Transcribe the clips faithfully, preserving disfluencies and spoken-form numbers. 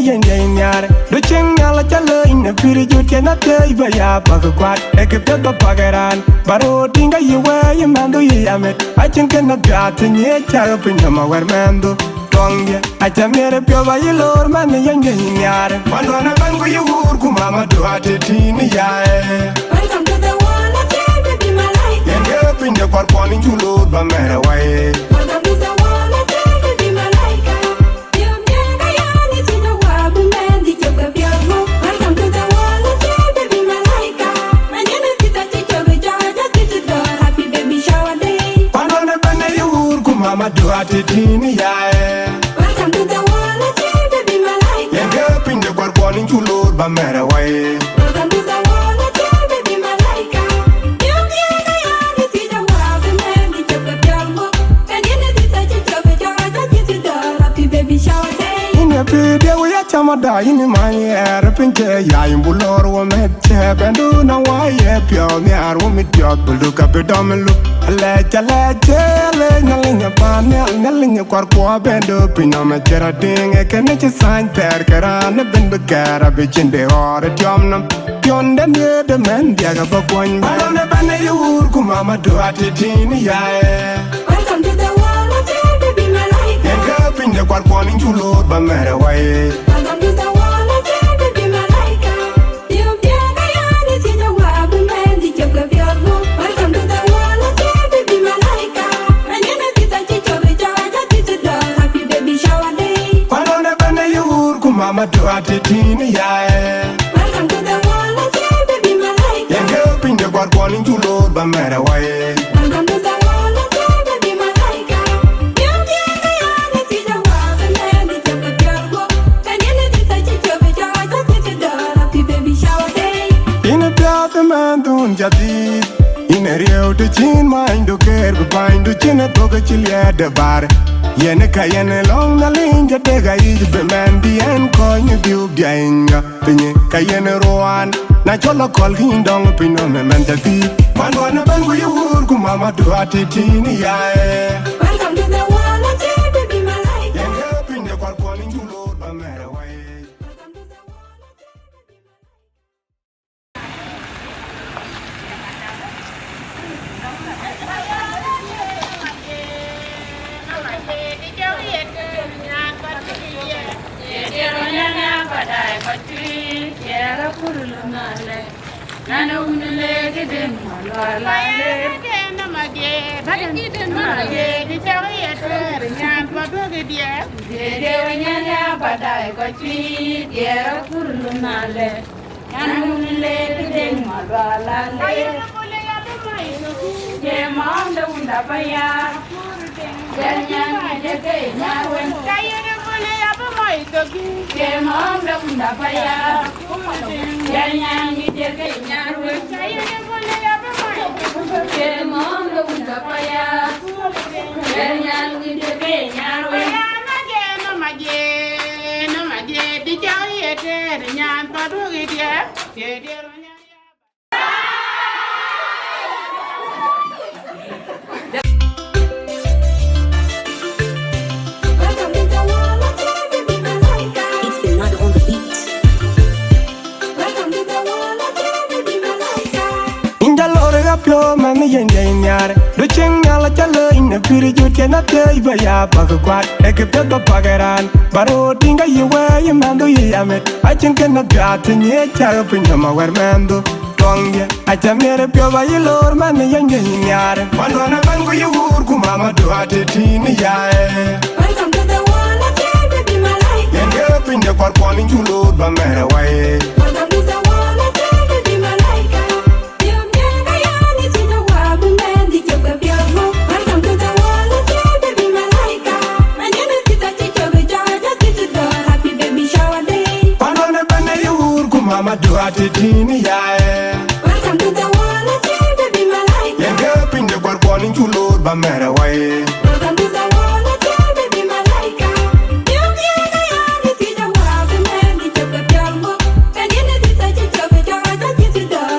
Yen jai nhiar, du cieŋ nhial aca lëny në pïïr jut cïn athiëëc bä ya bäk kuat. Ee kë piɛth bä pak ë raan, bä röör tïŋ ka yï wëë yï mɛnhdu yï amit. Acïn kën apiath të nyiëëc cäk piny nɔm awär mɛnhdu. Tuɔŋdiɛ̈, aca miɛt ë piɔ̈u bä yï loor mɛnh yen jai nhiar. Panduɔn ëbɛ̈n ku yï wuur ku mama du atëtïn yaye. Welcome to the world, okay, baby malaika. Yen ke piny de kuarkuɔn yïn cu loor bä mɛ̈r ë wai. Welcome to the world, okay, baby malaika. Welcome to the world, okay, baby malaika. Panduɔn ëbɛ̈n ë yï wuur ku mama du atëtïn yaye. Welcome to the world, okay, baby malaika. Yen ke piny de kuarkuɔn yïn cu loor bä mɛ̈r ë wai. Welcome to the world, okay, baby malaika. Yïn ë pïïr diɛ̈ wïc acam ada yïn ë many ɣɛɛr piny cë yai bu lor wo mɛt cë bɛ̈ndu na wai ye piɔ̈u nhiaar wo mit piɔ̈th bï luk abï dɔm ë luk. Alɛc alɛc cë alec Nhialic ë paan nhial Nhialic ë kuarkuɔ bɛ̈ndu piny nɔm acï rɔt tïŋ ë kënë cï thany thɛɛr ke raan ëbɛ̈n bï kɛɛr abï cin de ɣɔɔr ë tiɔm nɔm. Piɔ̈nde miëët ë mɛn diäk abä kuɔny bɛ̈n. Alɔn ëbɛ̈n ë yï wuur ku mama du atëtïn yaye. Welcome to the world, okay, baby malaika. Yen ke piny de kuarkuɔn yïn cu loor bä mɛ̈r ë wai. Welcome to the world, okay, baby malaika. Welcome to the world, okay, baby malaika. Happy baby shower day. Panduɔn ëbɛ̈n ë yï wuur ku mama du atëtïn yaye. Welcome to the world, okay, baby malaika. Yen ke piny de kuarkuɔn yïn cu loor bä mɛ̈r ë wai. Welcome to the world, okay, baby malaika. Happy baby shower day. Yïn ë piath ë mɛnhdun jadït. Yïn ë riëëu të cïn manydu keer bï bänydu cïn ë thok ë cï liɛɛt de bär. Yen ë ka yen ë lɔ̈ŋ Nhialic de tek ayic bï mɛn bï ɛn kɔc në biu biɛny ŋa. Piny ka yen ruan, na cɔl akɔl kï yïn dɔŋ piny nɔm ëmɛn ca thïï. Panduɔn ëbɛ̈n ku yï wuur ku mama du atëtïn yaye. Welcome to the world, okay, baby malaika. Yen ke piny de kuarkuɔn yïn cu loor bä mɛ̈r ë wai. Nyan wun le ke deng ma lwala le. Ke mom de wun da paya. Jan nyan mi de ke nyar wen. Ke mom de wun da paya. Jan nyan mi de ke nyar wen. Ke mom de wun da paya. Jan nyan mi de ke nyar wen. It's the mother on the beat. Inja lor ga pio man yen jai nyar. Du cieŋ nyal ca lëny në pïïr jut cïn athiëëc bä ya bäk kuat. Ee kë piɛth bä pak ë raan. Bä röör tïŋ ka yï wëë yï mɛnhdu yï amit. Acïn kën apiath të nyiëëc cäk piny nɔm awär mɛnhdu. Tuɔŋdiɛ̈, aca miɛt ë piɔ̈u bä yï loor mɛnh ë yen jai nhiar. Panduɔn ëbɛ̈n ku yï wuur ku mama du atëtïn yaye. Welcome to the world, okay, baby malaika. Yen ke piny de kuarkuɔn yïn cu loor bä mɛ̈r ë wai. Welcome to the world, okay, baby malaika. Welcome to the world, okay, baby malaika. Happy baby shower day. Panduɔn ëbɛ̈n ë yï wuur ku mama du atëtïn yaye. Welcome to the world, okay, baby malaika. Yen ke piny de kuarkuɔn yïn cu loor bä mɛ̈r ë wai. Welcome to the world, okay, baby malaika.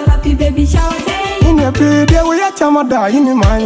Happy baby shower day. Yïn ë pïïr diɛ̈ wïc acam ada yïn ë many.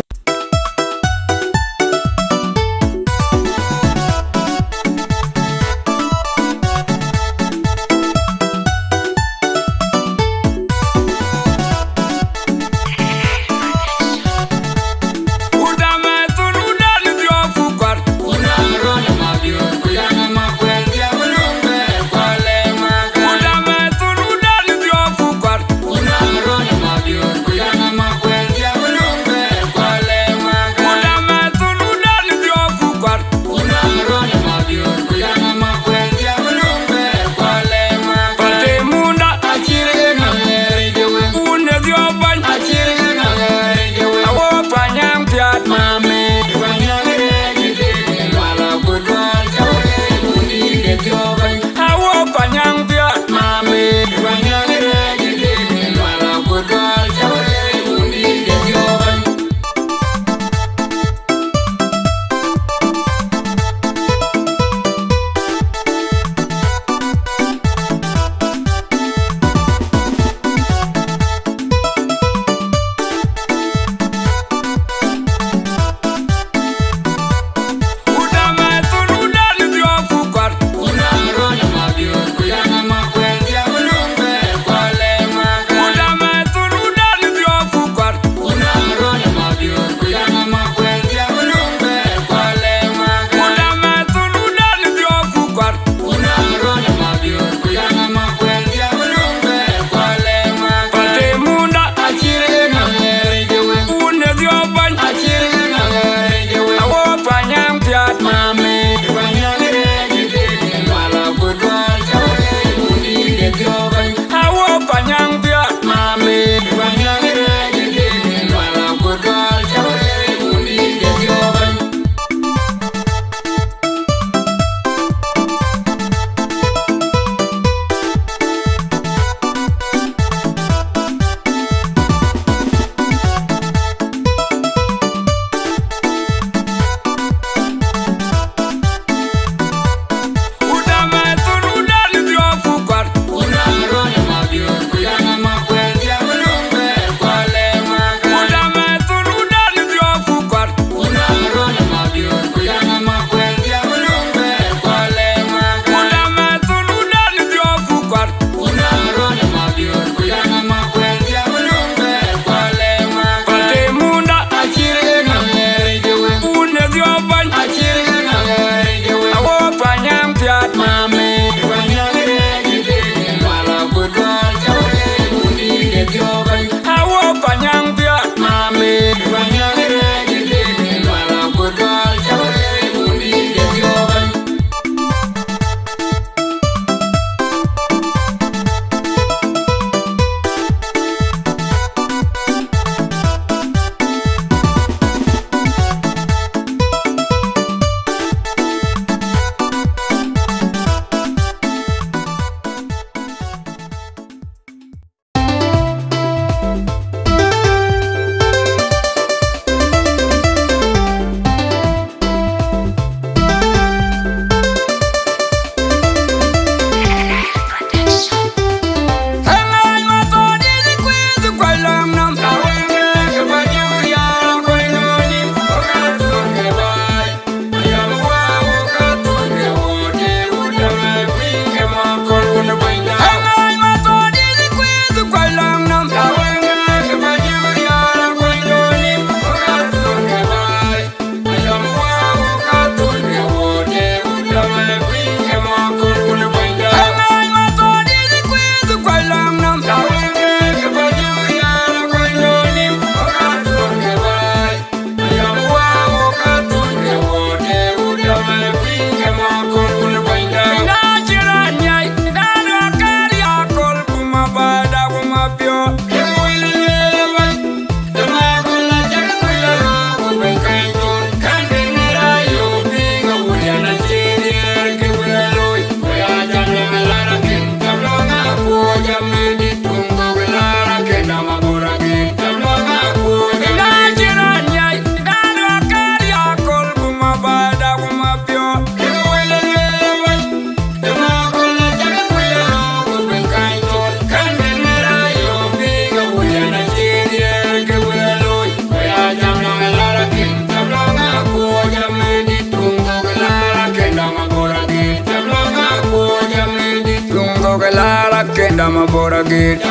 Akenda mabora gate.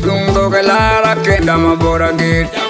Tung toke lara akenda mabora gate.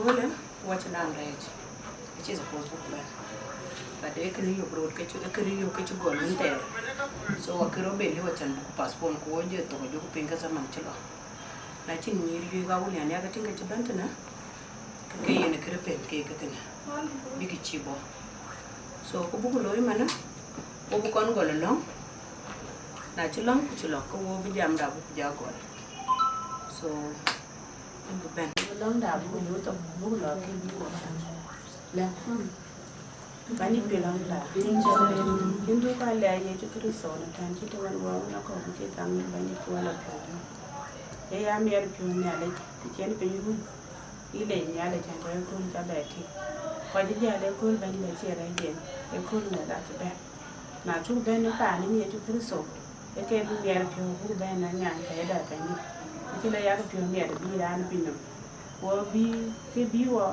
Köölë, wɔ cï naŋ rɛɛc, acï suppose buk bɛ̈n. But ee kë riëëu röt ke cï, ee kë riëëu ke cï gɔl wën thɛɛr. So, akë rɔt bɛ liu acan buk postpone, ku wɔ jɔ thok jɔku piny ke zaman cï lɔ. Na cïn nyïïr yuëëk Awulian, yakë tïŋ ke cï bɛ̈n tënë, ke ke yen kërë pen ke ke kënë, bïk cï bɔ̈. So, ku buk looi manë, ku buk kɔn gɔl ëlɔ̈ŋ, na cï lɔ̈ŋ ku cï lɔ̈k, ke wɔ bï jamda buk ja gɔl. So, buk bɛ̈n. Lɔ̈ŋda buk nyuɔ̈th thok, buk lɔ̈k ke bï wɔ bɛ̈n. Lɛ̈k. Bɛ̈ny piɔ̈u lɔ̈ŋda. Yïn du ka lɛ̈k Yecu Kërtho në tɛ̈n cït wën wɔ wën akɔ̈k bï ke kaŋ yïn Bɛ̈ny piɔ̈u lɔ piɔ̈u. Ee ya miɛt piɔ̈u Nhialic, të cïn piny run. Yï lec Nhialic, ɛn tɔ̈ ëkööl ca bɛ tïŋ. Kɔc ë jäl ëkööl Bɛ̈ny bɛ cï rɛ̈ɛ̈c yen, ëkööl ŋɛk acï bɛ̈n. Na cuk bɛ̈n ë paan ë Yecu Kërtho, ee ke bï miɛt piɔ̈u buk bɛ̈n ë nyan kɛɛda Bɛ̈nydït. Acï lɔ yak piɔ̈u miɛt bï raan ë piny nɔm. Ku bï, ke bï wɔ,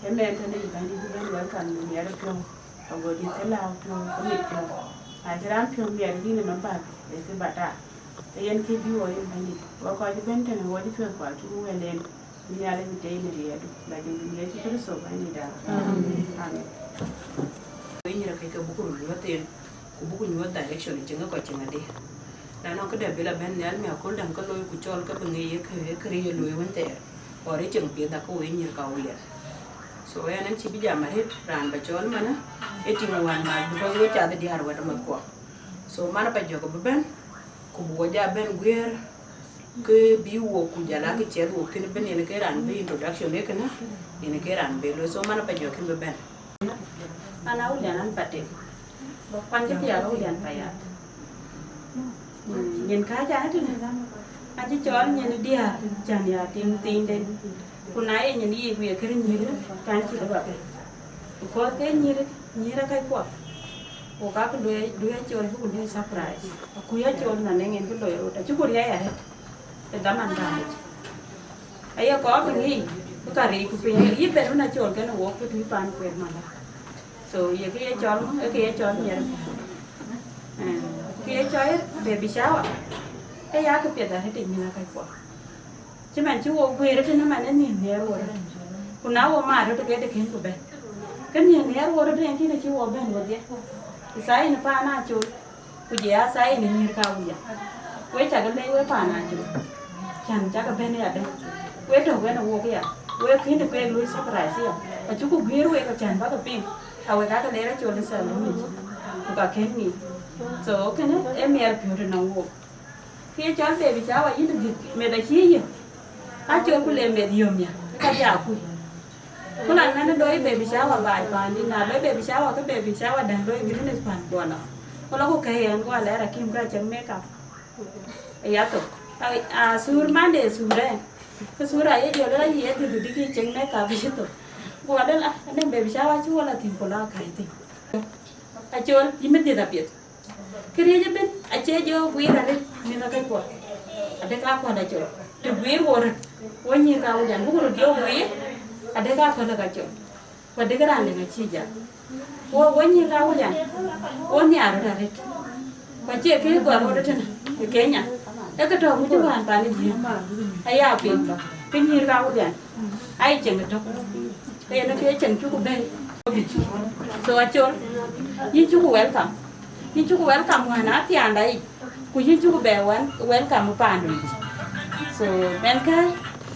ë mɛn tënë yï Bɛ̈nydït bï bɛ̈n welcome në miɛt piɔ̈u, ago dït ke lääu piɔ̈u, ke mit piɔ̈u. Na cï raan piɔ̈u miɛt yïn ënɔm bäk, ee kë batal. Ee yen kë bï wɔ yï Bɛ̈nydït. Wɔ kɔc ëbɛ̈n tënë wɔ cï piɔ̈ɔ̈th kua cuk wël en. Bï Nhialic bï tei në riɛɛtdu, la jɔ yïn Yecu Kërtho Bɛ̈nydït. Amen. Amen. Wek nyïïr akëc ke buk röt nyuɔ̈th en, ku buk nyuɔ̈th direction cï ŋa kɔc cï ŋa dï. Na nɔŋ këdë bï la bɛ̈n nhial miäk kööl däŋ ke looi ku cɔl ke bï ŋic ye kë, ye kërë ye looi wën thɛɛr, or ë ceŋ piɛth akë wek nyïïr ka Awulian. So, ɣɛn ɛn cï bï jam arëët, raan ba cɔɔl manë, ee tiŋ wään mac, because wek cath diäär wɛ̈t amathkuɔ. So, man ba jɔk bï bɛ̈n, ku bï wɔ ja bɛ̈n guiëër, ke bï wok ku jɔl a kë ciɛth wok thïn ëbën, yen ke raan bï introduction ë kënë, yen ke raan bï looi. So, man ba jɔk kën bï bɛ̈n. An Awulian an Patem, bä kuan cï thiaak Awulian Payat. Mm, nyin kääc an tënë, acï cɔɔl nyin diäär, cän ya tim thiinden. Ku na ye nyin yiic ku ye kërë nyïïr, kan cï lëu ba bɛ̈n. Because ke nyïïr, nyïïr ë kac kuɔ. Ku ka ku lueel, lueel cɔɔl, bï ku lueel surprise. Ku ya cɔɔl na nɛŋ en kë loi rot, acï ku riɛc arëët. Ë dhaman bäric. Aye kɔɔr bï ŋic, Ka riic ku piny, yï ben wën acɔl kënë wok ku tui pan kueer mala. So ye kë ye cɔl ŋö, ye kë ye cɔl miɛr. Eh, kë ye cɔl baby shower. Ee ya kë piɛth arëët ë nyïn akëc kuɔ. Cï man cï wok guiir tënë man ë nyin nhiɛɛr wor. Ku na wo maar röt ke de kën ku bɛ̈n. Ke nyin nhiɛɛr wor tënë kïn cï wok bɛ̈n wodhie. Ku thaai në paan acol. Ku jɔ ya thaai në nyïïr ka wuya. We cak lɛc we paan acol. Cän cak bɛ̈n ya dɛ̈. We tök wën wok ya. We kën de kueek lui surprise ya. Acuku guiir wek cän bäk piŋ. Awek ake lɛɛr acol ë salon yic. Ku ka kën ŋic. So kënë ë miɛr piɔ̈u tënɔŋ wok. Kë ye cɔl baby shower yïn dhiëth meth acï yï. Acol ku le meth yom ya, ka ja kuc. Ku lan mɛn doi baby shower baai paandï, na doi baby shower ke baby shower däŋ doi Greenwich pan kuɔn. Ku lɔ ku kɛ̈i ɛn ku alɛɛr akim ka cäŋ makeup. Ë ya thok. A, a thuur Monday thuur ɛn. Ke thuur aye jɔl la yï adhiëth dï ki cäŋ makeup yï thok. Ku adë la, anɛŋ baby shower cï wɔ la thïn ku la kac thïn. Acol, yï meth dhiëth apiɛth. Këriëëc ëbën acie jɔ guiir arëët mïth akëc kuɔ. Adek aa kuɔl acol. Të guiir wo röt, wo nyïïr ka wujan, buk röt jɔ guiir, adek aa kuɔl ka col. Ku adek raan dɛ̈ŋ acï jal. Wo, wo nyïïr ka wujan, wo nhiaar röt arëët. Ku acie kë gɔl röt ëtënë ë Kenya. Ee kë tɔ̈ ku cï wään pan ë jiëëm. Aya piŋ, kë nyïïr ka wujan. Ai cieŋ ëtök. Ke yen ke cieŋ cuku bɛ̈i. So acol, yïn cuku welcome. Yïn cuku welcome wään athiaanda yic. Ku yïn cuku bɛ wään welcome paandu yic. So mɛn kë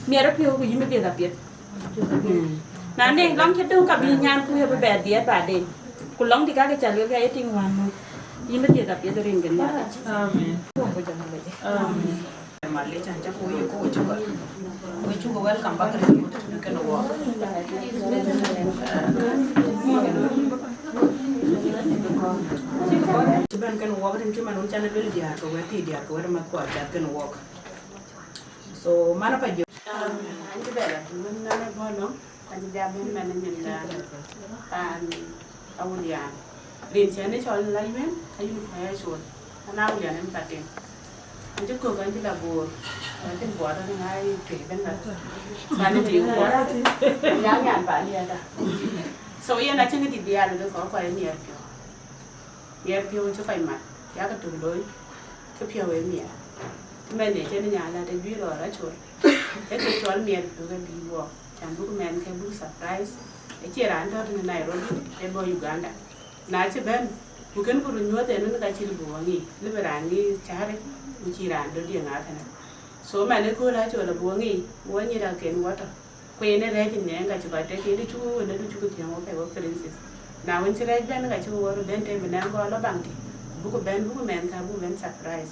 miɛt apiɔ̈u ku yïn bï dhiëth apiɛth. Mm. Na ne lɔŋ cï döŋ ka bï nyan ku ye bï bɛ dhiëth baden. Ku lɔŋ dï kakë ca luel ka ye tiŋ wään muk. Yïn bï dhiëth apiɛth rin gën nhialic. Amen. Ku jam lec. Amen. Malic, an cä ku wek ku cuk, we cuk welcome back rin kën wok. Cï bɛ̈n kën wok rin cï man wun can luel diäär ke wɛ̈t, diäär ke wɛ̈t mat kɔc cath kën wok. So man apa jö. An cï bɛ̈n la wën nɔn ë bɔ̈ lɔ̈ŋ. Ka cï ja bɛ̈n man ë nyin dan pan Awulian. Rin cɛn ë cɔl la yuɛn, ka yïn kuɔ̈c acol. An Awulian en ka tim. An cï kök, an cï la Bor. An cïn Bor, an ŋa yï tuëc bɛ̈n ka. Ban ë tim Bor. Nyaŋ nyan pan yɛn da. So yen acïn kë dït bï ya luel kɔc kuɔc ë miɛt piɔ̈u. Miɛt piɔ̈u cï kɔc mat, yakë tök looi, kë piɔ̈u ë miɛt. Mɛn ë cïn nyan la të juëc lɔ rɔt col. Ee kë cɔl miɛt piɔ̈u ke bï wuɔk, can buk mɛn ke buk surprise. Acie raan tɔ̈ tënë Nairobi, ee bɔ̈ Uganda. Na cï bɛ̈n, ku kën ku röt nyuɔ̈th en wën ka cï lëu bï wɔ ŋic, lëu bï raan ŋic cäär, ku cï raan döt ye ŋa kënë. So mɛn ëkööl acol abï wɔ ŋic, wɔ nyïïr aken wɔ tɔ̈. Ku yen ë rɛ̈ɛ̈c ë nɛɛŋ ka cï kɔc tëk, yen ë cuk wën ë cuk thiëŋ wɔ pɛ̈i wɔ princess. Na wën cï rɛ̈ɛ̈c bɛ̈n ka cï wɔ röt bɛ̈n tëë bï nɛɛŋ gɔl lɔ baŋ tï, ku buk bɛ̈n, buk mɛn ka buk bɛ̈n surprise.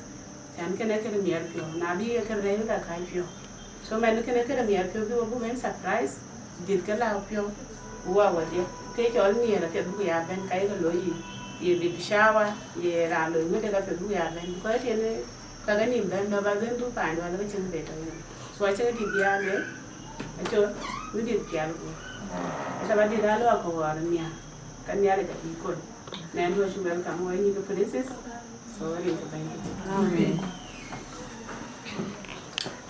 Can kënë kënë miɛt piɔ̈u, na bï ye kën rɛ̈ɛ̈c ka kac piɔ̈u. So mɛn kënë kënë miɛt piɔ̈u bï wɔ buk bɛ̈n surprise, dhiëth ke la piɔ̈u, ku wɔ wɔ dhiëth. Ke cɔl miɛt apiɛth buk ya bɛ̈n ka ye ke looi ye, ye baby shower, ye raan looi ŋöt de ka piɛth buk ya bɛ̈n. Because tiɛn Ka ke nïm bɛ̈n lɔ ba bɛ̈n dhuk paandu alë ke cïn kë bɛ tɔ̈ yen. So acïn kë dït bï ya lueel, acol, bï dït pial guɔ. Ata ba dït alë akɔ̈u ɣɔn nhiaar, ka Nhialic abï kony. Nɛn du acuk welcome wɔ nyïkë princess, so rin ke bɛ̈ny. Amen.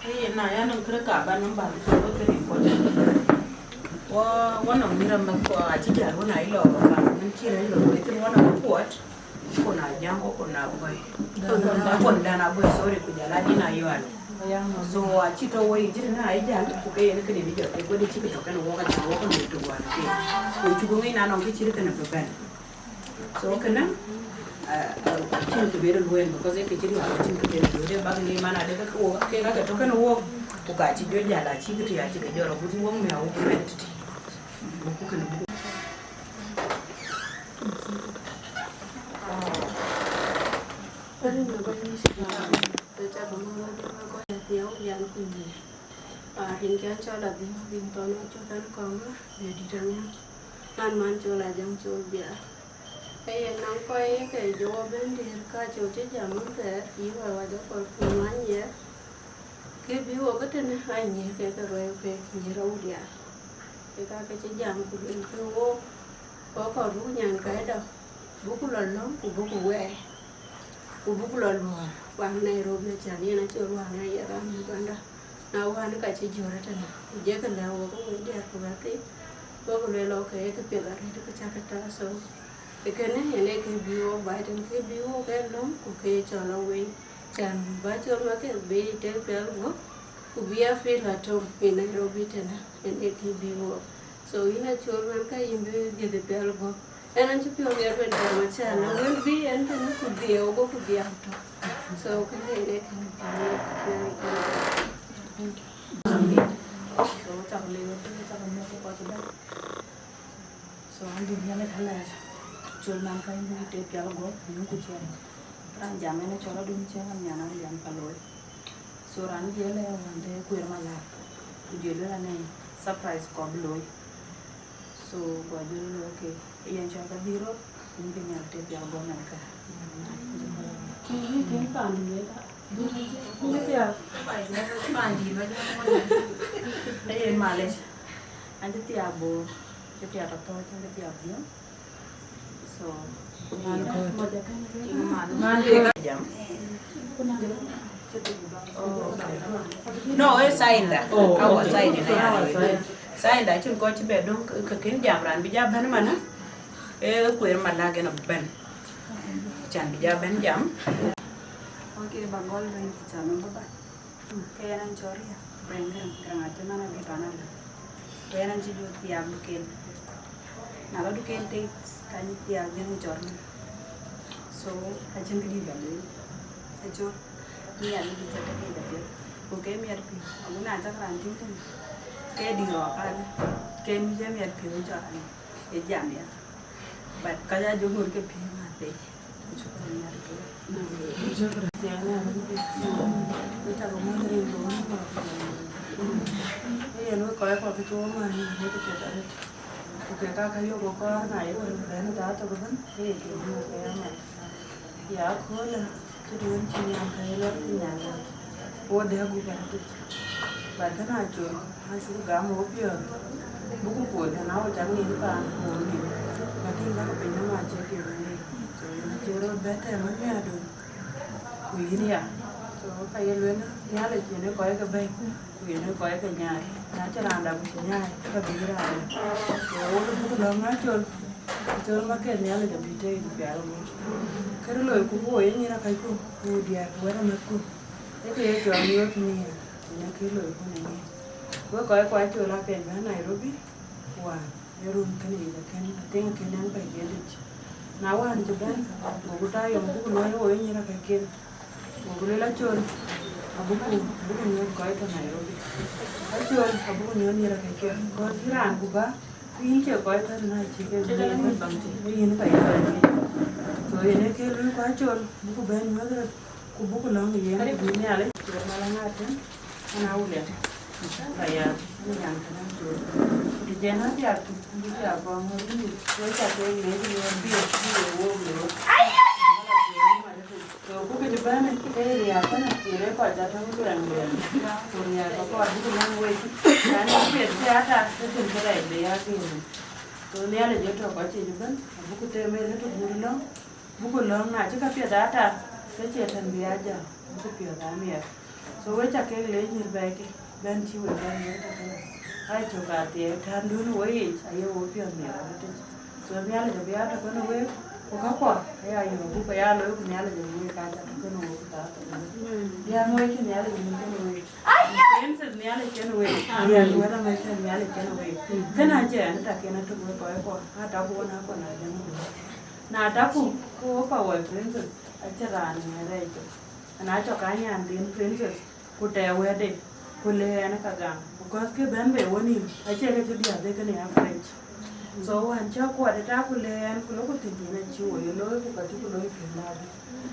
Ee, na ya nɔŋ kërë ka ba nɔm ba kërë kërë kɔc. Wɔ, wɔ nɔŋ mïr amɛ̈th kɔ acï jäl wën a ilɔ ka, wën cï rɛ̈c lɔ, wën cïn wɔ nɔm kuɔt. Kun a Ajaŋ ku kun a Agɔi. Kun dan Agɔi, sorry, ku jɔl a din Ayual. So acï tɔ̈ wɔ yic tënë a jal, ku ke yen kënë bï jɔt ke guöt cï ke tɔ̈ kënë wok, acïn wok kënë tök wään ke. Ku cuk ŋic na nɔŋ kë cït kënë bï bɛ̈n. So kënë, ah, ah, acïn kë bï rɔt lueel, because ee kë cït wään acïn kë bï rɔt lueel, ee bäk lim man adek ke wok, ke ka ke tɔ̈ kënë wok, ku ka cï jɔ jal, acï kë tï, acï ke jɔt rɔt, ku cï wok mï a wok bï bɛ̈n tëtï. Buku kënë buku. Rin ke Bɛ̈nydït Yecu Kërtho, të cak bï ŋɔ̈ɔ̈th adï wek kɔc ë thiëëu, yan kuc nhiëër. Aa, rinkiɛn cɔl Adhiu, rin thɔn wä cök ɛn kɔŋ, Biöördït Anyaŋ. Man man cɔl Ajaŋ cɔl Biaar. Ee yen nɔŋ kɔc ye ke jɔ wä bɛ̈n diëër kacol cï jam wun thɛɛr, yï wɛ̈ɛ̈r wä jɔ kɔɔr kuc man nyiɛɛr. Kë bï wok ëtënë aa nyiëër kek ke ruɛɛu kek nyiëër Awulian. Kek aa ke cï jam ku luelkï wok, kɔc kɔ̈k buk nyan kɛ̈ɛ̈cda, buk lɔ lɔ̈ŋ ku buk wɛɛi, ku buk lɔ luɔɔr wään Nairobi, acän yen acï ruääi aye raan Uganda. Na wään ka cï jɔt ëtënë, ku jekï lɛ̈k wok ke wek diäär ku bɛ̈k thïn, wok lueel, okay, ke piɛth arëët ke cäkï tääu. So, ë kënë yen ee kë bï wok baai tën, kë bï wok ë löm, ku kë cɔl awei. Can bä cɔl ma ke bï tek pial guɔ̈p, ku bï a feel at home in Nairobi tënë, yen ee kë bï wok. So, yïn acɔl man ka yïn bï dhiëth pial guɔ̈p. Ënë acï piɔ̈u miɛt wën jam acä lë wën bï ën tënë ku dhiëëu go ku dhiau tök. So kënë ënë kënë bï wek very good. So cak lë wën tënë cak muk ku kɔc bɛ̈n. So an bï miɛt alɛɛc col man ka yïn bï te pial guɔ̈p bï yïn ku ciɛɛŋ. Raan jam ënë cɔl adun ciɛɛŋ an nyan an lian pa looi. So raan jiël ë wände kueer malak, ku jiël ë raan ë surprise kɔp looi. So gua jiël ë, okay, yen cɔl ka dhil rot, yen ke nhial te pial gua mɛn ka. Yen malec, an cï thiaak Bor, cï thiaak tɔtɔɔc, an cï thiaak Biöŋ. So, jam. Oh, okay. No, e sign da. Oh, our sign da, yeah. Sign da cïn kɔc cï bɛ döŋ ke kën jam raan bï ja bɛ̈n manë. E kueer malak en abɛ̈n. Can bï ja bɛ̈n jam. Okay, ba gɔl bɛ̈n can bï ba. Ke yen an cɔl Ria, Brenda, Garaŋ Atem an abï pan ala. Ke yen an cï jɔ thiaak duken. Na lɔ duken tek, ka nyi thiaak dhil cɔl. So, acïn këdï ba lueel. Acɔl, miɛt bï cä tëk yic apiɛth. Ku ke miɛt piɔ̈u, agut na cak raan tïŋ tënë. Ke dï rɔɔk alë, ke mï cë miɛt piɔ̈u cɔl an, ë jam ya. But ka ja jɔ ŋot ke piɔ̈u ma thei. Yen wek kɔc kɔ̈k kë cï wok man wek piɛth arëët, ku kek ka ka yök wek kɔɔr na ye wek bɛ̈n thaa tök ëbɛ̈n, ke ye kek yök ke ya man. Ya köölë, cï duön cï nyan ka ye lɔ̈ɔ̈r cï nyan ŋɔ̈c, ku wo dɛ̈k gup arëët. But kënë acol, acuk gam wo piɔ̈ɔ̈th, buk ku pol, na wo cak nin paan ku wo nin. Lakin ka ke piny nɔm acï kek röt nin. So yen acï röt bɛ̈n tɛ̈ɛ̈m wën miäkduön. Ku yïn ya. So ka ye lueel, Nhialic yen ë kɔc ke bɛ̈i, ku yen ë kɔc ke nyaai. Na cïn raan dap ku cï nyaai, ka bï raan. So wo buk lɔ̈ŋ acol, acol ma ke Nhialic abï tëëk pial gup. Kërë loi ku wo ye nyïïr akacku, ku diäär ku wɛ̈t amäthku. Ee kë ye cɔl youth nia, yen ë kë loi ku në nia. Wek kɔc ku acol apiɛth bɛ̈n Nairobi, wään. Ee run kënë yic akën, athiŋ akën ɛn bɛ̈c yen dït. Na wään cï bɛ̈n, goku tɔ yɔŋ, goku luɔi wo ye nyïïr akɛ̈ken. Goku lueel acol, abuku, abuku nyuɔ̈th kɔc tɔ Nairobi. Acol, abuku nyuɔ̈th nyïïr akɛ̈ken. Kɔc cï raan ku bä, ku yïn cie kɔc tɔ na cï ke bï, ee yïn ka ye kɔc ke. So yen ee kë luui ku acol, buku bɛ̈n nyuɔ̈th röt. Ku buk lɔ̈ŋ yen, ku bï Nhialic cï rɔt mal aŋäth tën, ɣɛn a William. Ka ya, ɣɛn nyan kënë col. Ku të jɛn a thiaak thïn, bï thiaak gɔ̈ɔ̈ŋ ɣöt yïn, wek ca ke leec yen bï, bï ye wook looi. So ku kë cï bɛ̈n, ke riääk kënë, yen ee kɔc ca tɔ̈u luɛɛŋ luɛɛŋ. Ku riääk ë kɔc buk lɔ̈ŋ wek. Raan ë piɛth cï ata, ke cïn kërɛɛc bï ya gëër. So Nhialic ë tɔ̈ kɔc cï bɛ̈n, abuk tem ëlë të guur lɔ̈ŋ. Buku lɔ̈ŋ, na cï ka piɛth ata, ke cie tën bï a jäl, buku piɔ̈ɔ̈th aa miɛt. So we ca kek leec nyïïr bɛ̈ɛ̈ikï, bɛ̈n cï we bɛ̈n wek tëtënë. Ai cök athiɛɛi, tɛ̈ndun wo yic, aye wo piɔ̈ɔ̈th miɛt arëtic. So Nhialic abï a tɔ̈ kënë week, ku käkkuɔ aya yök, ku ya looi, ku Nhialic abï wek aa tɔ̈ kënë week, ku thaa tɔ̈ kënë. Diɛ̈ɛ̈r wek cï Nhialic nyïïn kënë week. Princess Nhialic kënë week. Diɛ̈ɛ̈r wek amec kënë Nhialic kënë week. Kënë acï ɛn tɔ̈ kënë tök wek kɔc kuɔ, aa tɔ̈ ku wën aa kuɔn aa jam ku. Na taku, ku wo pa woi princess, acïn raan ŋɛ̈ɛ̈r rɛɛc tök. Na cɔk aa nyan thiin princess, ku tɛ̈ɛ̈u wɛ̈tde, ku le ɛn ka gam, because kë bɛ̈n bei wo nïïm, acie kë cï diäth ee kënë ya French. So wään cä kuɔt ë taku le ɛn, ku loku thïn yen acï wo ye looi, ku ka cï ku looi pïïr laadu.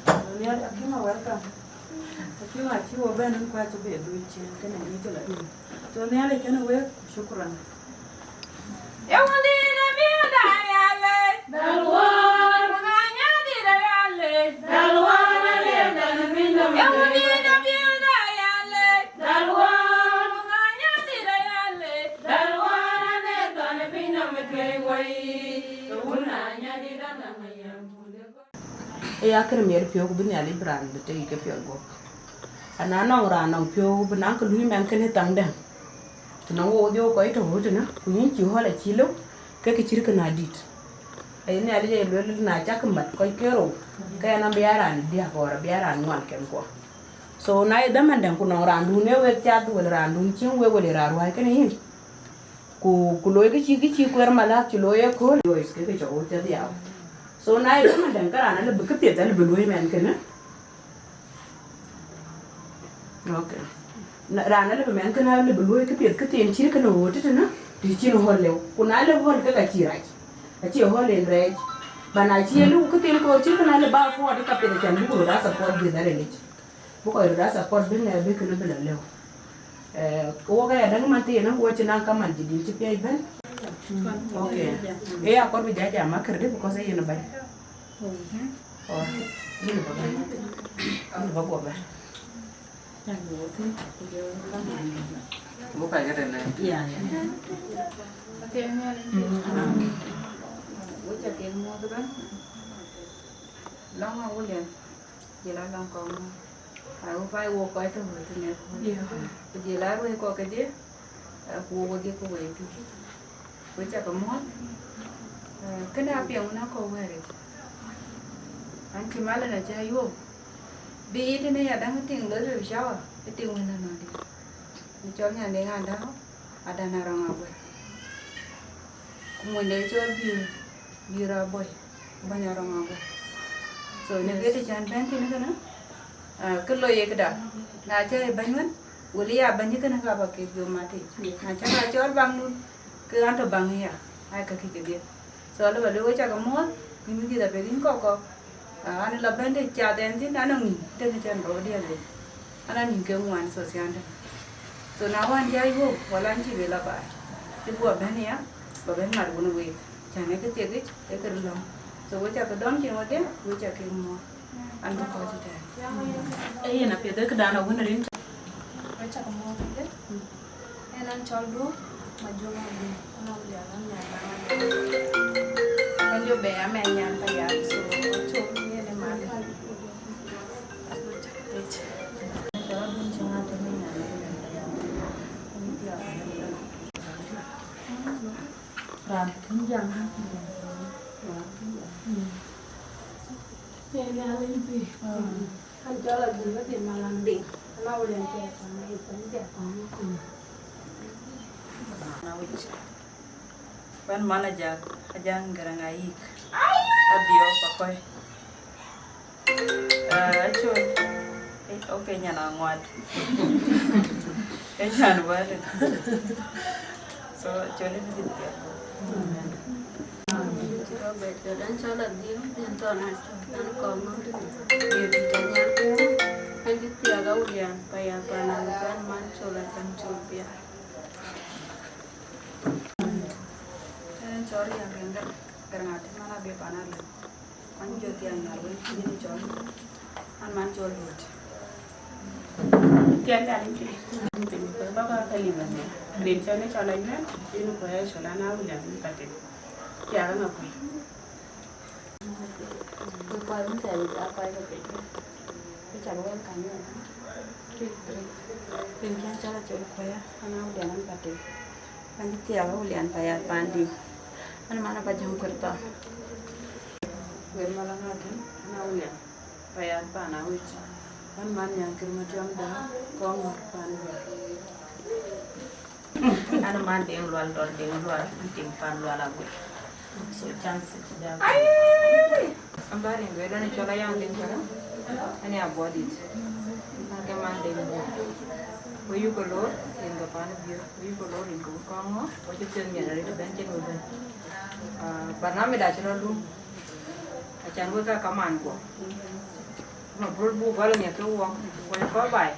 So Nhialic akïm a welcome. Akïm acï wo bɛ̈n, ku acï be looi ciëën, kënë ŋic la nïïm. So Nhialic kënë week, ku shukran. Ë ya kërë miɛt piɔ̈u, ku bï Nhialic bï raan bï tek yic ke piɔl guɔ̈p. Ana nɔŋ raan nɔŋ piɔ̈u bï naŋ kë luui mɛnhkënë thaŋ dɛ̈ŋ, të nɔŋ wok dhiëëu kɔc tɔ̈ ɣööt tënë, ku yïn cï ɣɔ̈l acï lëu, ke kë cït kënë adït. Aye Nhialic aye lueel, na cak mat kɔc ke rou, ke ɣɛn abï ya raan diäk or abï ya raan ŋuan kɛmkuɔ. So na ye dhaman dɛ̈ŋ ku nɔŋ raandun ee wek cath wala raandun cieŋ wek wala raan ruääi kënë yïn, ku ku looi kë cï kë cï kueer malak cï looi ëkööl, yoc ke kë cɔk ɣööt thiärdhiau. So na ye dhaman dɛ̈ŋ ke raan alë bï këpiɛth alë bï luöi mɛnhkënë. Okay. Na, raan alë bï mɛnhkënë alë bï luöi këpiɛth këthiin cït kënë ɣööt tëtënë, të cïn ɣɔ̈l lëu. Ku na lëu ɣɔ̈l ke ka cï rac. Acie ɣɔ̈l en rɛɛc. Ba na cï ye lëu këthiin koor cït kënë alë ba afford ka piɛth acan buk röt a support bï dhal ë lic. Buk kɔc röt a support bï ŋɛk bï kënë bï la lëu. Eh, wok aya däŋ man thiinë, wo cï naŋ kaman jidit cï piac bɛ̈n. Okay. Ee ya kɔr bï jajam akërde because ee yen bɛ̈n. Or yïn ba bɛ̈n. Yïn ba guɔ bɛ̈n. Wo ka jete ne. Wek ca ke muɔ̈th ëbɛ̈n. Lɔ̈ŋ a William, jël a lɔ̈ŋ kɔŋ. Ai, wo pai wo kɔc tɔ̈ wëëtënë. Ku jël a ruëi kɔ̈k kedhie, eh, ku wo wodhie ku wëëtdu. Wek ca ke muɔ̈th, eh, kënë apiɛŋ wën akɔ̈u wɛ̈ɛ̈ric. An cï mal en acä yuöp. Bï yï tënë ya däŋ tiŋ lɔ ril cawa, ë tiŋ wën anɔŋ dï. Në cɔl nyan de ŋa däŋ, adan arɔŋ aguɛ̈r. Ku mony de cɔl bï, bï rɔ bɔ̈i, bäny arɔŋ aguɛ̈r. So, në bï të cän bɛ̈n thïn kënë, ah, kë loi ye këda. Na cä ye bäny wën, wël ya bäny kënë ka ba kek yom matic. Na cä ka cɔl baŋ nun, ke ɣän tɔ baŋ ya, ai ka kï kedhie. So, alë ba lueel wek ca ke muɔ̈th, yïn mïth apɛth yïn kɔ̈k kɔ̈k. Ah, an la bɛ̈n de cath ɛn thïn, an nɔŋ nïn, tënë cän ba wä diɛɛr bei. An a nïn ke ŋuan, so, thian tënë. So, na wään jai wok, wala an cï bï la baai. Cï guɔ bɛ̈n ya, ba bɛ̈n mat wun week. Cän ee kë thiekic, ee kë röt lɔ̈ŋ. So, wek ca ke dɔm cin wedhie, wek ca ke muɔ̈th. An bï kɔc ëtɛ̈ɛ̈n. Ee yen apiɛth, ee këdan awën rin. Wek ca ke muɔ̈th wedhie. Yen an cɔl Duɔ̈k, ma Jɔŋ Adun, an a William, an nyan Baŋ Adun. An jɔ bɛ amɛ nyan Payam, so, cɔl yen ë mal. Wek ca ke thec. An cɔl Adun Cäŋ Atem, nyan William Payam. An thiaak. Raan kën jam. Ee Nhialic bï. An cɔl Adun Adhiɛ Malan Deŋ. An a William Payam, an a William Payam. An a wic. Wën man Ajak, Ajak Garaŋ Ayik. Adhiɔ̈k Pakɔ̈i. Ah, acol. Eh, okay, nyan aŋuat. Eh, nyan wale. So, acol ni bidit ya. Robert, dan cɔl Adhiu, dan tɔn acol, dan kɔŋ. Ye di dan ya. An di tiaga ulian, pa ya pa na, dan man col, dan col bia. An cɔl ya Garaŋ, Garaŋ Atem, man abï pan alë. An jɔ thiaŋ nhial wën cï yen cɔl, an man cɔl Luɔt. Thiaŋ nhial wën cï yen piny, kɔc kɔ̈k aa ke lip ënë. Rin cɔl ë cɔl Ajuɛn, yen ku ë cɔl an a William Patem. Thiaak ë ŋa kuëi? Ku kɔc wën thɛɛr aa kɔc ke piny. Ku cak wɛl kan yen. Rin cä cɔl Acol Kuaya, an a William Patem. An cï thiaak a William Payam Pandït. An man aba Jɔŋkuɔr Thɔn. Wek Malan Atem, an a William Payam Pan Awit. An man Nyankër Matiɔm Däŋ, Kɔŋɔ̈ɔ̈r Pan Guɛ̈r. An man Deŋ Lual Dɔl Deŋ Lual, an tim Pan Lual Aguɛ̈r. So chance cï jal. An ba rin wek, an cɔl Ayaŋ Deŋ Kara, an ya Bɔdit. An ke man Deŋ Bor. Wek yuk ke lor, rin ke Pan Biöör. Wek yuk ke lor, rin ke Kɔŋɔ̈ɔ̈r. Wek cï piɔ̈ɔ̈th miɛt arëët bɛ̈n cïn wek bɛ̈n. Ah, barnamij da cï rɔt lum. Acan wek ka kaman guɔ. Mafrud buk gɔl miɛt ke wuɔk. Wek kɔc baai.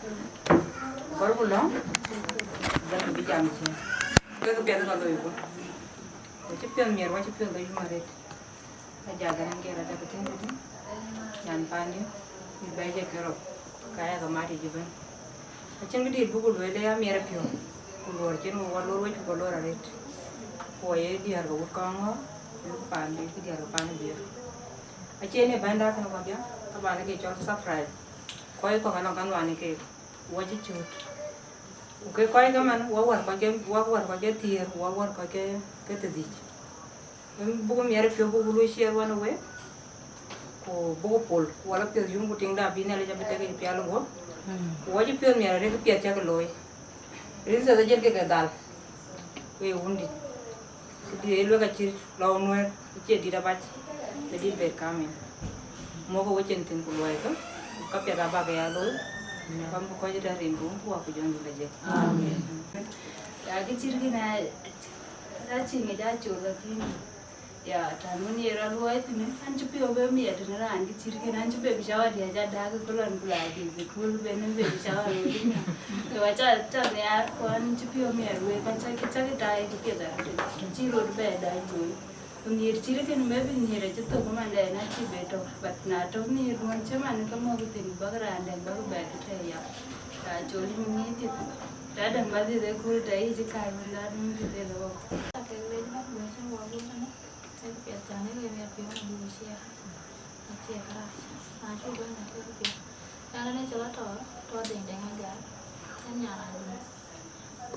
Kɔr ku lɔ̈ŋ. Dɛ̈t bï jam cï. Wek piɛth ka loi ku. Wek cï piɔ̈ɔ̈th miɛt, wek cï piɔ̈ɔ̈th ke yum arëët. Ajak Garaŋ Gɛɛr, Ajak Tëŋ Tëtï, nyan Pandït, bï bɛ̈ɛ̈i jɛ kerou, ka ya ke mat yic ëbɛ̈n. Acïn këdït bï ku lueel, ee amiɛt piɔ̈u, ku luɔr cïn wek wa lor, wek cuk ke lor arëët. Ku wa ye diäär ke wut Kɔŋɔ̈ɔ̈r, ku Pandït, ku diäär ke Pan Biöör. Acie ni bɛ̈nda kënë wadhia, taban ke cɔl surprise. Kɔc kɔ̈k anɔŋ ka nuan ë keek. Wɔ cï cööt. Ku ke kɔc ke man, wɔ wär kɔc ke, wɔ wär kɔc ke thiëër, wɔ wär kɔc ke, ke thiërdhïc. Yen buk miɛt piɔ̈u buk luɔi share wän ë wek, ku buk pol, ku wɔ la piɔ̈th yum ku tiŋda bï Nhialic abï tek yic pial guɔ̈p. Ku wɔ cï piɔ̈th miɛt arëk piɛth cäk looi. Rin thiëth ajël ke ke dhal. Ku ye wundït. Këdï ye luek acït lɔ nuɛɛr, acie dït abac, bï dït ber kam yen. Mɔ̈kkë wecin thïn ku luɔikë, ku ka piɛth abäk ya looi, bäm bï kɔc tɛ̈ rin ku wun ku wä ku jɔŋdït la jek. Amen. Ya kë cït kën a, a cï ŋic a col, lakin ya tän wën ye rɔt luɔi thïn, an cï piɔ̈u bë miɛt tën raan kë cït kën, an cï baby shower diɛ̈ ca dak ë kulɔn ku la dït ë kul ben ë baby shower wek ënɔn. Ke wa ca tɔ̈ nhiaar ku an cï piɔ̈u miɛt wek, an cä, cä kë tai kë piɛth arëët, cï rot bɛ dac looi. Ku nhiëër cït kën, maybe nhiëër acï thök man dɛ, na cï be tök, but na tök nhiëër duɔ̈n cï man ke mɔ̈k thïn, bäk raan dɛ̈ bäk bɛ kë tɛ̈ ya. Ka col yïn ŋic thith. Tɛ̈ däŋ bä dhith ë kul tɛ̈ yic ë kääc wën la dun dhith ë lɔ. Ke wec bä wec cïn wɔ gup tënë. Ke piɛth cän ë ke miɛt piɔ̈u adï wë cia. Acie kërac. Na cuk bɛ̈n ë ke piɛth. Yan ënë cï lɔ tɔ̈, tɔ̈ dheŋ dɛŋ ë gäär. Yen nyan raan dun.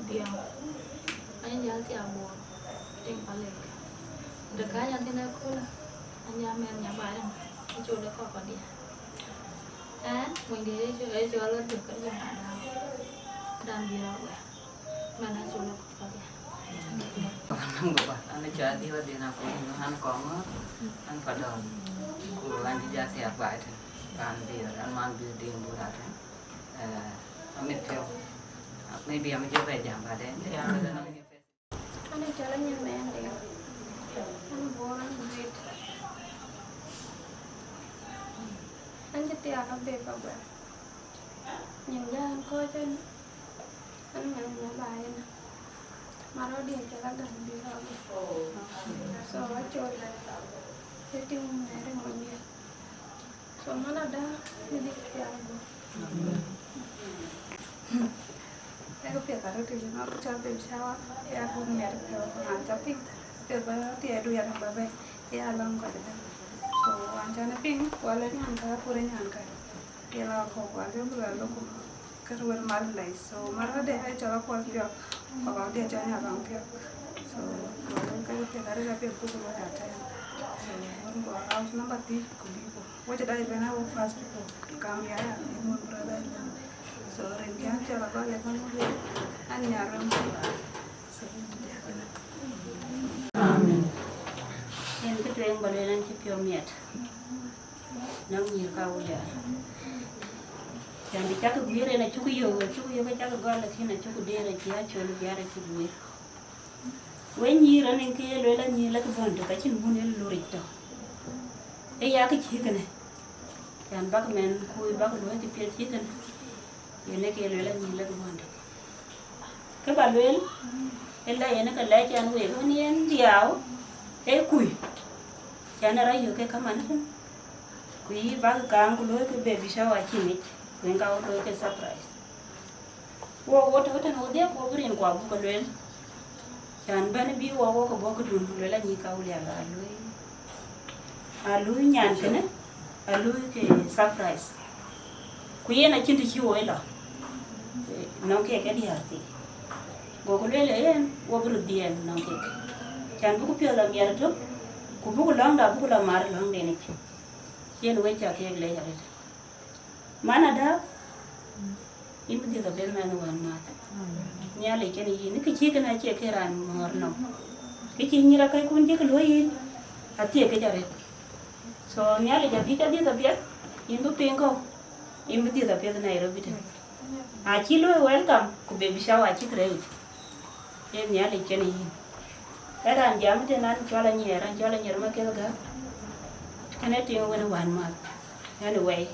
Biɔŋ. Yen jäl thiak Bor. Tiŋ Palik. Dë kääc an thïn ë köölë. An jam mɛn nya baai rin. Ë col ë kɔk kɔ̈k diɛ̈. Ɛn, wënde ë col, ë col ë duk kë jam ada. Dan bï rɔt wɛ̈ɛ̈r. Mɛn ë col ë kɔk kɔ̈k diɛ̈. An baba, an cɔl Adhiu Adhiu Akony, an Kɔŋɔ̈ɔ̈r, an Padɔ̈ɔ̈r. Ku an cï jɔ thiak baai tën, raan Biöör, an man Biöör Diŋ Bur atën. Eh, amit piɔ̈u. Maybe amit jɔ bɛ jam baden. Yeah. An cɔl Anyin Mɛɛn Diŋ. An Bor, an Guit. An cï thiak abek aguɛl. Nyin jɔ an kɔc an, an mɛn nya baai ënë. Marɔ̈ɔ̈diɛ̈ cɔl Agän bï rɔ̈ɔ̈k. So acol ë tiŋ mɛɛr ë mony diɛ̈. So man ada, bï dït pial guɔ̈p. Ee kë piɛth arëët, you know, cɔl baby shower, ya guɔ̈p miɛt piɔ̈u, na ca piŋ, piɛth bä thiɛɛdu ya däŋ bä bɛ̈i, ya lɔ̈ŋ kɔc ëbɛ̈n. So wan cän ë piŋ, wal ë nyankä, akur ë nyankä. Ye la kɔ̈k wal ë bï la lok. Kër wël mal lɛc, so marɔ̈ɔ̈dë ë cɔl apuɔl piɔ̈k, kɔ̈k abï cɔl nya baŋ piɔ̈k. So wël ke piɛth arëk apiɛth ku ku looi atɛ̈ɛ̈n. So wën guɔ house number three ku bï ku. Wec da even a wo first people to come here, in one brother even. So rin kian cɔl agɔl ë kan wël an nya rem. So rin dia kena. Amen. Yen kë tueŋ ba lueel an cï piɔ̈u miɛt. Nɔŋ nyïïr ka Awulian. Cän bï cak guiir en acuk yök, acuk yök acak gɔl, lakin acuk deer acï acol biar acï guiir. We nyïïr anïŋ ke ye lueel anyïïr lak bɔ̈n tök, acïn wun en luric tɔ̈. Ee ya kë cï kënë. Cän bäk mɛn kuc bäk luɔ̈i kë piɛth cï kënë. Yen ee ke ye lueel anyïïr lak bɔ̈n tök. Kë ba lueel, ëlä yen ke lɛc ɛn wek, ɣön yen diaau, ee kuc. Cän ë rɔt yök ke kaman ëtën. Ku yï bäk kaŋ ku looi ke baby shower acï ŋic, ku yen ka wo looi ke surprise. Wo wo tɔ̈ tën wo dhiëk wo bï rin ku abuk ke lueel. Cän bɛ̈n bï wo wo ke bɔ̈ këdun, ku lueel anyïïr ka Awulian la lueel. Alui nyan kënë, alui ke surprise. Ku yen acïn të cï woi lɔ. Nɔŋ kek ke diäär thii. Goku lueel yen, wo bï röt dhiɛɛl nɔŋ kek. Cän buku piɔ̈ɔ̈th la miɛt ëtök, ku buku lɔ̈ŋda buku la mar lɔ̈ŋden yic. Yen wec ca keek lɛc arëët. Man ada, yïn bï dhiëth apiɛth mɛnh wän mäth. Nhialic kenë yïn, kë cï kënë acie ke raan mɔ̈ɔ̈r nɔm. Kë cï nyïïr akäckun cïk luɔ̈i yïn, athiekic arëët. So Nhialic abï ca dhiëth apiɛth, yïn bï piŋ kɔ̈u, yïn bï dhiëth apiɛth Nairobi tën. Acï luɔ̈i welcome, ku baby shower acïk rɛ̈ɛ̈c. Ee Nhialic kenë yïn. Ee raan jam tën an cɔl Anyiɛɛr, an cɔl Anyiɛɛr Maketh Gäk. Kënë tiŋ wën wän mäth. Anyway,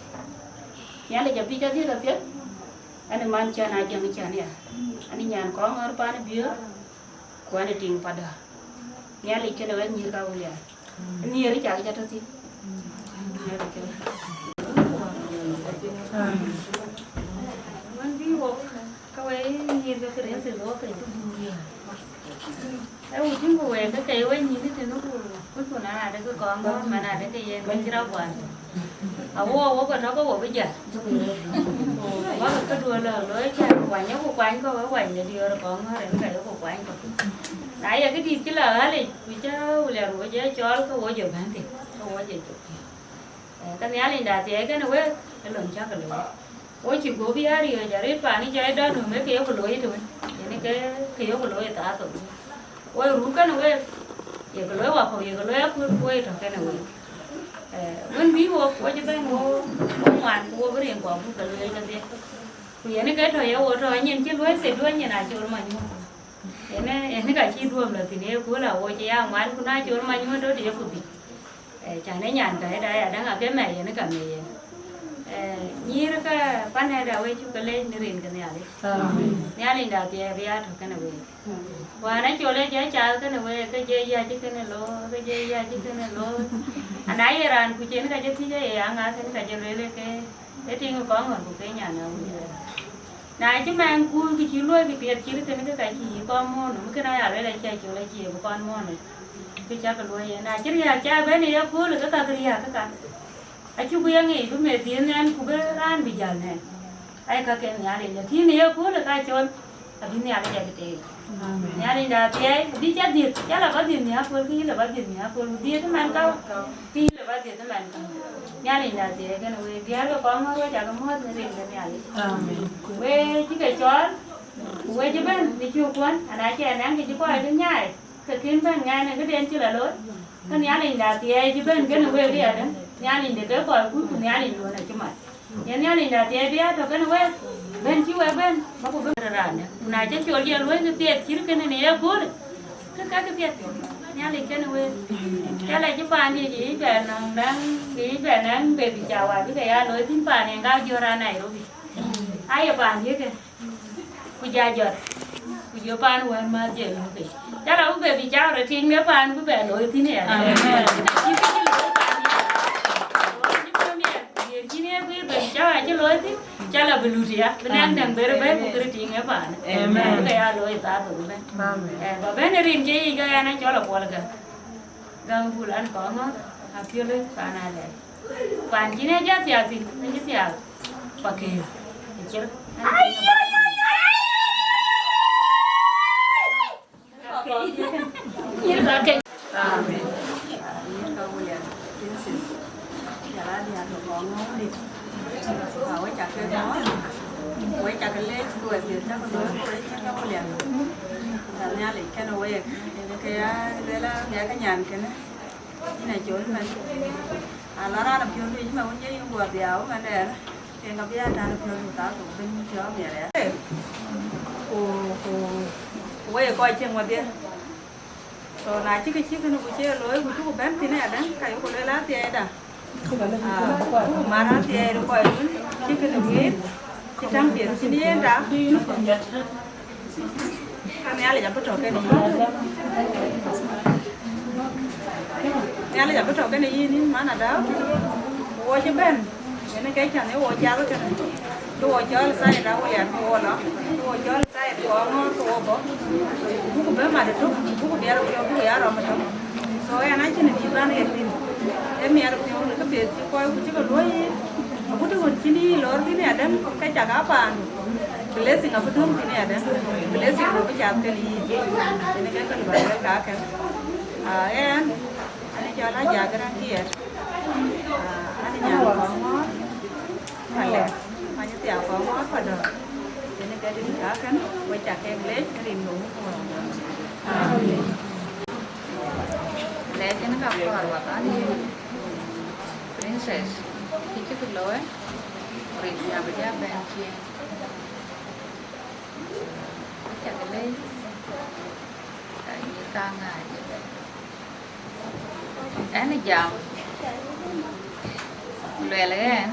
Nhialic abï ca dhiëth apiɛth. An man cän a jäŋ cän ya. An nyan Kɔŋɔ̈ɔ̈r pan Biöör, ku an tiŋ Padɔ̈ɔ̈r. Nhialic kenë wek nyïïr ka Awulian. Nhiëër cak ca tɔ̈ thïn. Wën bï wok, ke wek nyïïr ke Kërtho, wok ke cuk nyïïr. Ee wut tïŋ ku wek, ke ke wek nyïïr tënë ku. Ku na adekï kɔŋ ŋɔ̈ɔ̈r man adekï yen ke cï rɔt guan. Awo, wo ke tɔ̈ ke wo bï jäl. Ku bäk ke duö lɔ looi cä kuany, ku kuany kɔ̈k, kuany de diöör kɔŋ ŋɔ̈ɔ̈r en ka ye ku kuany kɔ̈k. Na ye këdït cï la ɣälic, ku cä William wo jɔ cɔɔl, ke wo jɔ bɛ̈n thïn, ke wo jɔ cök thïn. Eh, ke Nhialic da thiɛɛi kënë wek, ë lon cäk looi. Wo cï guöp ya riɔ̈ɔ̈c arëët paan ë jai dɔ̈n nöm, ee ke yok looi tëwën, yen ke, ke yok looi thaa thok. Wo ruu kënë wek, ye ke looi wakɔ̈u, ye ke looi akööl, ku wo ye tɔ̈ kënë wek. Eh, wën bï wok, wo cï bɛ̈n wo, wo ŋuan, ku wo bï rin kɔ̈k buk ke lueel kedhie. Ku yen ke tɔ̈ ye wo tɔ̈, nyin cï luɔi thedun, nyin acol manyuɔ̈ɔ̈n. Yen, yen ka cï duöm lɔ thïn, ye kööl awo cï ya ŋuan, ku na col manyuɔ̈ɔ̈n tɔ̈ të ye ku dhïc. Eh, cän ë nyan ka ëda ya däŋ ake mɛ̈i yen ka mɛ̈i yen. Eh, nyïïr ka pan ëda we cuk ke leec në rin ke Nhialic. Amen. Nhialic da thiɛɛi bï ya tɔ̈ kënë week. Wään acol ë jɔ cath kënë week, ke jɔ yäc kënë loor, ke jɔ yäc kënë loor. Ana ye raan ku cen ka jɔ thiëc aye aŋa kënë ka jɔ lueel ke, ë tiŋ kɔŋ ŋɔ̈r ku ke nyan awuc. Na cï mɛnhkun kë cï luɔi kë piɛth cït kënë ke ka cï yï kɔn muɔ̈ɔ̈n nɔm, kënë aya luel acie col acie bï kɔn muɔ̈ɔ̈n nɔm. Kë cäk luɔi yen. Na cï riääk ca bɛ̈n ë yekööl ke ka kë riääk ke ka. Acuk ye ŋic bï meth dhiëëth nɛn ku bï raan bï jäl nɛn. Ai ka ke Nhialic, lakin ë yekööl ka col, abï Nhialic abï teer. Amen. Nhialic da thiɛɛi, abï ca dhiëth, ca la ba dhiëth nhiakööl, ke yïn la ba dhiëth nhiakööl, ku dhiëth ëmɛn ka. Pïïr ë ba dhiëth ëmɛn ka. Nhialic da thiɛɛi kënë week, diäär ke kɔŋ ŋɔ̈ɔ̈r, we cakë muɔ̈ɔ̈th në rin ke Nhialic. Amen. We cï ke cɔɔl, ku we cï bɛ̈n në cuk kuɔn, ana cï anɛŋ kë cï kɔc bï nyaai, ke kën bɛ̈n ŋɛn ë këden cï la looi. Ke Nhialic da thiɛɛi cï bɛ̈n kënë week ë adäŋ, Nhialic de ke kɔc kuc, ku Nhialic duön acï mat. Yen Nhialic da thiɛɛi bï ya tɔ̈ kënë week, bɛ̈n cï wek bɛ̈n, ba ku bï raan dɛ̈. Ku na cï col jɔ luɔi kë piɛth cït kënë në yekööl, ke ka kë piɛth. Nhialic kënë week. Cä la cï paandië yic bɛ nɔŋ däŋ, yic bɛ nɛŋ baby shower bï ke ya looi thïn paan yen ka jɔt raan Nairobi. Aye paandië ke. Ku ja jɔt. Ku jɔ paan wën mäth jɔ yök ke. Cä la bï baby shower tiiŋ de paan bï bɛ looi thïn ya. Amen. Cï ke cï looi paan ya. Cï bï miɛt, yen cïn ye guiir baby shower cï looi thïn. Cä la bï lut ya, bï nɛŋ däŋ bërë bɛ̈n ku kërë tiiŋ ë paan. Amen. Bï ke ya looi thaa thok ëbɛ̈n. Amen. Eh, ba bɛ̈n ë rin ke yic ke ɣɛn acɔl Apuɔl Gäŋ. Gäŋ Bul an kɔŋ ŋɔ̈ɔ̈r, apiöl ë paan alɛɛc. Paan cïn ë jɔ thiaak thïn, ë cï thiaak pa këër. Ë cïr. Amen. Yïn ka William Princess. Jɔl a diäär ke kɔŋ ŋɔ̈ɔ̈r dït. Aa, we cak ke mɔ̈ɔ̈th. We cak ke leec, ku we dhiëth cak ke looi, ku we cak ke William. Jɔl Nhialic kënë week, yen ke ya lueel, ya ke nyan kënë. Yïn acol mɛn. Ala raan apiɔ̈ɔ̈th wïc mɛn wën ye yïn guɔ dhiau mɛn dɛɛr. Yen ka bï ya tän apiɔ̈ɔ̈th wïc thaa thok bï yïn piɔ̈ɔ̈th miɛt ya. Ku, ku, ku we ye kɔc cieŋ wedhie. So na cïkï cï kënë ku cie looi ku cuk bɛ̈n thïn ëyadäŋ, ka yeku lueel athiɛɛi da. Ah, ku mar athiɛɛi de kɔc wën cï kënë guiir, cï täŋ piɛth cïn yen da. Ka Nhialic abï tɔ̈ kenë yïn. Nhialic abï tɔ̈ kenë yïn, yïn man Adau. Ku wo cï bɛ̈n, yen ke cän ë wo cath kënë. Ke wo cɔl Thaida William, ke wo lɔ. Ke wo cɔl Thaida, ke wo ŋɔ̈ɔ̈r, ke wo bɔ̈. Buk bɛ̈n mat ëtök, buk diɛɛr piɔ̈u, buk ya rɔm ëtök. So ɣɛn acïn bï bän ɣet thïn. Ee miɛt piɔ̈u në këpiɛth cï kɔc ku cï ke luɔ̈i yiic. Agut wën cïn yï lɔɔr thïn ëyadäŋ, ke cak a paandu. Blessing abï döŋ thïn ëyadäŋ. Blessing abï cath kenë yïn. Yen ke kën bä lueel kakë. Ah, ɣɛn, an cɔl Ajak Garaŋ Kiɛɛr. Ah, an nyan kɔŋ ŋɔ̈ɔ̈r. Malɛk, many thiaak kɔŋ ŋɔ̈ɔ̈r Padɔ̈ɔ̈r. Yen ke dït kakën, we cak kek leec rin ke Wun ku Wën. Amen. Lɛc yen ka kɔɔr wä kan yï Princess, kë cïkï looi, rin abï ja bɛ̈n cieŋ. Cak leec, ka yï ka ŋääc. Ɣɛn jam, luɛl ɣɛn,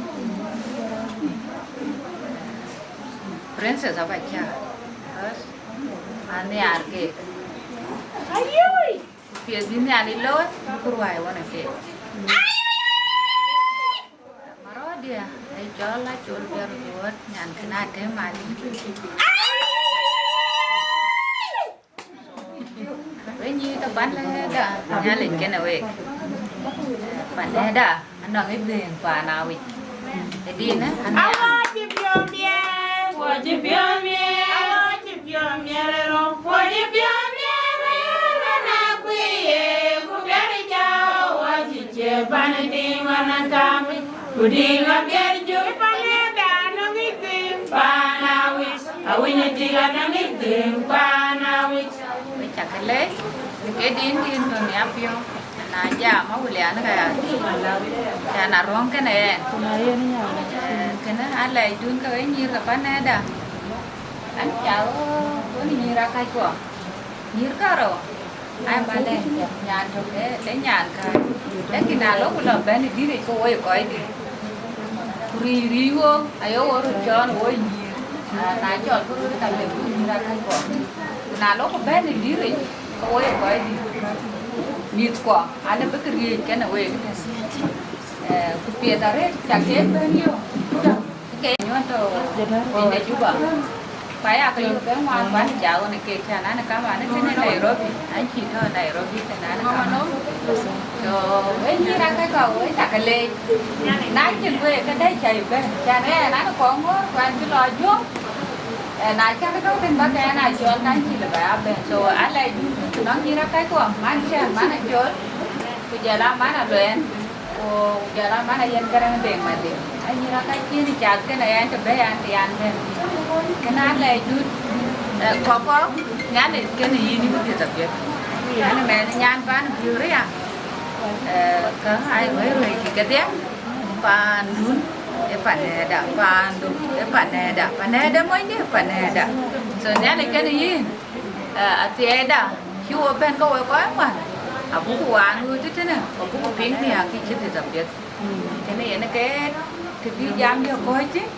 Princess aba cä, bas, anhiaar keek. Ku piɛth bï Nhialic looi, bï ku ruääi wën ë keek. Marɔ̈ɔ̈diɛ, ë cɔl Acol Biɔr Juɔ̈ɔ̈t, nyan kën Atem Adï. Wek nyïïr ke Pan lɛ̈ɛ̈tda, Nhialic kenë week. Pan lɛ̈ɛ̈tda, anɔŋ ë dhëëŋ paan Awic. Ë dinë, anɔŋ. Awɔɔc cï piɔ̈u miɛɛr, awɔɔc cï piɔ̈u miɛɛr, awɔɔc cï piɔ̈u miɛɛr ë rou, awɔɔc cï piɔ̈u miɛɛr ë rou, na kuiye, ku biɛ̈rë ca, awɔɔc cï cie pan ë diŋ ɣɔn akam, ku diŋ abiɛr jur pan lɛ̈ɛ̈tda anɔŋ ë dhëëŋ paan Awic. Awiny ë tik anɔŋ ë dhëëŋ paan Awic. Wek cä ke leec, ke din din tɔ̈ nhiapiɔ̈u. Na jam Awulian ka ya, can arɔ̈ŋ kënë ɛn. Eh, kënë alɛɛcdun ke we nyïïr ke pan lɛ̈ɛ̈tda. An, ca ɣöö wën nyïïr akackua. Nyïïr karou. Ai, manë, nyan tök, eh, de nyan ka. Lakin na lɔ ku lɔ bɛ̈n ë dït yic ke woi kɔc dït. Ku ric ric wo, aye wo röt cɔɔl wo nyïïr. Ah, na cɔl ku röt ka le ku nyïïr akackua. Ku na lɔ ku bɛ̈n ë dït yic ke woi kɔc dït. Mïthkua, an, bï ke riëëc kenë week. Eh, ku piɛth arëët ca keek bɛ̈n yök. Ke nyuɔ̈n tɔ̈ piny de Juba. Ku aya ke yök ke ŋuan ban jam në keek, can an, kam an, tënë Nairobi, an cï tɔ̈ Nairobi tënë an, kam. So, we nyïïr akackua, we cä ke leec. Na cïn we ke dɛ̈ cä bɛ̈n, can ɣɛn an, kɔŋ ŋɔ̈ɔ̈r, ku an cï lɔ Ajuɔŋ. Eh, na cäk tɔ̈ thïn ba ke an, a cɔl kan cï lë ba ya bɛ̈n. So, alɛɛcdun tënɔŋ nyïïr akackua, man cän, man acɔl, ku jɔl a man aluɛɛn. Ku jɔl a man ayen Garaŋ Deŋ Madï. Anyïïr akackïn cath kënë ɛn të bɛ̈ɛ̈i an, të yan bɛ̈n. Kënë alɛɛcdun, eh, kɔkɔ, Nhialic kenë yïn yï bï dhiëth apiɛth. An, mɛn nyan ban biöör ya. Eh, kä ai ruɛ̈i ruɛ̈i kï kedhie, paandun ë pan lɛ̈ɛ̈tda, paandu ë pan lɛ̈ɛ̈tda, pan lɛ̈ɛ̈tda monyde ë pan lɛ̈ɛ̈tda. So Nhialic kenë yïn, eh, athiɛɛida, cï wo bɛ̈n ke we kɔc ŋuan, abuku waan ɣööt tëtënë, abuku piŋ nhiaak kï cï dhiëth apiɛth. Kënë yen ke të bï jam yök kɔ̈ɔ̈c thïn,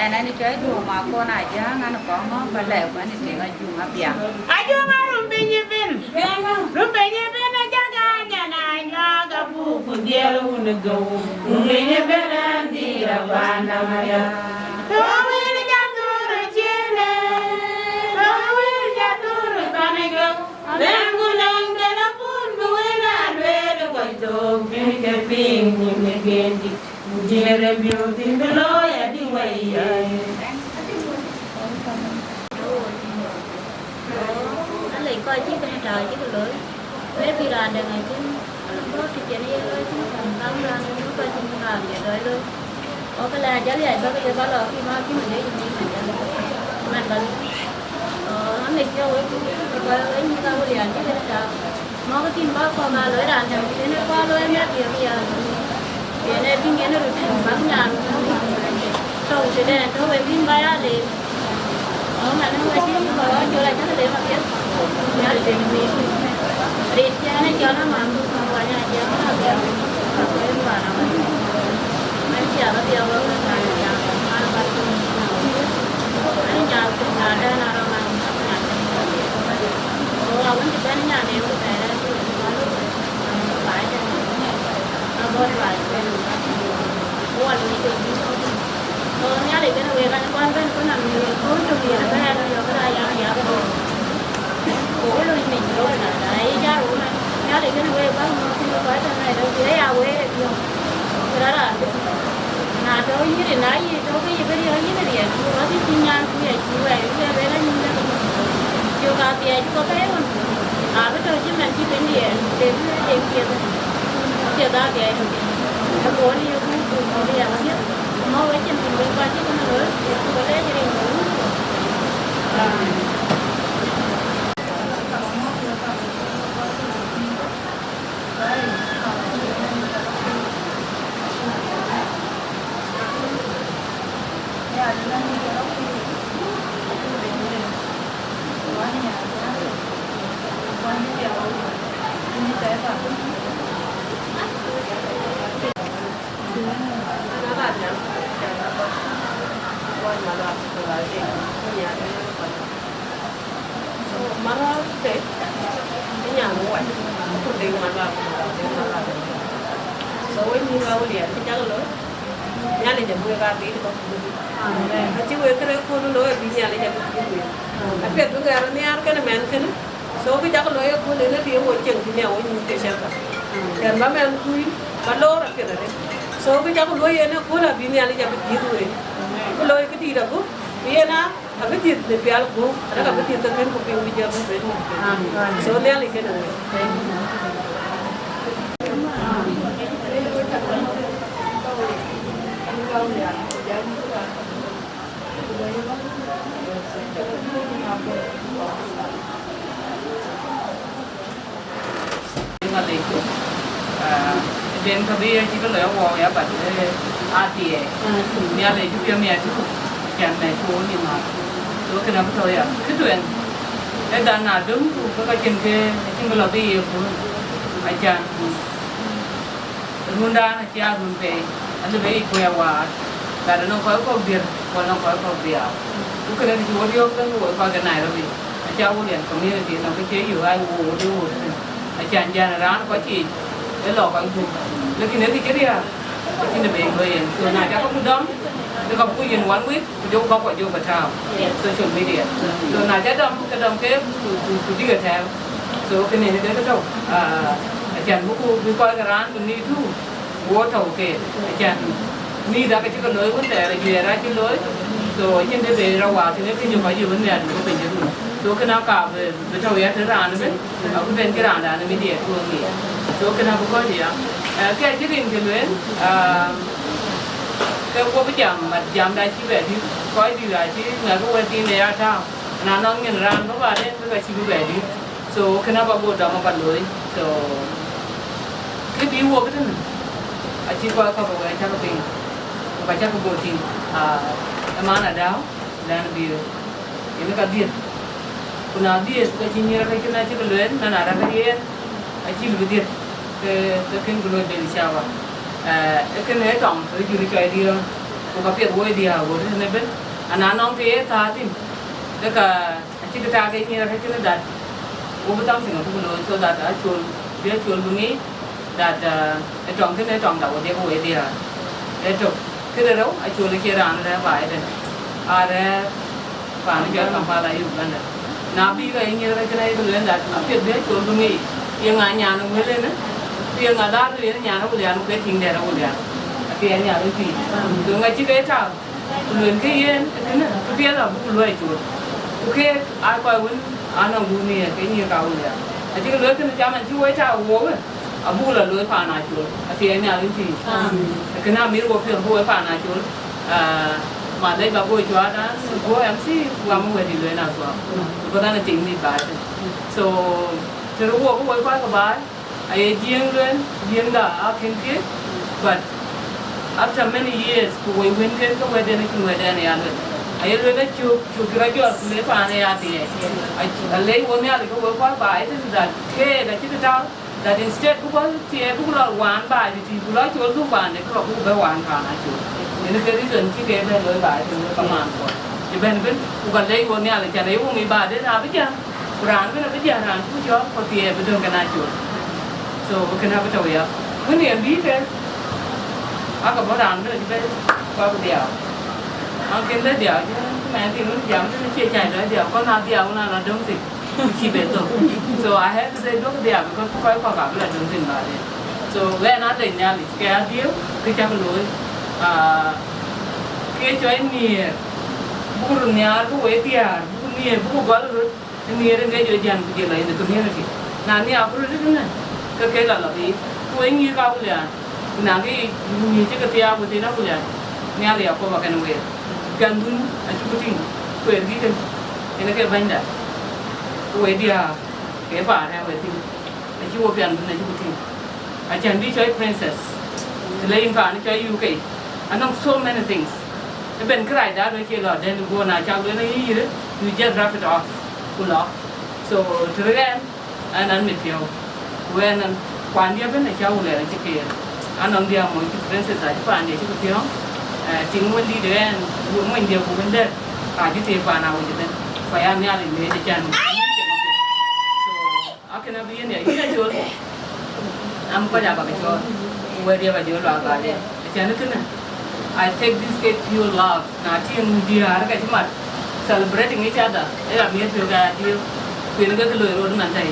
ɛn, ɛn cɔl Duɔ̈ɔ̈m Akon Ajäŋ, an, kɔŋ ŋɔ̈ɔ̈ŋ ba lɛɛk, an, tiŋ Ajuŋ Abiaŋ. Ajuŋ arum piny ëbën, rum piny ëbën, ajak anyana nyuak abuk ku dhiɛl wun ë geu. Rum piny ëbën, an, dhil aban dam aya. Tɔ̈ wël jam dhur cïnë, tɔ̈ wël jam dhur pan ë geu. Rɛ̈ɛ̈r ku lɔ̈ŋ de la pun bï wën aa lueel ë kɔc thok bï ke piŋ nyin ë gen dït, ku diëër ë miök thïn bï looi adï wei ye. Alec kɔc cï kënë tääu cï ke looi, maybe raan dɛ̈ ŋäc thïn, anɔŋ bɔ̈ të cïn ye looi thïn, kan kam raan ë kɔc cïn raan ye looi looi. Ɣɔ̈k lɛ ajal yai bäk ye ba lɔ ki ma ki mene yi ni mene. Man ba. Ɔ, ame jɔ we ku, ku ba we ni ka we ya ni ta. Mɔk tin ba kɔk aa loi raan dɛ̈, tënë kɔc loi mɛt ye ya. Yen e bï yen röt bäk nyan. Tɔ̈u tëde, tɔ̈u we bïn ba ya le. Ɔ, man, ë wɛ̈t cï kɔc jɔl acä ke lek apiɛth. Nhialic tënë mïth. Rin cï ɛn ë cɔl amam, ku wany acï amam apiɛth. Ka kuɛɛr paan amam. An cï aba dhiau wek wek raan ë jam, man aba tïŋ. An nyaal ku nyaal dɛn arɔm an nyaal. Ku awën cï bɛ̈n nyan en ku bɛ̈ɛ̈r ë tïŋ. Baai tënë. Abɔ̈ baai tënë. Wal ni ke bï. So Nhialic kenë wek an, kuan bɛ̈n ku nɔm në wek, ku tök yen bɛ̈ɛ̈r, ku yɔ̈k raan yam, yam. Ku wël wïc mic ku lok na, na ye jal wun an, Nhialic kenë wek bäk mɔ̈k thïn, ku kɔc tɔ̈ Nairobi, aya wëër ë biɔ̈ɔ̈k. Ku rɔt raan bï. Na tɔ̈u yïn rin, na yï tɔ̈u ke yï bï riɔ̈ɔ̈c yïn riɛl, ku rɔt yï cï nyan ku ya cï wɛɛr, ku ya lueel anyïn lëk. Cök athiɛɛc kɔ̈k ke ye ɣön. Abï tɔ̈u cï man cï ben riɛl, dek, dek piɛth. Piɛth athiɛɛc tɔ̈u. Ë bɔ̈ ni ye ku, ku bɔ̈ ya wadiɛ̈. Mɔ̈u wecin ku luel kuat cï kënë looi, ku lɛc rin ku wun ku. Amen. So, Malual ke, ë nyan wac, ku dek Malual, ku Malual, dek Malual. So, we mïth Awulian, cï cak looi, Nhialic abï wek aa bï kɔ̈k. Amen. Acï wek kërë kööl looi, abï Nhialic abï bï wek. Apiɛth bï ɣɛɛr nhiaar kënë mɛnh kënë, So kë cak looi ëkööl en adï, wo cieŋ cï nhiaar wo nyuc ke cäŋ ka. Kɛn ba mɛn kuc, ba loor apiɛth arëët. So kë cak looi en ëkööl abï Nhialic abï dhiëth wei. Kë looi këdït agup, ku yen a abï dhiëth në pial gup, arëk abï dhiëth ke kën ku piŋ bï jɔ bï bɛ̈n. So Nhialic kënë wei. Ŋadhicku, ah, den ka bï ya cï ke lɔ ya wɔ ya, but, eh, athiɛɛi. Nhialic cï piɔ̈u miɛt cï ku can mɛt cï wɔ ni mat. So kënë abï tɔ̈u ya. Kë tueŋ, ë dhan na döŋ ku ke ka cïn ke, cïn ke lɔ bï ye ku acan. Rundan acï a run pei, alëu bë yic kuɔ̈c awäär, gat anɔŋ kɔc kɔ̈k dhiëth, ku anɔŋ kɔc kɔ̈k dhiau. Ku kënë kë cï wo riɔ̈ɔ̈k thïn, wo kɔc ke Nairobi, acï a Awulian community, nɔŋ kë cie yök aa wo wo de wo thïn. Acan jän raan kɔc yiic, ë lɔ kɔc gup. Lakin ë kë cï riääk, acïn dë bë yic luɔi yen. So na cakë ku dɔm, ke ka buk yen one week, ku jɔku bä kuɔc jɔku bä tääu social media. So na cä dɔm, ke dɔm ke ku, ku, ku dïk ë tɛ̈ɛ̈u. So kënë ke ke tɔ̈u, ah, acan bï ku, bï kɔc ke raan bï ŋic tuur, wo tɔ̈u ke, acan mïth ake cï ke looi wën thɛɛr ajuɛɛr acï looi. So acïn të be rɔt waak tënë kë jɔ kɔc yï wën nhiaar bï ke piny cï run. So kënë aka bï, bï tɔ̈u ya tënë raan ëbën, abï ben cï raandan ë media tuɔɔŋ ŋic. So kënë abï kɔc ya. Eh, kë acï rin cï lueel, ah, ke guɔ̈p jam, but jamda cï bɛ dït, kɔc dït acï ŋɛk ke wɛ̈t thiin de ya tääu. Na nɔŋ nyin raan bä ba den ke ka cï bï bɛ dït. So kënë aba go dɔm aba looi. So kë bï wok tënë, acï kɔc kɔ̈k ke wɛ̈t cakë piny, ku ka cakë go tïŋ, ah, ë man adäu, lɛn bï yen ka dhiëth. Ku na dhiëth, ka cï nyïïr ke cïn acï ke lueel, na na rɛ̈k yen, acï bï dhiëth, ke, ke kën bï looi ben caba. Eh, ee kënë ë tɔŋ, ke jur cɔi diɔ̈ɔ̈r, ku ka piɛth woi diäär wor tënë ëbën, ana nɔŋ ke ye thäär thïn, ke ka acï ke tak ke nyïïr ke cïn that, wo bï something abuk looi, so that acol, bï acol bï ŋic that, uh, ë tɔŋ kënë ë tɔŋda wo diɛk woi diäär. Ë tök. Këde rou, acol acie raan rɛ̈ɛ̈r baai ëtën. Aa rɛ̈ɛ̈r paan jɔl Kampala, Uganda. Na bï ke nyïïr ke cïn ayek lueel that apiɛth bï acol bï ŋic, ye ŋa nyan ë wël ënë, ku ye ŋa dhar bï yen nyan ë Awulian, ku ke tiŋ dɛ̈t Awulian. Apiɛth nyan ë pïïr. So ŋa cï ke tak? Ku luel ke yen, kënë, kë piɛth abuk luɔi col. Ku keek aa kɔc wën anɔŋ gup nhiëër, ke nyïïr ka Awulian. Acï ke luel kënë, cam an cï woi tak wok, abuk lɔ looi paan acol, athiɛɛi Nhialic pïïr. Amen. Kënë amit wo piɔ̈ɔ̈th bï woi paan acol, ah, ma lec ba boi cuat an, go M C, wam wɛ̈t dï lueel na thuɔɔk. Because an ë tiŋ dït ba tïŋ. So, të röt wok bï woi kɔc ke baai, aye Jiëëŋ lueel, Jiëëŋda aa kën thiëëc, but after many years, ku woi wënken ke wɛ̈tden acïn wɛ̈tden ya lueel. Aye lueel acök, cuk cï rɔt jɔt, ku le paan ë ya thiɛɛc. Ac-, alec wo Nhialic ke woi kɔc baai tënë that keek acï ke tääu, that instead buk kɔc thiɛɛc buk lɔ waan baai tïtï, ku lɔ col dhuk baande, ke ka buk bɛ waan paan acol. Yen ke reason cï ke bɛ looi baai tënë wek kamaan kuɔ. Cï bɛ̈n ëbën, ku ka lec wo Nhialic, can aye wo ŋic baai den abï jäl. Ku raan bï na bï jäl raan cuk cɔɔk, ku thiɛɛi bï döŋ kën acol. So, kënë abï tɔ̈u ya. Wën yen bï ke, aka bɔ̈ raan bï na cï bɛ̈n, ku abï dhiau. An kën bɛ dhiau, cï mɛn thïn wën jam, cï cie cai dɔ dhiau, kɔn a dhiau, na la döŋ thïn, ku cï bɛ thök. So, I have to say, duɔ̈k dhiau, because kɔc kɔ̈k abï la döŋ thïn baden. So, ɣɛn a lec Nhialic, ke a dhiëëu, kë cak looi. Ah, ke cɔc nhiëër, buk röt nhiaar, ku wek diäär, buk nhiëër, buk gɔl röt, Nhiëër ë ŋic ë jam ku jël in the community. Na nhiaar ku röt ëtënë, ke ke la lɔ biic. Ku wek nyïïr ka Awulian, ku na ke nyïïr cï ke thiaak within Awulian, Nhialic akɔ̈p akën weer. Piɛndun acï ku tïŋ, kueer gï kën, yen ke bɛ̈nyda. Ku wek diäär, ke paan rɛ̈ɛ̈r wek thïn, acï wo piɛndun acï ku tïŋ. Acän bï cɔc princess, të le yïn paan cɔc U K, anɔŋ so many things. Ëbɛ̈n kërac daat wek cie lɔ dɛ̈n, go na cak lueel ayï yïrë, you just wrap it off, ku lɔ. So, të rëër ɛn, ɛn an mit piɔ̈u. Ku ɛn, ɛn, kuandiɛ ëbɛ̈n acä wulɛɛr acï keer. Anɔŋ diɛ amoc cï princess acï paandiɛ cï ku thiɔ̈ɔ̈ŋ. Eh, tiŋ wën dït ɣɛn, monydiɛ ku wëndɛ̈t, ka cï thiëëk paan awec ëbɛ̈n. Ku aya Nhialic leec acän. So, akën abï yen ya, yïn acol. Am kɔc abä ke cɔɔl. Ku wɛ̈t diɛ bä jɔ luaak baden. Acän kënë, I take this cake pure love. Na tïŋ diäär ka cï mat, celebrating each other, ë amiëth piɔ̈u ka ya diëër. Kuën ke ke loi rot man tei.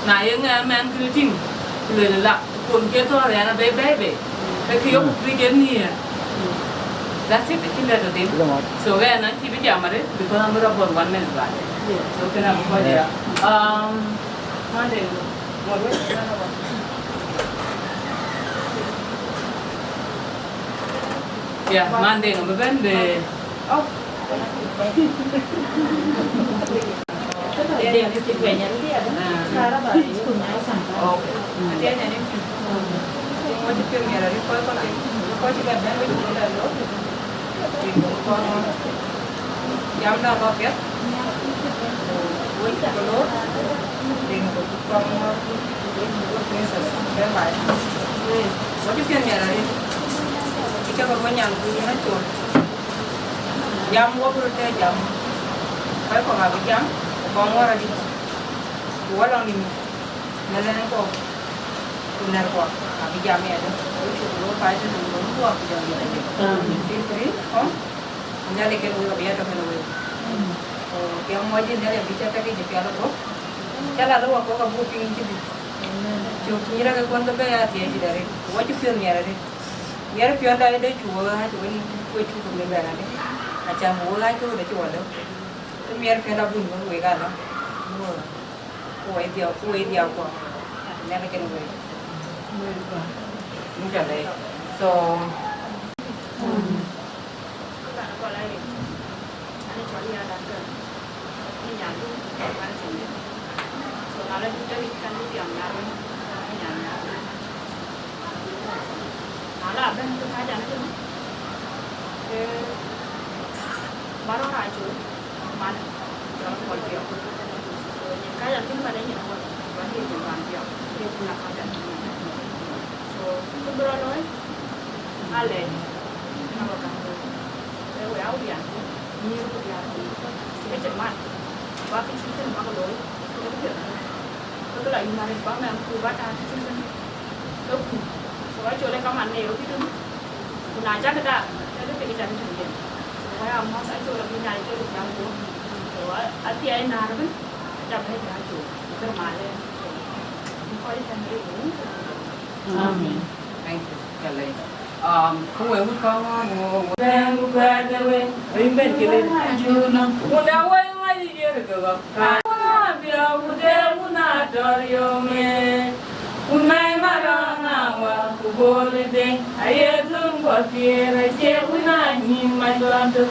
Na ye ŋɛɛr mɛn kë tïŋ, ku lueel la, ku kuɔn ke thɔ̈ɔ̈r yɛn abɛ̈i bɛ̈ɛ̈i bei. Ke kë yok ku kuic en nhiëër. That's it, acïn dɛ̈t tɔ̈ thïn. So, ɣɛn an cï bï jam arëët, because I'm about one minute back. So, kënë abï kɔc ya. Um, Monday, what was it? Yeah, Monday, I'm a bit, uh, oh. Jamda ba piɛth, wec ku loor, rin ku kɔŋ ŋɔ̈ɔ̈r, wec ku loor Princess, bɛ̈n baai. Wec piɛth miɛt arëët, cï cä ke ruɔ̈c nyan ku yen acol. Jam wok röt tëë jam, kɔc kɔ̈k abï jam, ku kɔŋ ŋɔ̈ɔ̈r adït, ku wä lɔ nïm në lɛ̈ɛ̈n kɔ̈k, ku nɛ̈r kɔ̈k abï jam yadë, wec ku loor baai tënë ku loor ku jam yadë. Feel free, kɔŋ. Nhialic ke wek abï ya tɔ̈ kënë wek. Ku tiɛm muɔc dït Nhialic abï cä tëk yic pial ëbɔ̈. Cä la lëu wakɔ̈k abuk piŋ cï dït. Cök nyïïr ake kuɔn ke bɛ̈ɛ̈i athiɛɛi dït arëët. Ku wɔ cï piɔ̈n miɛt arëët. Miɛt piɔ̈nda ëdë cuk wek ɣääc wek wek cuk kë bï bɛ̈n adï. Acan ku wek ɣääc ke wek acï wɔ lëu. Ke miɛt piɔ̈nda bun wek wek alä. Ku wek dhiau ku wek dhiau kuɔ. Nhialic kënë wek. Yïn ca lɛc. So, So, kë bï rɔt looi, alɛɛc, na wek gam looi, ee wek aa wïc an, nyïïr ku diäär ku, ke cï man, ku akë cït kënë bäk looi, ke bï piɛth, ke bï la yum arëët bäk mɛm ku ba taar kë cït kënë, ke kuc. So, acol ë kaman ne röt këtënë, ku na cakï taar, ke kë thïn cakï tïŋ yen. So, wek aa mɔ̈th acol abï Nhialic ke röt jam ku, so, athiɛɛi näär ëbën, aca bɛ̈ɛ̈i bï acol, ku kër mal ë, so, bï kɔc tɛ̈n rëër. Amen. Thank you. Ka lec. Um, ku we wut kɔŋ ŋɔɔr wo, wo. Bɛ̈n ku kuɛɛth de we. Rin bɛ̈n cï lec. Wunda we ŋɔc ë yer ke ɣɔ̈k. Ka wun a biɔɔk, ku de wun a tɔ̈r yom ye. Ku nai marɔŋ a wa, ku bol ë deŋ. Aye thun kuɔ thiëër, acie wun a nyïn mac lɔn tök.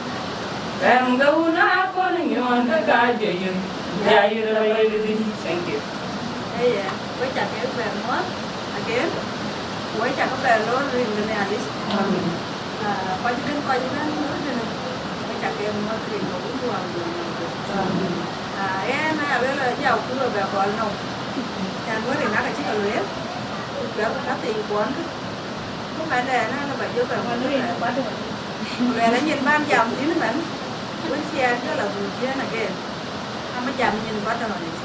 Bɛ̈n ke wun a kɔn nyuɔɔn ke ka jɔ yök. Ya yïr ë lɔc dït. Thank you. Ëë, we cä ke bɛ̈n muɔ̈th again, ku we cä ke bɛ̈n lor rin de Nhialic. Amen. Ah, kɔc bï, kɔc bï bɛ̈n tënë, we cä ke muɔ̈th rin ke Wun ku Wën ku Nhialic. Amen. Ah, yen aya lueel, ë jau ku röt bɛ gɔl nou. Cän wën rin ake cï ke lueel, ku cuɛ̈r ku ka thii kuɔn kë. Ku mɛn de ënë, ënë ba jɔ bɛ muɔ̈th rin. Ku lueel anyin ban jam thïn mɛn, wën cï ɛn jɔ la dhuk ciëën again. Ama jam nyin ba dɔ̈ɔ̈r yic.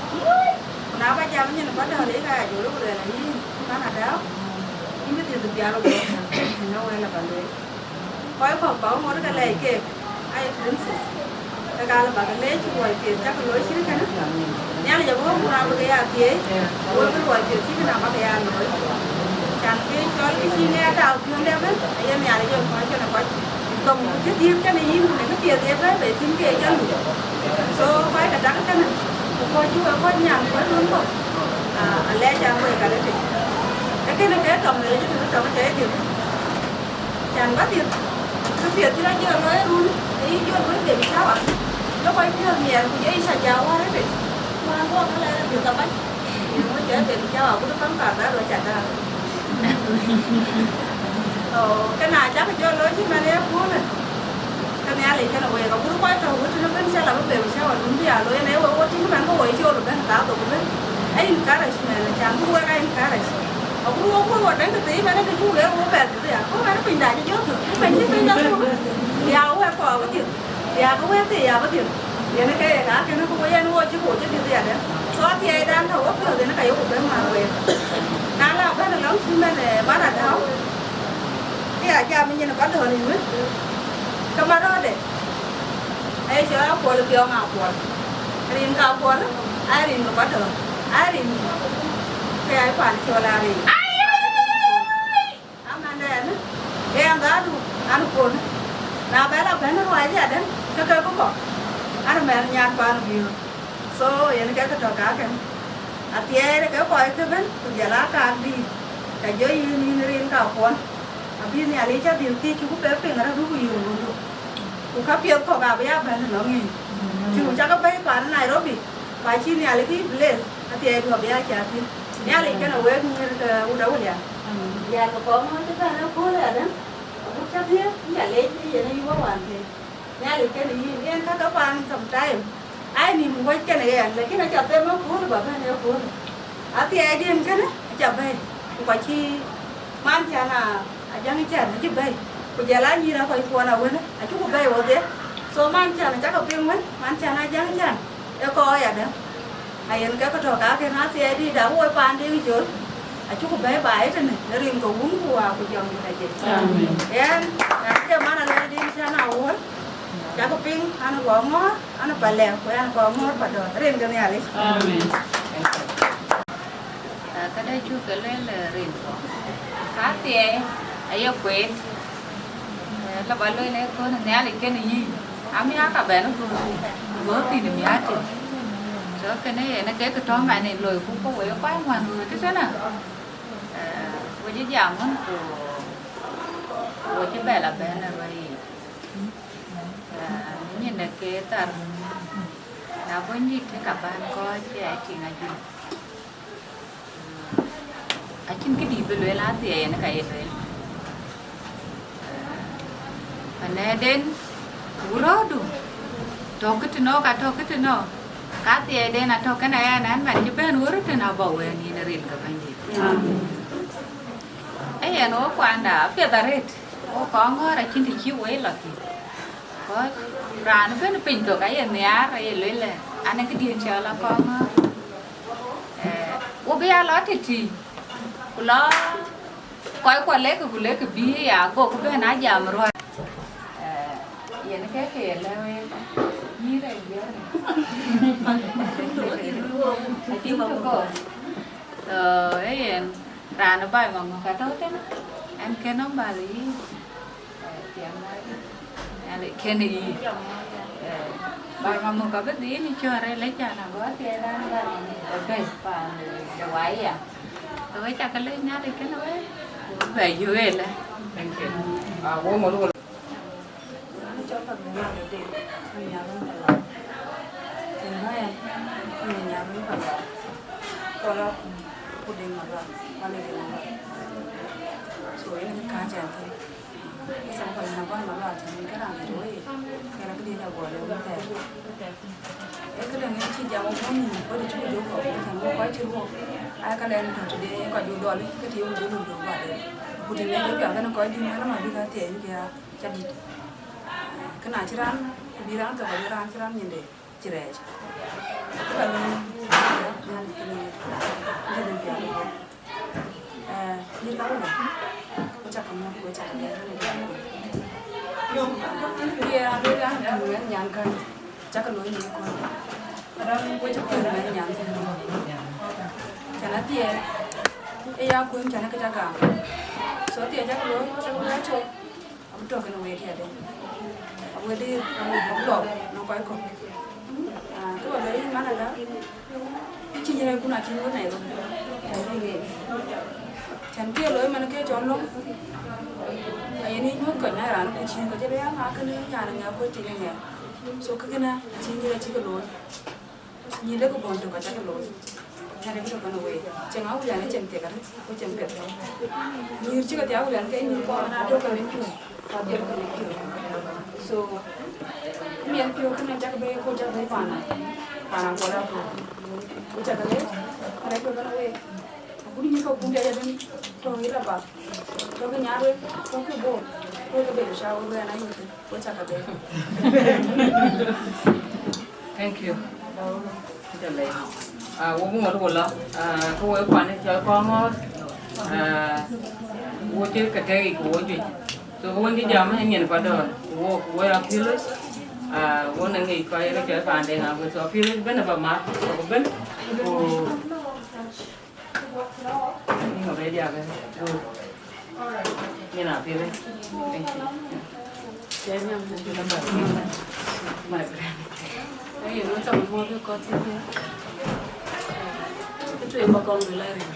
Na ba jam nyin ba dɔ̈ɔ̈r, ye ka ya jɔ lok lueel ayï, man adau, yïn bï dhiëth pial wok, në wël aba lueel. Kɔc kɔ̈k ba ŋot ke lɛc keek, aye princess. Ke ka lë ba ke leec luɔi piɛth cak looi cït kënë. Nhialic abï wok raan bï ke ya thieei, wok bï luɔi piɛth cït kënë aba ke ya looi. Can kë cɔl kë cï ŋɛk tau piɔ̈nde ëbën, aye Nhialic en kɔc kënë kɔc. Dom cï dhiëëth kënë yïn, ku në kë piɛth ye bɛ̈ɛ̈i bei thïn ke ye cä luc. So, kɔc ke tak kënë, ku kɔc cï wek kɔc nyan, ku wek run kɔ̈k, ah, alɛɛc an, wek arëtic. Ee kënë ke tɔŋ de cï tënë tɔŋ cä ye dhiëth. Can bä dhiëth, kë piɛth cï rɔt jɔ looi run, ee yï jɔl wek baby shower. Jɔ kɔc piɔ̈ɔ̈th miɛɛr, ku jɔ yï ca ja wär arëtic. Wään guɔ ke lɛɛr dhiëth abac. Yen wek cä baby shower, ku të käŋ kaar bä rɔt ca däär. So, kënë acäkï jɔ looi cït man ë puɔ̈në, ke Nhialic kënë wek, agut kɔc tɔ̈ wut tënë bën cä la bï baby shower dun bï ya looi, yen ee wek wo tïŋ man ke wo ye col ëbën ka thok ëbën. Ë encouragement, can bï wek aa encourage. Agut wo kuɔ̈n wo dɛ̈ŋ tëthiic man, ke cuk lueel wo bɛ̈ɛ̈r tëthiic, ku man pinyda cï jɔ thök, ku man cï pinyda thök. Ya wek kɔɔr wedhie. Ya ke wëëth thii ya bï dhiëth. Yen ke ye ka kënë ku yen wo cï ku cï dhiëth yadɛ̈. So athiɛɛidan tɔ̈ wo piɔ̈ɔ̈th yen ka yok ku bɛ̈n ŋuan week. Na la bɛ̈n alɔŋ cï mɛn, eh, man adäu, ke ya jam nyin ba dɔ̈ɔ̈r yic wën. Ke man rɔɔdɛ. Aye cɔl Apuɔl Biɔŋ Apuɔl. Rin ka Apuɔl. Arin ke Padɔ̈ɔ̈r, arin ke ai pan cɔl arin. Amɛn ɛn, ë ɛn dhadu, an, kon. Na bɛ la bɛ̈n ruac yadɛ̈, ke ke bï kɔ̈k, an, mɛn nyan pan biöör. So, yen ke ke tɔ̈ kakën. Athiɛɛi ke kɔc ke bɛ̈n, ku jɔl aa kaak dïït, ka jɔ yïn, yïn rin kakuɔn. Abï Nhialic abï thiëc, cï ku pe piŋ rɔt, ku yïn wundu. Ku ka piɛth kɔ̈k abï ya bɛ̈n ënɔŋ yïn. Cï ku cak bɛ̈i pan Nairobi, ku acï Nhialic kï bless, athiɛɛidu abï ya cath thïn. Nhialic kënë wek nyïïr ke wut Awulian. Nhialic kɔŋ ŋɔ̈ɔ̈th cï bɛ̈n ë kööl adë, agut cä dhiëëth, Nhialic yen ayï wä wään thïn. Nhialic kënë yïn, yen ka ke paan sometime. Ai nïm wec kënë ɣɛn, lakin aca them ë kööl ba bɛ̈n ë kööl. Athiɛɛidiɛn kënë aca bɛ̈i, ku ka cï man cän a Ajäŋ Can acï bɛ̈i, ku jɔl a nyïïr a kɔc kuɔn awën, acï ku bɛ̈i wodhie. So man cän acä ke piŋ wën, man cän Ajäŋ Can ë kɔc adë. Ayen ke ke tɔ̈ kakën athiɛɛidït, a woi paan Deŋ Col, acï ku bɛ̈i baai tënë, në rin ke Wun ku Wä ku Jɔŋdït Ajiëc. Amen. Yen, yen ke man a luel Deŋ Can Awuɔl, cak piŋ, an, kɔŋ ŋɔ̈ɔ̈r, an, Palek, ku an, kɔŋ ŋɔ̈ɔ̈r Padɔ̈ɔ̈r, rin ke Nhialic. Amen. Aa, këdë cuk ke lueel, ee, rin kɔ̈u. Ka thiɛɛi aye kueet, ee, la ba lueel ë kɔn Nhialic kënë yï, amiäk ka bɛ̈n ë kööl, ku gɔ̈ɔ̈r thïn ë miäk tïŋ. So kënë yen ke kë tɔ̈ man en loi ku, ku wek kuany wään wëët tëtënë, ee, we cï jam wën ku, ku we cï bɛ la bɛ̈n ë ruɛ̈i yic. Ee, nyin de ke thar, na bɔ̈ nyïk ke ka bän kɔc cï a tïŋ ajur. Acïn këdï bï lueel athiɛɛi yen ka ye lueel. Anɛ̈den, ku röördun, tɔ̈ kë tënɔ̈ ka tɔ̈ kë tënɔ̈, ka athiɛɛiden atɔ̈ kënë ɣɛn, ɣɛn man cï bɛ̈n ɣöt tën abä wɛ̈n yïn rin ke Bɛ̈nydït. Ee yen, ɣok kuanda apiɛth arëët, ɣok kɔŋ ŋɔ̈ɔ̈r acïn të cï woi lɔ thïn. Kɔc raan ëbën piny thok aye nhiaar, aye lueel, an, ee këdiën cɔl akɔŋ ŋɔ̈ɔ̈r. Ee, wo bï ya lɔ tëtï, ku lɔ kɔc kuɔ lek, ku lek bï ya go ku bɛ̈n a jam ruääi. Ee, yen ke ke ye lɛ̈k wek, nyïïr ë guiëër. Acïn të go. So, ee yen, raan ë baai maŋö ka tɔ̈u tënë, ɛn ke nɔm bal yï. Ee, piɛŋ wai. Nhialic kënë yï. Ee, bar mamuk abï dhil cɔɔr ë lec an, ago athiɛɛi dan bar mamuk ë bɛ̈i paan de wai ya. Ke we cak lec Nhialic kënë we, ku bï bɛ yök ëlë. Thank you. Ah, wo mɔn wo. Raan cɔl Pagmena Dede, Anyaŋ Pala. Kën bä ɛn, Anyaŋ Pala. Kɔla ku, ku Deŋ Malwa, wala Deŋ Malwa. So, yen kë kääc ɛn thïn. Example, na bɔ̈ Malwa tënë, ke raan tɔ̈ wei, ke raan këdï ja gɔl ë wun thɛɛr. Ee këdäŋ ë cï jam wok mony nïm, bɔ̈ të cuk jɔ kɔ̈k, tënë wok kɔc cï ruɔk. Aa ka lɛn tɔ̈ tëde kɔc jɔ dhɔl, ke të ye wun jɔ luk jɔ ba de. Ku tënë jɔ piath kën kɔc dït, man ama bï ka thiɛɛi bï ke ya ca dït. Kë na cï raan, ku bï raan thok, abï raan cï raan nyinde. Cï rɛɛc. Kë ba lueel, Nhialic kënë, Nhialic kënë piath. Eh, nyïïr ka wënë, ku cak ka mɔ̈k, ku cak ka lɛɛr, wënë diäär. Ku ye a lueel an, kuur wën nyan kän, cak ka looi nyin kɔn. Adam, ku cak kuur wën nyan kän. Cän athiɛɛi, ë ya kuën cän ë kë ca gam. So athiɛɛi cak looi, cak looi acök. Abï tɔ̈ kënë week yadë. Abï dïït, abï lɔ nɔŋ kɔc kɔ̈k. Ah, kë ba lueel yïn man ada, cï nyïïr kun acïn wën Nairobi. Cän bï ŋeec. Cän kë looi man ke cɔl lɔ̈ŋ. Ayen yï nyuɔ̈th kɔc na raan ku cïn kɔc cï bï ya ŋa kënë nyan ŋɛk ku tïŋ ŋɛk. So kë kënë acïn nyïïr acï kë looi. Nyïïr dek bɔ̈n tök acä ke looi. Nhialic bï tök kenë week. Cieŋ Awulian ë cieŋ thiek arëët, ku cieŋ piɛth. Nyïïr cï ke thiak Awulian ke nyïïr kɔn ëna tök kenë piɔ̈u, ku adhiɛl kenë piɔ̈u. So, miɛt piɔ̈u kënë cak bɛ̈i, ku cak bɛ̈i paan, paan Aŋgɔla ku. Ku cak ke lec, Nhialic bï tök kenë week. Agut nyïïr kɔ̈k kun diac adï, tɔ̈ ë Laba, tɔ̈ ke Nyarweŋ, tɔ̈ ke Bor, tɔ̈ ke Bel Shawul wën ayuth. Ku cak ke bɛ̈i. Thank you. Jɔlɛ. Ah, wo bï ŋot wo lɔ. Ah, ke wo kuan cɔl kɔŋ ŋɔ̈ɔ̈r. Ah, wo cï ke tɛ̈k yic ku wo juëc. So, ke wën cï jam ë nyin Padɔ̈ɔ̈r. Ku wo, ku wo ya piöl. Ah, wun ë ŋic kɔc yen cɔl panden aguëth, so pïr ëbën aba mat, so ëbën, ku ŋö bë diak ë. Good. Nyin a pïr ë. Thank you. My friend. Hey, what's up? Mo bi kɔc thïn. Këtu ë ba kɔn bï la rin.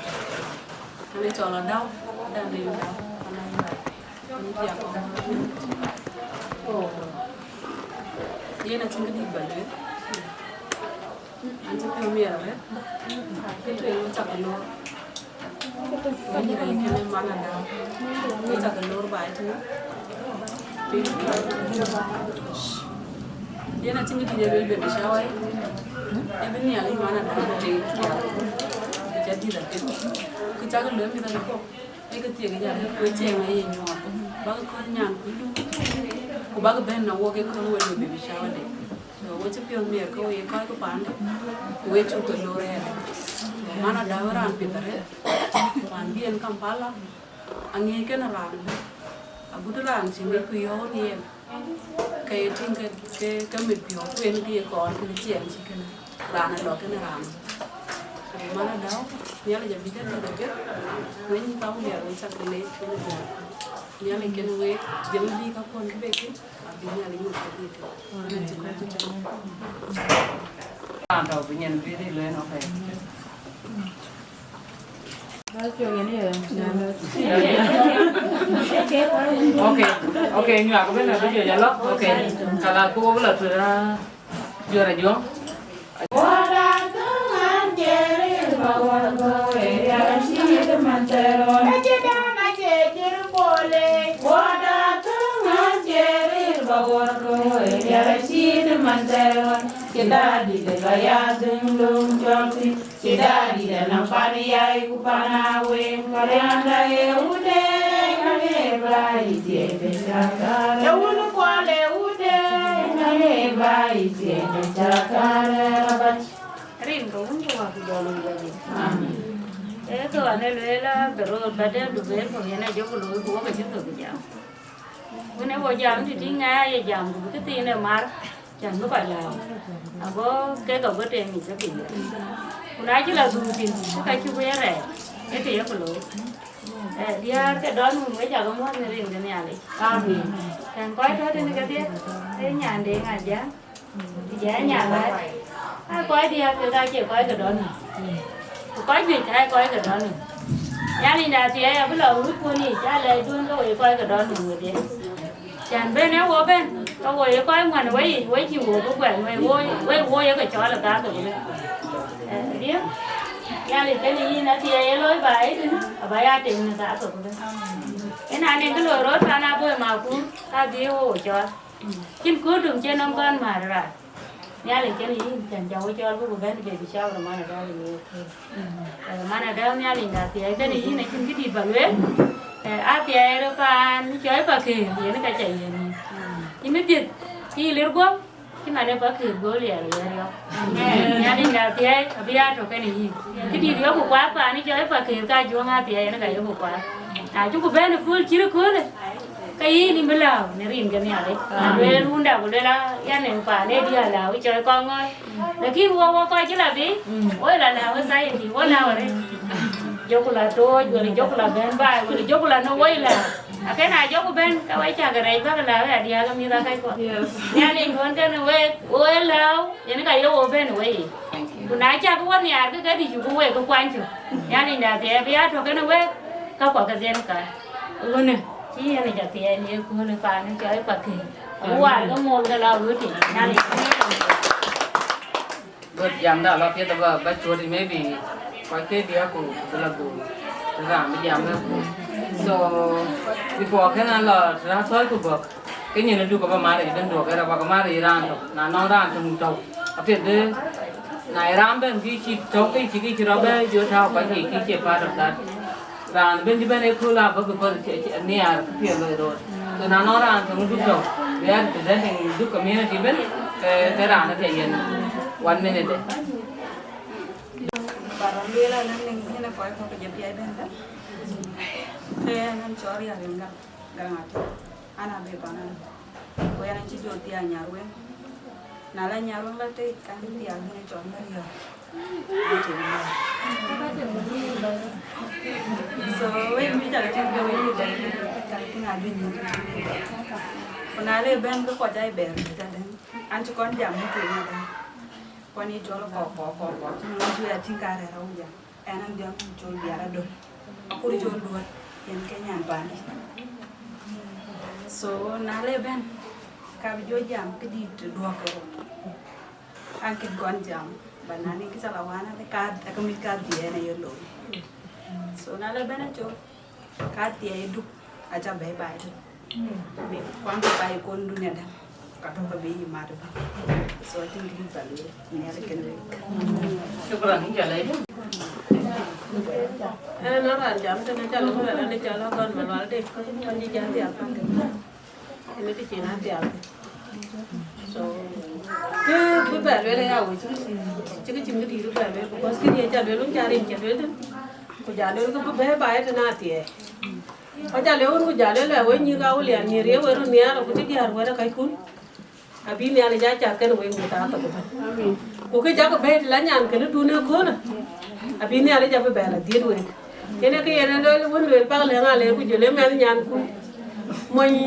Ani cɔl Adau, Adau ni Adau. Ani Adau. Ani Adau. Oh. Yen acïn këdït ba lueel. An cï piɔ̈u miɛt arëët. Këtu ë cak loor. Bɛ̈ny rɛc kënë man Adau. Ë cak loor ba ëtënë. Yen acïn këdït ë luel baby shower. Ë bï Nhialic man Adau tëë thiaak. Kë ca dït apiɛth. Kë cak loor mïth akököl. Ë kë thiek jam, ku ë ciɛɛŋ aye nyuɔɔth. Bäk kɔc nyan ku luk. Ku bäk bɛ̈n na wok ë kɔc wek baby shower de. So, we cï piɔ̈u miɛt ke we ye kɔc ke paande, ku we cuk ke loor ëyadɛ̈. So, man Adau raan pith arëët, raan bï en Kampala, aŋiɛc kënë raan, agut raan cï ŋic ku yɔ̈ɔ̈k në yen, ke ye tïŋ ke, ke, ke mit piɔ̈u, ku en kë ye kɔɔr kënë ciɛɛŋ cï kënë, raan ë lɔ kënë raan. So, man Adau, Nhialic abï jɔ dït apiɛth, wek nyïïn Kamuliɛl, we cak ke leec, wek Nhialic kënë wek, jam bï kakuɔn kë bɛ̈ɛ̈i kë. Okay, okay, nyuak bï na bï jɔ jalɔ. Okay, kala ku wok la tu ya jora jong. Wada tungan jerir ba wargo eria rashid mantero. Ejidana jejir bole. Wada tungan jerir ba wargo eria rashid mantero. Kidadi de la ya dum dum jolti. Kidadi de na pani yai ku pana we. Karianda e ude na me bai je de chakara. E unu kwale ude na me bai je de chakara. Rin ke wun ke wak jɔl wun wɛ̈ɛ̈t. Amen. Ee ke ɣɔn ë lueel abï röör ba dɛ̈t du bɛ̈ɛ̈r kɔ̈k yen ajɔk looi ku wok acï thök jam. Wun ë wo jam tëtï ŋɛ̈ɛ̈c ë jam ku bï këthiin ë mar, cän bï kɔc lääu. Ago kek ago teem yic ke piny. Ku na cï la dhuk thïn, ke ka cuk ye rɛɛc, ee kë yeku looi. Ee, diäär ke dɔ̈n wun wek cak muɔ̈th në rin ke Nhialic. Amen. Kɛn kɔc tɔ̈ tënë kedhie, ee nyande ŋa jam. Ku jɔ nya lac, aa kɔc diäk kek aa cie kɔc ke dɔ̈n nɔm. Ku kɔc juëc aa kɔc ke dɔ̈n nɔm. Nhialic na thiɛɛi abï lɔ wut kuön yic, aa lɛc duön ke woi kɔc ke dɔ̈n nɔm wedhie. Cän ben ee wo ben, ke woi kɔc ŋuän wei yic, wei cï wo bï kuɛn wei, woi, wei wo ye ke cɔɔl ë thaa thok ëbën. Ee, diëk, Nhialic kënë yïn athiɛɛi ye looi ba ye tënë, aba ya tem në thaa thok ëbën. Yen aa nɛŋ kë loi rot pan aboi makur, ka dhie wo wo cɔɔl. Cïn kööl dum cïn nɔm kɔn määr rac. Nhialic kënë yïn, cän ca wo cɔɔl bï ku bɛ̈n baby shower man Adau ë ye kööl. Eh, man Adau Nhialic na thiɛɛi kënë yïn acïn këdït ba lueel. Eh, athiɛɛi rɔt paan cɔɔi Pakëër, yen ka ca yiɛ̈n yïn. Yïn bï dhiëth, cï yï lir guɔ̈p, cï man ë Pakëër guɔ̈p liɛɛr wëër yɔ̈k. Nhialic na thiɛɛi abï ya tɔ̈ kënë yïn. Këdït yɔ̈k ku kuath paan cɔɔi Pakëër ka juɔ̈ŋ athiɛɛi yen ka yɔ̈k ku kuath. Na cuk ku bɛ̈n ë kööl cït ë köölë. Ke yïn yïn bï lääu në rin ke Nhialic. Amen. Lueel wunda ku lueel a, yan en paan ë diäär lääu ë cɔɔi kɔŋ ŋɔ̈ɔ̈c. Lakin wok, wok kɔc cï la bï, woi la lääu ë society, wo lääu arëët. Jɔku la tooc, wala jɔku la bɛ̈n baai, wala jɔku la në woi lääu. Akën a jɔku bɛ̈n, ke woi cak rɛɛc bäk lääu ë adiäk ë mïth akackua. Yes. Nhialic duɔ̈n kënë wek, wo ë lääu, yen ka ye wo bɛ̈n ë wei yic. Thank you. Ku na cak wo nhiaar, ke ke dï cuk wek ke kuany cök. Nhialic da thiɛɛi bï ya tɔ̈ kënë wek, ka kua ke dhiën ka. Ɣönë, cï yen ë jɔ thiɛɛi në ye köölë paan ë cɔɔi Pakëër. Amen. Ku waar ke mol ke la wut yic, Nhialic. Good, jamda lɔ piɛth ba, ba cuɔt, maybe kɔc ke diäk ku bï la dhuk. Raan bï jam ë ku. So, before kën an lɔ të raan thɔ̈ɔ̈c ku bɔ̈k, ke nyin ë duk aba mar yic, ben duɔ̈k ë rɔt ba ke mar yic raan tök. Na nɔŋ raan töŋ tɔ̈u, apiɛth bï, na ye raan bɛ̈n kï cï tɔ̈u, kï cï, kï cï rɔt bɛ jɔ tääu kɔc yiic, kï cie part of that. Raan ben cï bɛ̈n ë kööl abɔ̈, because cï, cï, nhiaar kë piɛth loi rot. So na nɔŋ raan töŋ duk tɔ̈u, we are representing duk community ben, ke, ke raan ë thiɛc yen one minute. Ba rɔt lueel alë nïŋ, nïn ë kɔc kɔ̈k ke jɔ piac bɛ̈n bɛ̈n. Ke ɣɛn cɔl Riäk Riŋ Garaŋ, Garaŋ Atɔ̈. An, abï pan an. Ku ɣɛn acï jɔ thiaak Nyarweŋ. Na la nyar wën la tei, kan pial në cɔl Mariɔ̈ɔ̈k. So, wek mi cak tïŋ ke wek mi dɛ̈, cak tïŋ aduny. Ku na le bɛ̈n ke kɔc ai bɛ̈ɛ̈r në tëdɛ̈n. An cï kɔn jam në tueŋ adɛ̈. Kɔn ye cɔl kɔk, kɔk, kɔk, kɔk. Cï man cï wek a tïŋ ka rɛ̈ɛ̈r awuc jam. Ɛn an dhiɔm cɔl biar adöl. Akur cɔl duɔ̈t, yen ke nyan pandi. So, na le bɛ̈n, ka bï jɔ jam këdït duɔ̈k ke rot. An kën kɔn jam, ba na ni kï cä la wan, ade ka, ade ka mïth ka dhiëëth ënë ye looi. So, na le bɛ̈n acol, ka dhiëëth ë duk, aca bɛ̈i baai tën. Kuan ke baai kon dunia dɛ̈, ka tɔ̈ ke bï yï mat bä. So, I think kï ba lueel, nhial kën wek. Shukran, in ca lɛc. Ɛn, na raan jam tën, aca lɔ bï bɛ raan ë cɔl Akɔn Malual Dek, kɔn cï jäl dhial pan tën. Ënë kë cïn athial. So, kë bï bɛ lueel aya wec, cï kë cïn kë dïït bï bɛ lueel, because kë diëc ca lueel, wun ca rin ca lueel tën, ku ja lueel kë bï bɛ̈ɛ̈i ba ë tën athiɛɛi. Ku ja lueel wun, ku ja lueel ë wec nyïïr ka Awulian, nyïïr ye wek röt nhiaar, ku cï diäär wɛ̈t ë kackun, abï Nhialic aa cath kenë wek mïth aa thok ëbɛ̈n. Ku kë cakï bɛ̈ɛ̈i të la nyan kënë dun ëköölë, abï Nhialic abï bɛ lɔ dhiëth wek. Yen ee kë yen ë lueel wën lueel pak lëŋ alëër ku jɔl ë mɛnh nyankun. Mony,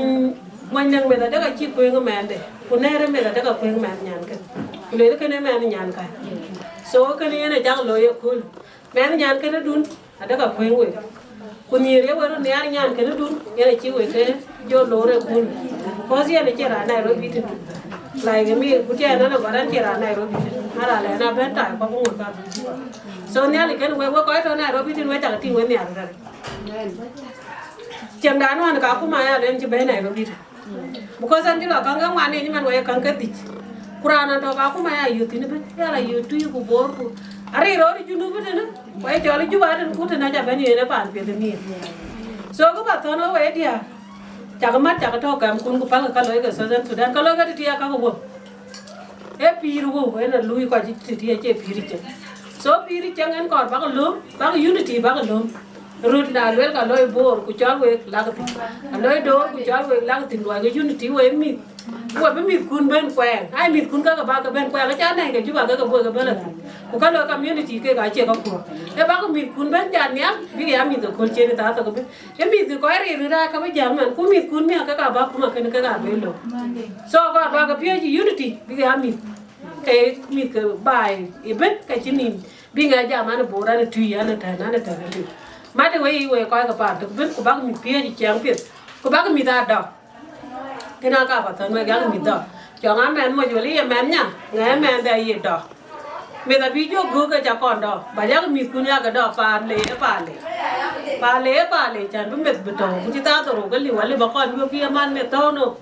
mony nɛ̈ŋ meth adek acï kuëëŋ ë mɛnhde, ku nɛ̈ɛ̈r ë meth adek akuëëŋ mɛnh nyankën. Ku lueel kënë mɛnh nyanka. So kënë yen ë cak looi ëkööl. Mɛnh nyankën ë dun adek akuëëŋ wek. Ku nhiëër ye wek röt nhiaar nyan kënë dun, yen acï wek ke jɔ loor ëkööl. Because yen acie raan Nairobi tën. Like, mi ku tiɛɛn ɛn agɔ̈r ɛn cie raan Nairobi tën. Ara lɛ na bɛ̈n taai kɔk ŋot ka bï. So Nhialic kën wek, wek kɔc tɔ̈ Nairobi tën, wek cak tïŋ wek nhiaar rɛ̈t. Tiɛŋdan wän ka kuma ya lɛn cï bɛ̈i Nairobi tën. Because ɛn cï lɔ käŋ ke ŋuan ëny man wek käŋ ke dhïc. Ku raan an tɔ̈ ka kuma ya yöth thïn ëbɛ̈n. Ya la yöth tui ku boor ku. Arï rɔɔr ë Junub tënë. Wek cɔl ë Juba tën ku tën aca bɛ̈n yen ë paan piɛth ë miëth. So kë ba thɔ̈n wek wek diäär. Cakë mat cakë tɔ̈ kamkun ku pälkë ka loikë Southern Sudan. Ka loikë tëtï aa kakë wëu. Ee pïïr wëu, en ë luui kɔc tëtï acie pïïr cieŋ. So pïïr cieŋ en kɔɔr bakë lööm, bakë unity bakë lööm. Röt na luel ka loi Boor ku cɔl wek lak thïn. A loi Door ku cɔl wek lak thïn, luɔikë unity wek mïth. Ku wek bï mïthkun bɛ̈n kuɛɛŋ. Ai mïthkun kakë bakë bɛ̈n kuɛɛŋ, aca nɛ̈i ke Juba kakë bɔ̈ ke bɛ̈n lɔ thïn. Ku ka loi community kek acie kakuɔ̈k. Ee bakë mïthkun bɛ̈n jat nhial, bïk ya mïth ëköl cïn ë thaa thok ëbɛ̈n. Ë mïth kɔc ril röt aa ka bï jäl man, ku mïthkun miäk ke ka bä kuma kënë ke ka bï lɔ. So ka bä ke piööc unity bï ke ya mïth. Ke mïth ke baai ëbën ke cï nïm bï ŋa jam an ë Boor an ë tui an ë tɛ̈n an ë tɛ̈n ë tui. Mat ë wei wei kɔc ke paar tök bën ku bäk mïth piööc ë ciɛɛŋ piɛth ku bäk mïth aa dɔ̈k. Kënë aa ka bä thɔ̈n wek yak mïth dɔ̈k. Cɔŋ a mɛnh moc wël ye mɛnh nya, ŋɛ mɛnh dhɛ ye dɔ̈k. Meth abï jɔ göök ke ca kɔn dɔ̈k, ba yak mïthkun yak dɔ̈k paan le ë paan le. Paan le ë paan le, cän bï meth bï tɔ̈u, ku cï thaa dhorou ke liu, alë ba kɔn yuöp ye man meth tɔ̈u no.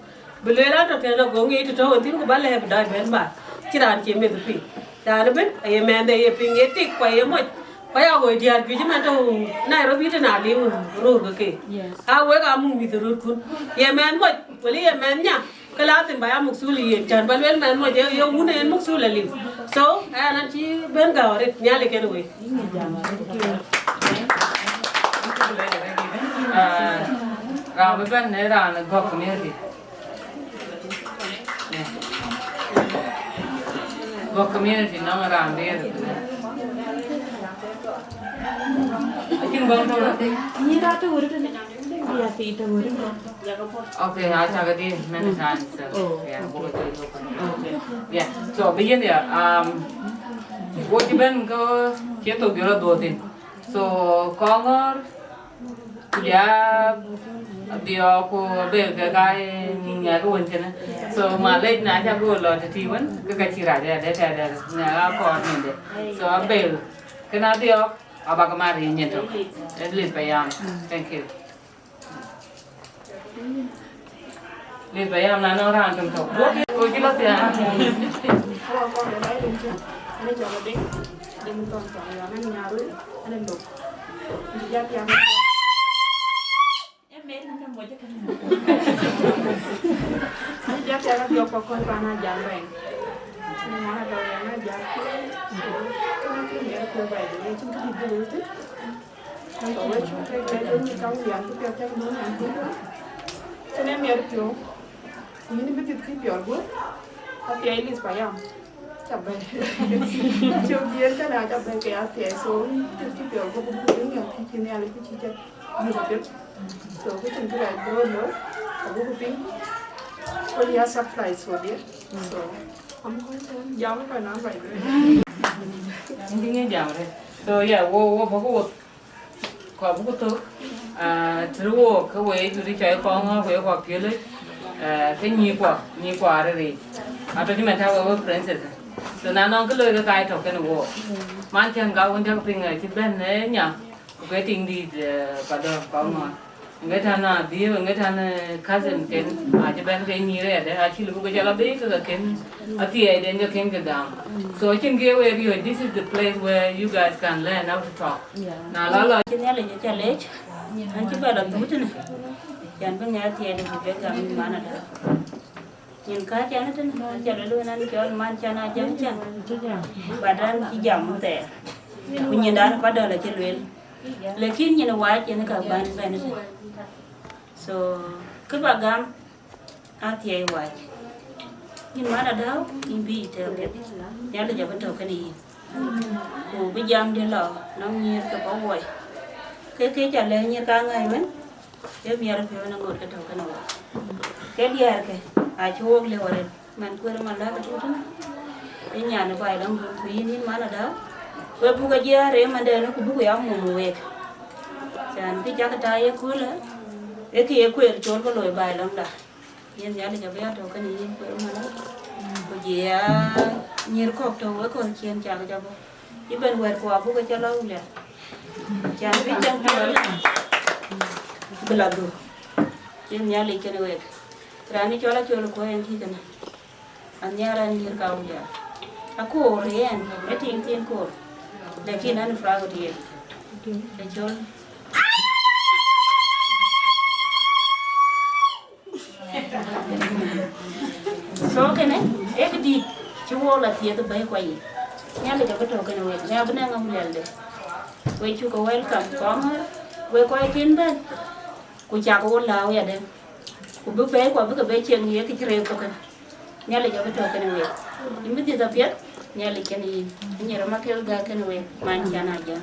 Bï lueel an tɔ̈ tɛ̈n ago ŋic të tɔ̈u en thïn, ku ba lɛ̈ɛ̈r bï dac bɛ̈n ba. Cï raan cie meth piŋ. Raan ëbën, aye mɛnhde ye piŋ, ye tik, ku aye moc, ku aya woi diäär juëc ëmɛn tɔ̈u Nairobi tën aliu röör ke keek. Yes. Aa wek aa muk mïth röörkun. Ye mɛnh moc, wël ye mɛnh nya, ke la thïn ba ya muk thul yen, cän ba lueel mɛnh moc, ye, ye wun en muk thul aliu. So, ɛn an cï bɛ̈n gäu arëët, Nhialic kën wek. Ah, raan bï bɛ̈n në raan ë Gɔ̈k community. Yeah. Gɔ̈k community nɔŋ raan bï rëër. Acïn bɔ̈ tɔ̈u. Nyïïr atɔ̈ wërë tënë. Ya, piny tɔ̈ wërë. Okay, I talk again many times. So, oh, yeah, okay. Okay. Yeah. So, begin there. Um, what you been go? Kieto giro do din. So, Kongor, ku ja Dhiɔk ku Abel ke ka ŋɛk wën kënë. So, malec na ca go lɔ tëtï wën, ke ka cï rac ade tɛ̈dɛ̈ ŋɛk akɔɔr nïnde. So, Abel, kënë Dhiɔk, abak mar yï nyin tök. Ë lith payam. Thank you. Lith payam na nɔŋ raan töŋ tök. Ku cï lɔ thiaan. Tënë miɛt piɔ̈u, ku yïn bï dhiëth kë piɔl guöp, Athiɛɛi list payam. Ca bɛ̈i. Cök diëër kënë aca bɛ̈i ke athiɛɛi. So, cï, cï piɔl buk, buk piŋ ya kï cï Nhialic ku cï cä yök apiɛth. So, kë cïn kë rac bï rɔt looi, abuk piŋ. Ku ya surprise for dear. So, I'm going to jam kɔc nɔn, by the way. Ndï ŋic jam rɛt. So, yeah, wo, wo bɔ̈ ku wo Kɔc buk thök, ah, tëde wook, ke wek jur cɔl Kɔŋɔ̈ɔ̈r, ku ye kɔc piöl, ah, ke nyïïr kuɔ, nyïïr kuɔ arëët. Atɔ̈ cï man tɔ̈ wek, wek princess. So na nɔŋ kë looi ke ka ye tɔ̈ kenë wook. Man cän ka wën jɔk piŋ, eh, cï bɛ̈n, eh, nya, ku ke tiŋdït, eh, Padɔ̈r Kɔŋɔ̈ɔ̈r. Ŋet an, adhiëëu, ŋet an, eh, cousin ken, acï bɛ̈n ke nyïïr ëyadɛ̈, acï lëu bï ke jɔl abï ke ke ken, athiɛɛiden ke ken ke gam. So acïn kë ye wek riɔ̈ɔ̈c, this is the place where you guys can learn how to talk. Yeah. Na la lɔ. Cï Nhialic aca leec, an cï bɛ lɔ thuk tënë, yan bï ŋɛk athiɛɛiden bï bɛ gam yïn man ada. Nyin kääc ɛn ëtënë, aca lueel wën an cɔl man can a jam can. But an cï jam thɛɛr. Ku nyin dan Padɔ̈r acï lueel. Lakin nyin wac yen ka bän bɛ̈n ëtënë. So, kë ba gam, athiɛɛi wac. Yïn man Adau, yïn bï yï tɛ̈ɛ̈u piɛth. Nhialic abï tɔ̈ kenë yïn. Ku bï jamdiɛ̈ lɔ, nɔŋ nyïïr ke bɔ̈ wuɔi. Ke kë ca lɛ̈k nyïïr ka ŋäc wën, ke miɛt piɔ̈u ënɔŋ ŋot ke tɔ̈ kenë wok. Ke diäärkë, acï wok lëu arëët, man kueer man lääk atuut tënë. Ë nyan ë baai lɔŋdun, ku yïn, yïn man Adau, we buk a jiëër ë manden, ku buk ya mum wek. Can kë cak ta ye köölë, ë kë ye kueer col ke looi baai lɔŋda. Yen Nhialic abï ya tɔ̈ kenë yïn kueer man. Ku jï ya nyïïr kɔ̈k tɔ̈ wek kɔ̈th ciëën cak jɔ bɔ̈. Yï ben wɛ̈t ku abuk ke cä lɔ wulian. Can bï cäŋ piɔl bï la dhuk. Yen Nhialic kenë wek. Raan ë cɔl Acol Kuɔ̈i en kï kënë. Anhiar an nyïïr ka wulian. Akoor yen, ë tiŋ thiin koor. Lakin an proud yen. Acol. So kënë, ee këdït cï wok la thiëëk bɛ̈i kuɔ yic. Nhialic abï tɔ̈ kenë wek, na bï nɛŋ amuliɛlde. We cuk ke welcome Kɔŋɔ̈ɔ̈r, we kɔc kën bɛ̈n, ku cak wo lääu yadɛ̈. Ku bï bɛ̈i kuɔ bï ke bɛ cieŋ ye kë cï rëër thok kënë. Nhialic abï tɔ̈ kenë wek. Yïn bï dhiëth apiɛth, Nhialic kenë yïn. Anyira Makël gäk kenë wek, man can a jam.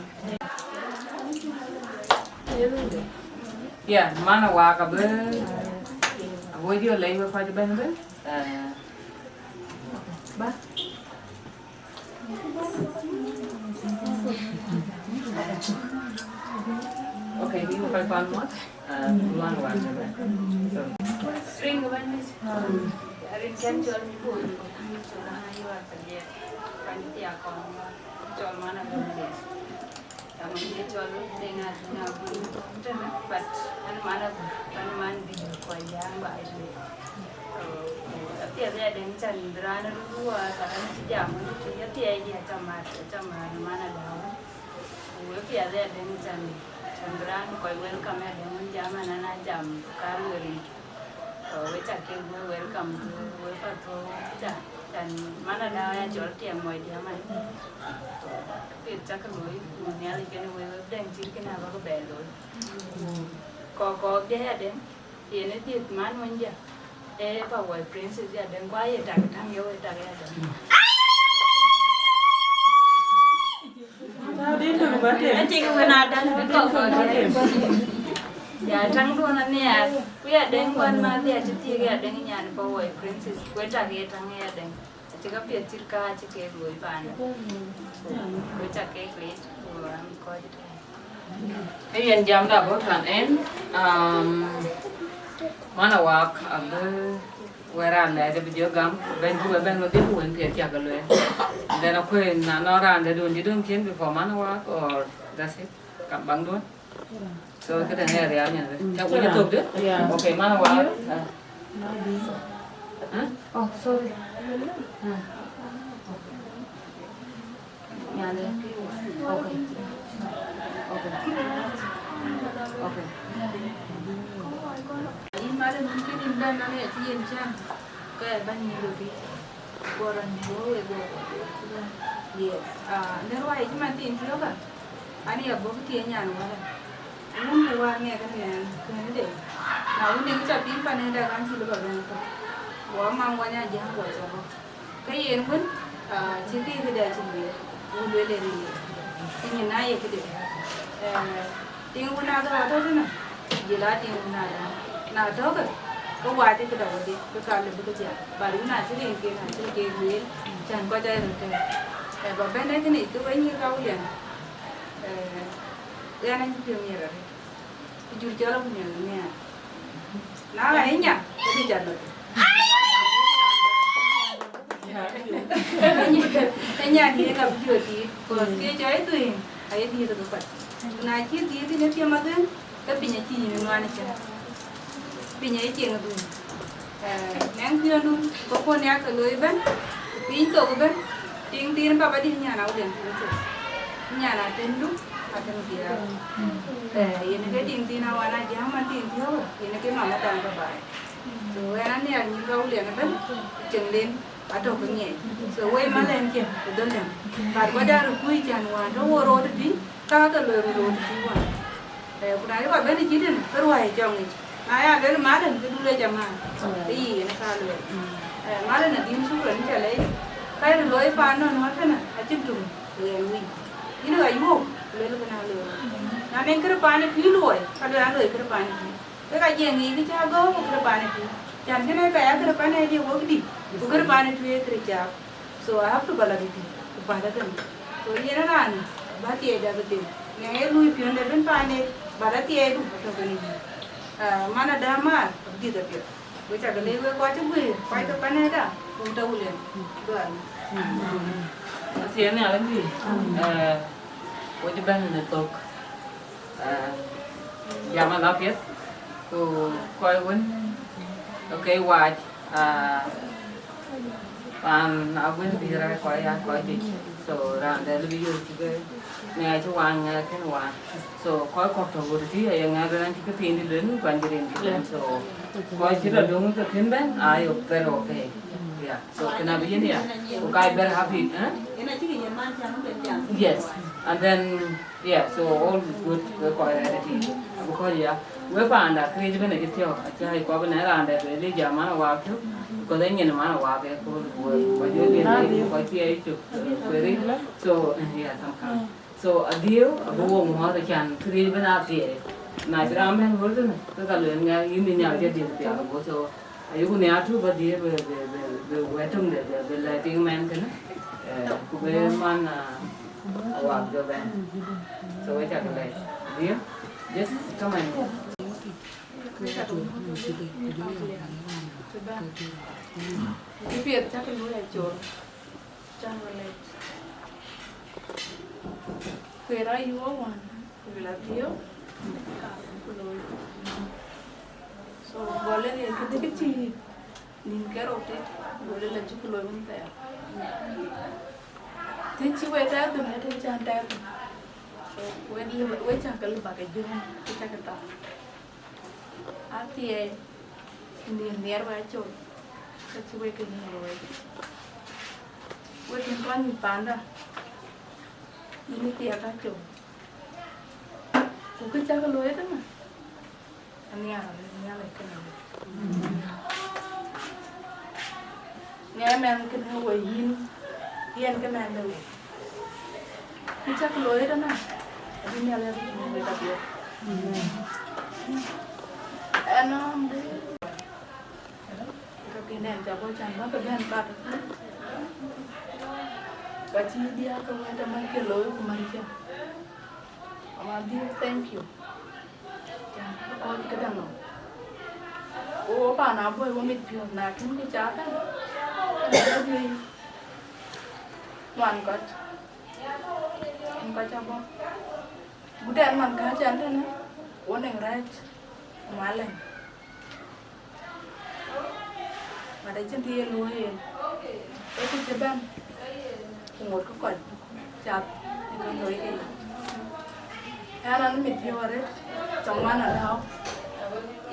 Yeah, man Awaak abï, abï wek jɔ lɛc wek kɔc ëbɛ̈n ëbɛ̈n. Eh, ba. Okay, yïn wek kɔc pan muɔ̈th. Ah, Luan Awaak ëbɛ̈n. So. Rin kë bɛ̈n dït. Rin kën cɔl mi bol. Cɔl na yï wak tɛ̈ liɛɛr. Pan thia kɔn cɔl man abï dït. Ama ye cɔl Deŋ Aduŋ Abun tënë, but an man Abun, an man bï kɔc ya ba tënë. So, apiɛth ya Deŋ can bï raan röt wäär, but an cï jam wën tëtui, apiɛth ya cä mat, cä mat man Adau. Ku apiɛth ya Deŋ can, can bï raan kɔc welcome ya Deŋ wën jam an, an a jam kar weri. So, we cak ke we welcome, we pathou da. Can man Adau ya cɔl tiɛm mɔc diɛ̈ man. Pith cak looi, ku Nhialic kenë we, we Deŋ cït kënë abäk bɛ looi. Ku kɔɔk, kɔɔk diɛ̈ ya Deŋ, yen ë dhiëth man wën jɛ. Ee pa woi princess ya Deŋ, ku aye tak taŋ ye we tak ya Deŋ. Ëtïŋ wën adan bï kɔk kɔk. Ya taŋ duɔn anhiar, ku ya Deŋ wän ma dhia cï thiëk ya Deŋ nyan pa woi princess, ku ë tak ye taŋ ya Deŋ. Acï ka piɛth cït ka cï kek looi paanda. Ku cak kek leec, ku an kɔc tɛ̈. Ee yen jamda bɔ̈ tɔn en, um, man Awaak abï wek raan lɛɛc abï jɔ gam, bɛ̈n ku we bɛ̈n wedhie ku wën piɛth cak ke lueel. And then akuëë na nɔŋ raan dɛ̈ dun dït dun cïn before man Awaak or that's it? Kam baŋ dun. So, këdäŋ ë rial nyan bï. Cak wïc thok dï? Yeah. Okay, man Awaak. Ah. Huh? Oh, sorry. Ah. Nyan ë. Okay. Okay. Okay. Yïn madam, yïn kën yïn bɛ̈n nɔn ë cï yen cäŋ. Ke bɛ̈n yïn röt. Guɔ rɔt nyuɔ̈th wek guɔ. Yes. Ah, në ruai cï man thiin thiɔ̈k ë, an, ya bɔ̈ bï thiëëc nyan wälä. Wun ë wäär ŋɛk ënɛn, kuën de. Na wun de kë ca piŋ pan ëda, kan cï lëu ba bɛ̈n thok. Guɔ maŋ wany a jäŋ guɔ cɔk. Ke yen wën, ah, cï kï këde acï lueel, ku lueel ë rëër. Ke nyin na ye këde, eh, tiŋ wën aa gäu atɔ̈ tënë, jël aa tiŋ wën aa däŋ. Na tɔ̈kë, ke wac ë këda wädï, ke ka lëbï ke jam. Bä wën aa cï rinken, aa cï kek lueel, cän kɔc aa röt tɛ̈ɛ̈u. Eh, bä bɛ̈n ë kënë, ke we nyïïr ka William, eh, ɣɛn acï piɔ̈u miɛt arëët. Ku jur cɔl abï miɛt nhiaar. Na ɣa ë nya, ke bï jat lɔ. Ë nya diëëk abï jɔ tiit, cause ke cɔl ë dhuëëŋ, aye dhiëëth ke kɔc. Ku na cï dhiëëth yen ë tiëm adhuëëŋ, ke piny acï yïn ë nuan ë cä. Piny aye cieŋ ë dhuëëŋ. Eh, nɛŋ piɔ̈ndu, ke kuɔn ya ke looi ëbɛ̈n, ku piny thok ëbɛ̈n, tiŋ thiin baba dït nyan Awulian piny thok. Nyan atëndu, atën diäär. Eh, yen ke tiŋ thiin awan a jam man tiŋ thiɔ̈k, yen ke mama dan ke baai. So, ɣɛn aniɛɛr nyïïr ka Awulian ëbɛ̈n, cieŋden. Atɔ̈ ke ŋiɛc. So wei malɛn cï ë dhöl däŋ. But kɔc aa röt kuc cän wään tɔ̈ wo root tï, ka ke loi röt root tï wään. Eh, ku na ye kɔc bɛ̈n ë cït tënë, ke ruääi ë cɔŋ yic. Na ya luel malɛn, ke dul ë jama. Ke yï yen ë ka luel. Eh, malɛn adhim, shukran, cä lɛc. Ka röt loi paan nɔn wään kënë, acïn töŋ, ɣɛn wïc. Yïn ɣa yuɔ̈ɔ̈k, luel kënë aloi. Na nɛŋ kërë paan ë tï luɔi, ka luel aloi kërë paan ë tï. Wek a jiɛɛŋ ŋic kë cä gɔ̈ɔ̈r ku kërë paan ë tui. Cän kënë ka ya kërë paan ë dië wok dï, ku kërë paan ë tui ee kërë cääu. So I have to bä la dï tui, ku päl ëtënë. So yen ë raan bä thiɛɛc abï them. Nɛŋ ee luui piɔ̈nde ëbën paan ë, bä la thiɛɛcdu atɔ̈ kënë yïn. Ah, man adäär maar, abï dhiëth apiɛth. Wek cä ke leec wek kɔc cï guëër, kɔc ke pan ëda, ku tɔ̈ William. Dual. Athiɛɛn Nhialic bï, eh, wo cï bɛ̈n në thök. Ah, jam ala piɛth, ku kɔc wën, okay, wac, ah, paan awën bï rɛ̈ɛ̈r kɔc ya kɔc juëc. So raan dɛ̈ lëbï yööc cï ke ŋɛɛc cï wan ŋɛɛc kën wan. So kɔc kɔ̈k tɔ̈ ɣöt tï aye ŋɛɛc rɛ̈ɛ̈r cï ke thiin dït lueel, kuany cï rin cï lueel. So kɔc cï lɔ döŋ ke kën bɛ̈n, aye very okay. Yeah. So kën abï yen ya. Ku ka very happy, eh? Yes. And then Yeah, so all good, we kɔc rɛɛt ëtï. Abï kɔc ya. We paanda, këriëëc ëbën acï thiɔ̈k, acï ai kɔc bï nɛn raan dɛ̈ bï lec jam man awak cök, because ë nyin man awak ë kööl, ku we, we jɔ liel lec, ku kɔc thiëëc cök, eh, kueeri. So, eh, yeah, some kind. So, adhiëu, abï wok mɔ̈ɔ̈th acän, këriëëc ëbën athiɛɛi. Na cï raan bɛ̈n ɣöt tënë, ke ka lueel ŋɛk yïn bï nhial cï dhiëth piath abɔ̈. So, ayuku nhiaar tök bä dhiëëth bï, bï, bï, bï wɛ̈t töŋ de bï, bï lɛ̈k tiŋ mɛn kënë, eh, ku bï man, ah, awak jɔ bɛ̈n. So we cak lɛc. Dhiëëth, just come and go. Cï piɛth cak luɔi acol. Cak lɛc. Kueer ayuɔɔk wään, ku la dhiëëu, ku looi. So, gɔl ë rin këdï kë cï nïn ke rou tit, gɔl ë la cï ku looi wën thɛɛr. Të cï wek tɛɛr thïn, ee të cän tɛɛr thïn. So, wek lë, wek cä ke lë bä ke jɔ̈ɔ̈ny, ku cä ke thaar. Athiɛɛi, nïn nhiɛɛr bä col, ka cï wek ke nïn looi. Wek kën kɔn nyuc panda, yïn ë thiɛɛk ka col. Ku kë cä ke looi ëtënë, Anhiar arëët Nhialic kënë. Ŋɛɛ mɛnh kënë woi yïn, yɛn ke mɛnh de woi. Ku cäk looi tënë, abï Nhialic abï tïŋ wek apiɛth. Ɛn nɔm de. Ka kën ɛn ca bɔ̈ can bäk bɛ̈n kat. Ka cï diäk ke wɛ̈t amän ke looi ku män cä. Ama dhiëëu, thank you. Can kɔc këdäŋ nɔm. Wo paan abɔ̈ wo mit piɔ̈ɔ̈th na kën kë ca bɛ̈n. Kënë bä dhiëëu. Ŋuan kɔc. Kën kɔc abɔ̈. Gut ɛn man kääc ɛn tënë. Wo nɛŋ rɛ̈ɛ̈c. Malɛny. But acïn të ye luɔ̈i yen. Ee ku cï bɛ̈n, ku ŋot kë kɔc cath ë ka looi ke ye. Ɣɛn raan mit piɔ̈u arëët, cɔk man adäu,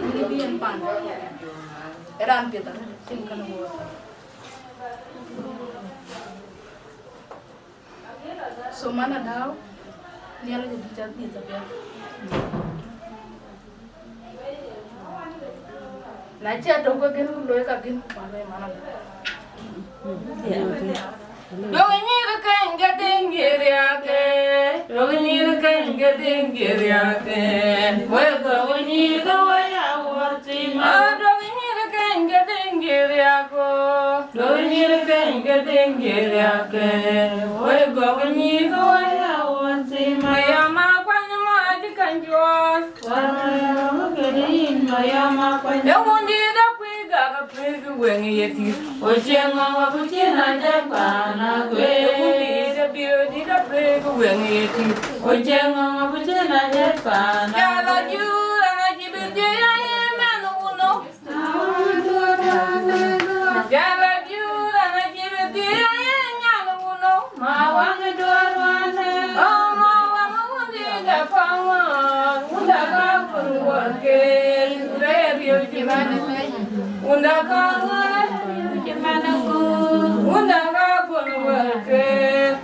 yïn bï yen pan. Ee raan piɛth arëët, acïn kën ŋoot. So man adäu, Nhialic abï cath dhiëth apiɛth. Na cï atök ke gën ku looi ka gën ku pan looi man adäu. Dok nyir keny ke ding giriake, dok nyir keny ke ding giriake, we dok nyir ke we ya wor tima. Dok nyir keny ke ding giriako, dok nyir keny ke ding giriake, we dok nyir ke we ya wor tima. Ya ma kwany ma di kan juon. Ë wun dïït akuëc gak apëëk weŋ ye tït. Oceŋ ŋɔŋ abï cïn ajäk paan akuëc. Ë wun dïït abiööc dïït apëëk weŋ ye tït. Oceŋ ŋɔŋ abï cïn ajäk paan akuëc. Jal ajur an acï bï dhiëëc aye mɛnh wuno. Jal ajur an acï bï dhiëëc aye nyan wuno. Ma waŋ ë duɔ̈ɔ̈r wan ë. Oh, ma waŋ ë wun dïït akɔŋ ŋɔ̈ɔ̈r, wunda ka kun wär ke, wunda ye riëëu cï man ë. Wunda ka ŋɔ̈ɔ̈r, riëëu cï man ë guur. Wunda ka kun wär ke,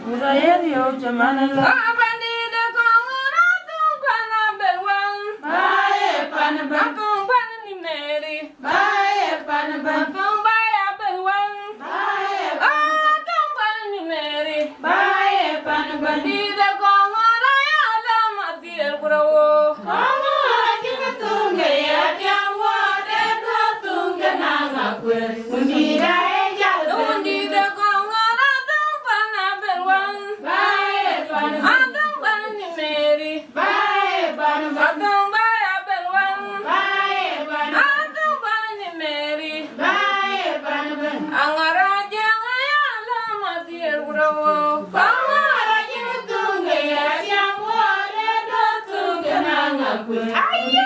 wunda ye riëëu cï man ë lɔ. Ah, pandït akɔŋ ŋɔ̈ɔ̈r, athöŋ pan abel waŋ. Ba ye pan bɛ̈n. Athöŋ pan ni Mary. Ba ye pan bɛ̈n. Athöŋ ba ya bɛ̈n wɛ̈n. Ba ye pan bɛ̈n. Athöŋ pan ni Mary. Ba ye pan bɛ̈n. Dïït akɔŋ ŋɔ̈ɔ̈r aya lɔ ma dhiël ku rɔt wo. Kɔŋ ŋɔ̈ɔ̈r acï ke thöŋ ke ye atiam wɔ, de duɔ̈ɔ̈r thöŋ ke naŋ akuëër. Wun dïït aye jal bɛ̈n. Wun dïït akɔŋ ŋɔ̈ɔ̈r athöŋ pan abɛ̈n wɛ̈n. Ba ye pan bɛ̈n. Athöŋ pan ni Mary. Ba ye pan bɛ̈n. Athöŋ ba ya bɛ̈n wɛ̈n. Ba ye pan bɛ̈n. Athöŋ pan ni Mary. Ba ye pan bɛ̈n. Aŋɔ̈r ajäŋ aya lɔ ma dhiël ku rɔt wo. Ba ŋɔ̈ɔ̈r acï ke thöŋ ke ye atiam wɔ, de duɔ̈ɔ̈r thöŋ ke naŋ akuëër. Aye.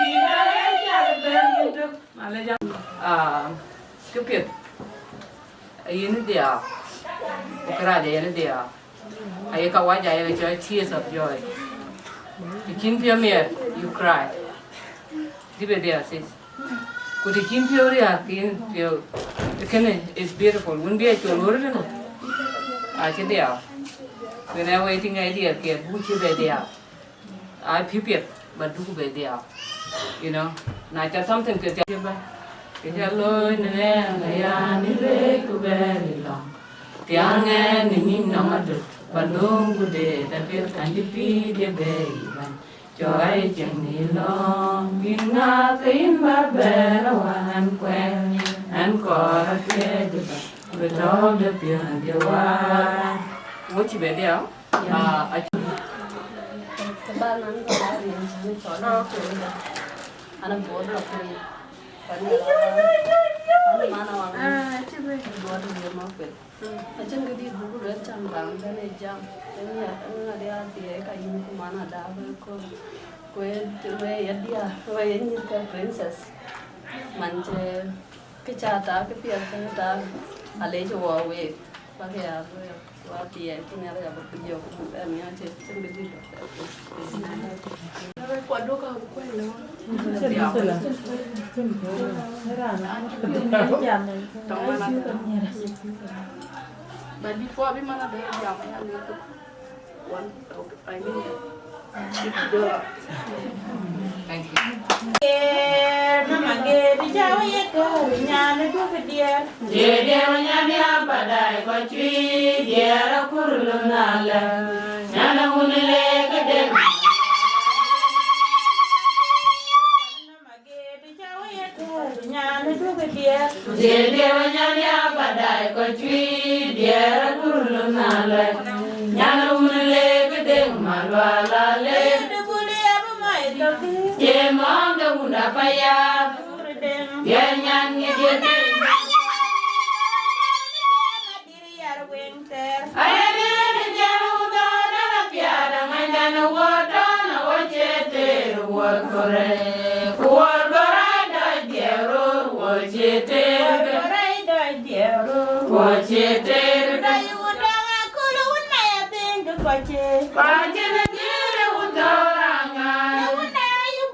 Malec, ah, këpiɛth. Ayïn dhiau. Ku kërac ayïn dhiau. Aye kawaja aye cɔl tears of joy. Të cïn piɔ̈u miɛt, you cry. Dï bï dhiau, sis. Ku të cïn piɔ̈u riääk, yïn piɔ̈u. Kënë is beautiful. Wun bï a col wär tënë. Acï dhiau. When I waiting idea kiɛt, buk cï bï dhiau. Aa piɛth, but duk bï dhiau. You know, na ca something ke ca bɛ̈n. Ke ca looi në rɛɛŋ aya në rëëc ku bɛ̈ɛ̈r ë lɔ̈ŋ. Thiaŋ ɛn në nyin nɔm adöt, ba lööm ku deet apiɛth kan cï pïïr ye bɛ̈ɛ̈i bɛ̈n. Cɔk ayï cieŋ në lɔ̈ŋ, yïn ŋa ke yïn ba bɛ̈ɛ̈r awään kuɛɛr, ɛn kɔɔr athiɛɛc ëbɛ̈n, bï tɔ̈u de piɔ̈n de wäär. Wo cï bï dhiau? Ah, acï. Ke ba nan ba ba rin chan cɔl. Ah, okay. Ana bor lo kri. Kan ba. Ana mana wan. Ah, acï bï. Bor lo ma pe. Acïn ke dit buku luel chan bang kan e jam. Eni ŋa dia dia ka yin ku mana da ba ko. Ku e we ya dia, we ye nyir ka princess. Man che ke cha ta ke piɛth ke ta. Ale che wo we. Ba ke ya we. Wa thiɛɛc, ku Nhialic abï ku jɔk, ku bɛ miɔɔc cï cïn bï dït. Kuat duka ku kuɛn lɔ. But before bï man adɛ jam, ya lëk one, okay, I mean, Thank you. Diɛɛr mama geet, cä wä ye kääri nyan ë duk diɛɛr. Diɛɛr, diɛɛr wä nyan ya badai kɔ cuii, diɛɛr akur lun alɛ. Nyan a wun le ke dem. Mama geet, cä wä ye kääri nyan ë duk diɛɛr. Diɛɛr, diɛɛr wä nyan ya badai kɔ cuii, diɛɛr akur lun alɛ. Nyan a wun le ke dem, ma lual alɛ. Ye mɔŋ de wunda payap. Ye nyan ŋic ye tïŋ. Aye rin jam wunda dala piada ŋandan wota na wache ter wor kore. Wor kore da jero wache ter. Wor kore da jero wache ter. Da wunda kulu wunda ya bindu kwache. Kwache na jere wunda ranga. Wunda yu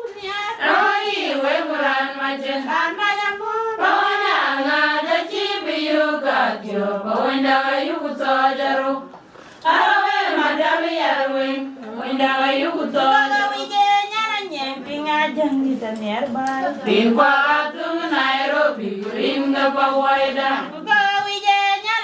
Ai, wek raan macë. Raan mac amɔ̈ɔ̈r. Ba wën a ŋaat acï bï yök athiɔ̈k, ba wën dak ayuk thɔɔc arou. Arou ë madam yar wën, wën dak ayuk thɔɔc arou. Ba wic ë nyan anyiɛɛŋ piŋ ajäŋ dït anhiɛɛr bäär. Rin kuak athöŋ Nairobi, ku rin ke pa wuɔida. Ba wic ë nyan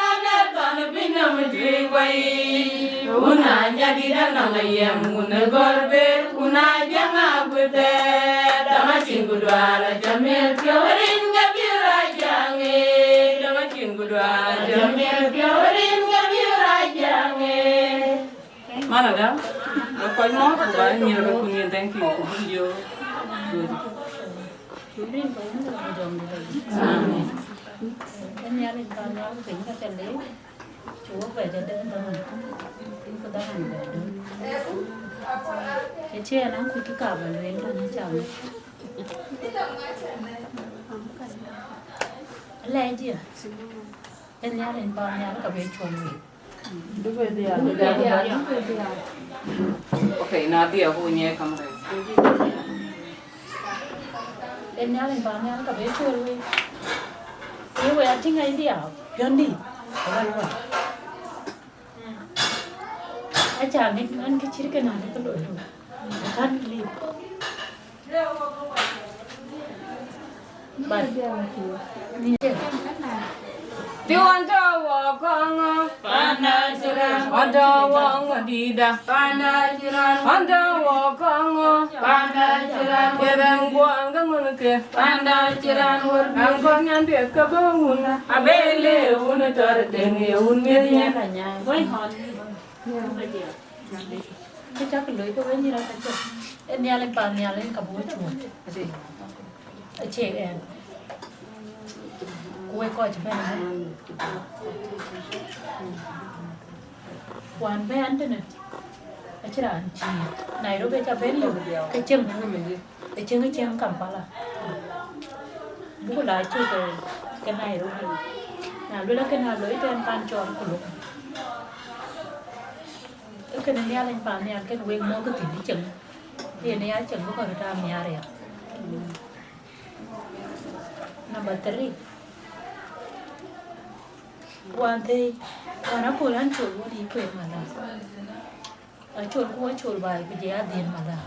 raan ë thɔn piny nɔm tui guai. Wun a nyadït anɔŋ ayɛm, wun ë gɔ̈r ber, wun a jäŋ aguëthɛɛr. Dɔŋ acïn ku dual acä miɛt piɔ̈u rin ke bï rac jäŋ ë. Dɔŋ acïn ku dual acä miɛt piɔ̈u rin ke bï rac jäŋ ë. Mana da, ba kɔc mɔ̈ɔ̈th ku ba nyïïr röt ku nin, thank you, ku bï yo. Amen. Ë Nhialic Bäny Nhial piny ka ca leec, cï wok bɛ jɔ dɛ̈ŋ dhaman, piny ku dhaman bɛ döt. Ë cï ɛn akuc kë ka bä lueel tënë cam. Lɛc dië, ë Nhialic Bäny Nhial ka bï cuɔl wei. Duk ë dhiaar. Okay, na dhiaar ku nyɛ kam rɛc. Ë Nhialic Bäny Nhial ka bï cuɔl wei. Ye wei atïŋ ë dhiaar, piɔ̈ndï. Wal wal. Aca ŋic an, kë cït kënë adï kë loi röt. Kan lip. But, ni cë. Ti wan tɔ̈ wɔ kɔŋ, panda cï raan, wan tɔ̈ wɔ ŋö dïda, panda cï raan, wan tɔ̈ wɔ kɔŋ, panda cï raan, ye rɛŋ guɔŋ ke ŋun ke, panda cï raan wär, an kɔn nyan diɛt ke bä wun, abele wun tɔr deŋ ye wun mieth nyan. Kë cäk looi ke wek nyïïr aka cök, ë Nhialic Bäny Nhial en ka bï we cuɔt. Acie ɛn. Ku wek kɔc bɛ̈n ëbɛ̈n. Wään bɛ̈n tënë, acïn raan cïï Nairobi aca bɛ̈n yök, ke cieŋ, ke cieŋ, ke cieŋ Kampala. Buku la cök ke, ke Nairobi. Na luel akën a loi tɛ̈n kan cɔɔl ku lok. Ee kënë Nhialic Bäny Nhial kën wek mɔ̈k thïn ë cieŋ. Yen ya cieŋ bï kɔn röt aa nhiaar ya. Number three. Wään thëi, wään aköl an col wun yï kueer mala. Acolku, acol baai ku jɔ ya dhiën mala.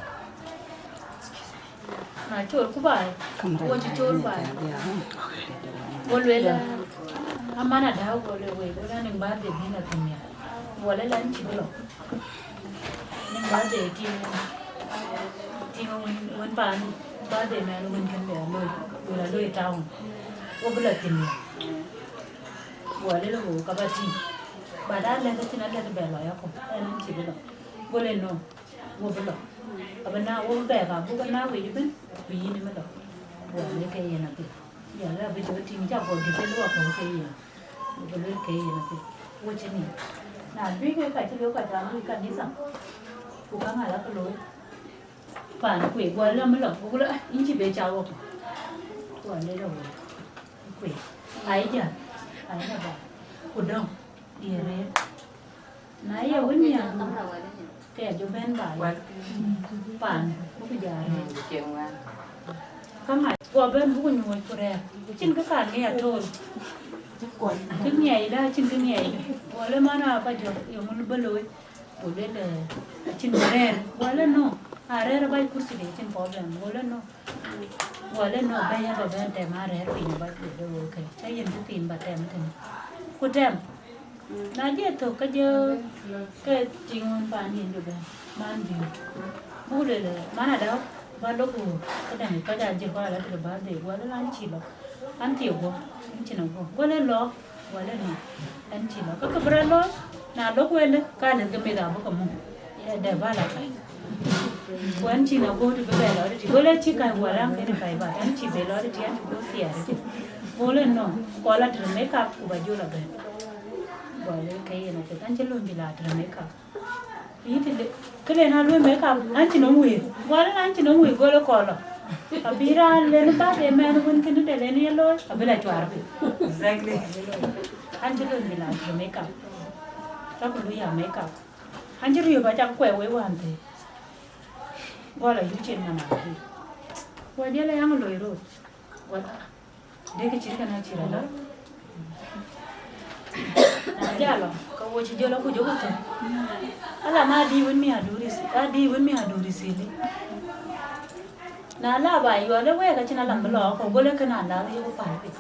Na colku baai, ku acï col baai. Go lueel, aman adäu, go lueel wei, go lueel anïŋ birthday bï la thïn ya. Go lueel an cï bï lɔ. Anïŋ birthday tiŋ, tiŋ wën, wën paan, birthday mɛn wën kën bɛ loi, bï la loi town. Go bï la thïn ya. Go lueel wo ka ba tïŋ. But alɛ̈th acïn alɛ̈th bɛ lɔ yakɔ, ɛn an cï bï lɔ. Go lueel no. Wo bï lɔ. Abï na wo bï bɛɛk abuk na wec ëbën, ku yïn ëmë lɔ. Wɔ le ke yen apï. Ya le abï jɔ tïŋ ca guɔ dït ë luɔk ke yen. Ku bï luel ke yen apiɛth. Wo cï nim. Na bï ke ka cï lëu ka jam lui kanitha, ku ka ŋa la ke looi? Paan kueer, guɔ lɔ mi lɔ, ku lɔ, ah, yïn cï be ca wok. Guɔ lɔ lɔ wok. Kueer. Ai jam. Ai jam ba. Ku dɔŋ. Diɛɛr rëër. Na ye wën miäk, ke ya jɔ bɛ̈n ba ya. Paan, buku jɔt rëër. Ka mac, guɔ bɛ̈n buku nyuɔɔc ku rɛɛr. Cïn kë kan ŋic atool. Kë ŋiɛc da, cïn kë ŋiɛc da. Guɔ lë man aba jɔ, yöŋ lë bä looi. Go lueel, eh, acïn bä rɛɛr. Guɔ lë no. A rɛɛr aba kursi de, cïn problem. Guɔ lë no. Guɔ lë no, bɛ̈ny aba bɛ̈n tɛm a rɛɛr piny aba cuet de wok kë. Ca yen kë thiin ba tɛm tënë. Ku tɛm. Na jɛ thök ka jɛ ke tiŋ wën paan yen jɔ bɛ̈n. Man bï. Buk lueel, man ada, ba lok ku, këdäŋ, kɔc a jël kɔc ala tëde ba dhil. Guɔ lë an cï lɔ. An thie guɔ, an cïn a guɔ. Guɔ lë lɔ. Wala no, ɛn cï lɔ. Ka kë bï rɔt looi, na lok wëlë, ka lëth ke meth abï ke muk. Ye dɛ bä la kai. Ku ɛn cï na guɔ të bï bɛ lɔ tëtï. Go lɛ cï kai guɔ ram kënë kai ba, ɛn cï be lɔ tëtï, ɛn cï guɔ thiaar tëtï. Go lɛ no, kɔ la tërë makeup, ku ba jol abɛ̈n. Guɔ lë ke yen apiɛth, ɛn cï luny bï la tërë makeup. Yïn të de, këden a luëi makeup, an cï nɔm wëëk. Guɔ lë an cï nɔm wëëk, go lë kɔlɔ. Abï raan len bath ë mɛn wën kënë de len ye looi, abï la cuar piny. Exactly. An cï luëi bï la tërë makeup. Ka ku luëi ya makeup. An cï riöp acak kuɛɛu wei wään thëë. Guɔ la yï cin man akï. Guɔ jël ë yaŋ loi rot. Guɔ la. Dek cït kënë acït alɔ. Na jal lɔ, ka wo cï jɔl aku jɔku thök. Ala ma di wën mi aduri si, a di wën mi aduri sili. Na la ba yɔl ë wek acïn alam bï lɔ, ko gole kënë ala yoku pal piny.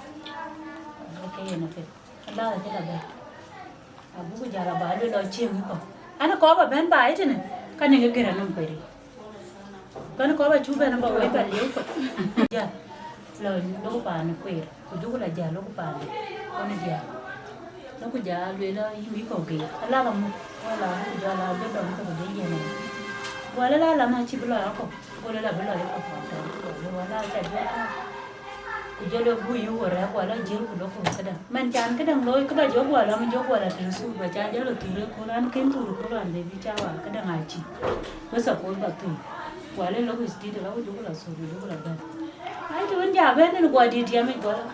Ke yen apiɛth. Ala acï la bɛ̈n. Abuku jal aba luel lɔ cieŋ ë kɔ̈k. An kɔɔr ba bɛ̈n ba ë tënë, ka nïŋ ë gër anɔm kueer. Kën kɔɔr ba cuk bɛ̈n ba wec ba lieu kɔc. Jal, lɔ loku paan kueer, ku juku la jal loku paan. Ɣɔn diaal. Loku jal luel lɔ yïn bï kɔ̈k geer. Ala ka muk, wala abuku jal a bï dɔm kɔ̈k bï yen. Wala la la ma cï bï lɔ akɔ̈k. Go lë la bï lɔ ye kɔ̈k kɔ̈k tɔ̈u, go lë wala ca jɔ tɔ̈u. Ku jɔ lë buk yï wor rɛ̈k wala jiël ku lok ku këdäŋ. Mɛn can këdäŋ looi kë ba jɔ guɔ lɔ, mi jɔ guɔ la tëë thuk ba ca jɔ lɔ thur ëköl an kën thur ëköl an le bï ca wal këdäŋ a cï. Wë suppose ba thur. Wal ë lok is tit la ku jɔ ku la thur ku jɔ ku la bɛ̈n. Ai të wën ja bɛ̈n en guɔ dït yam ic guɔ la.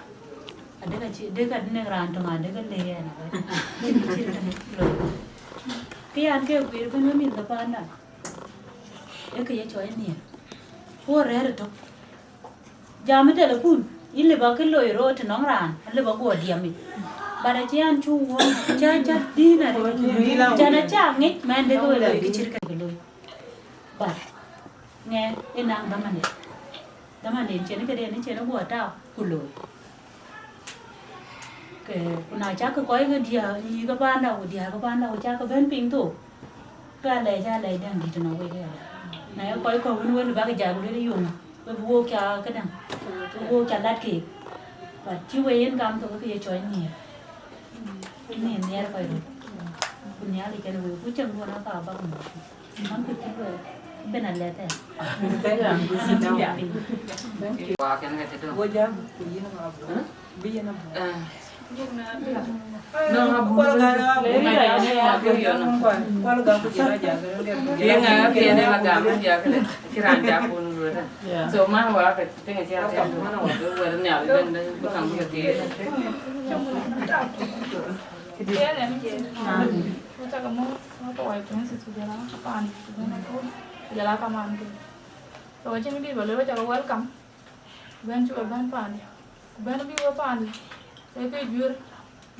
Adek acï, adek adek raan töŋ adek le yɛn. Cïn kë cït kënë looi. Kë yan ke guiir bï në mïth ke panda. Ee kë ye cɔɔc nhiëër. Ku rɛ̈ɛ̈r ëtök. Jam ë telepun, yïn lëu ba kë loi rot tënɔŋ raan, lëu ba guɔ diɛm yic. But acï an cuk wuɔ̈ɔ̈ŋ, cä cä dïn arëët. Cän acä ŋic, mɛn dek wek loi kë cït kë loi. But ŋɛk ë naŋ dhamanden. Dhamanden cïn këden cïn guɔ tau ku loi. Ke, ku na cak kɔc ke diäär, nyïïr ke panda, ku diäär ke panda, ku cak ke bɛ̈n piny thok, ke alɛc, alɛc dɛ̈ŋ dït tënɔŋ wek ëya. Na ye kɔc kɔ̈k wën wël bäk jal, ku lueel yöŋ, we bï wok ca këdäŋ, we bï wok ca lat keek. But cï we yen gam thok, ke ye cɔɔc nhiëër. Nhiëër nhiɛɛr kɔc röt. Ku Nhialic kën wek, ku cäŋ duɔ̈n aka bäk muk. Maŋkï cï lueel, ben alɛ̈th ɛ. Wa kën ke tëdö. Go jam ku yïn ŋa bï yïn abï. Eh. No, abun. Kual ga, kual ga ku jira ja. Ye ŋa ke ne la gam ya ke. Kiran ja kun luel. Yeah. So man wa ke tëŋ cï a tëŋ. Wala ne a ben ben ku kam ke ti. Ku cak mɔ̈ɔ̈th, wä ke wai Princess, ku jɔl a paan, ku jɔl a kaman ke. So, acïn kë dït ba lueel, wä cak welcome. Bɛ̈n cï we bɛ̈n paandiɛ̈. Ku bɛ̈n bï we paandiɛ̈. Ee ke juër,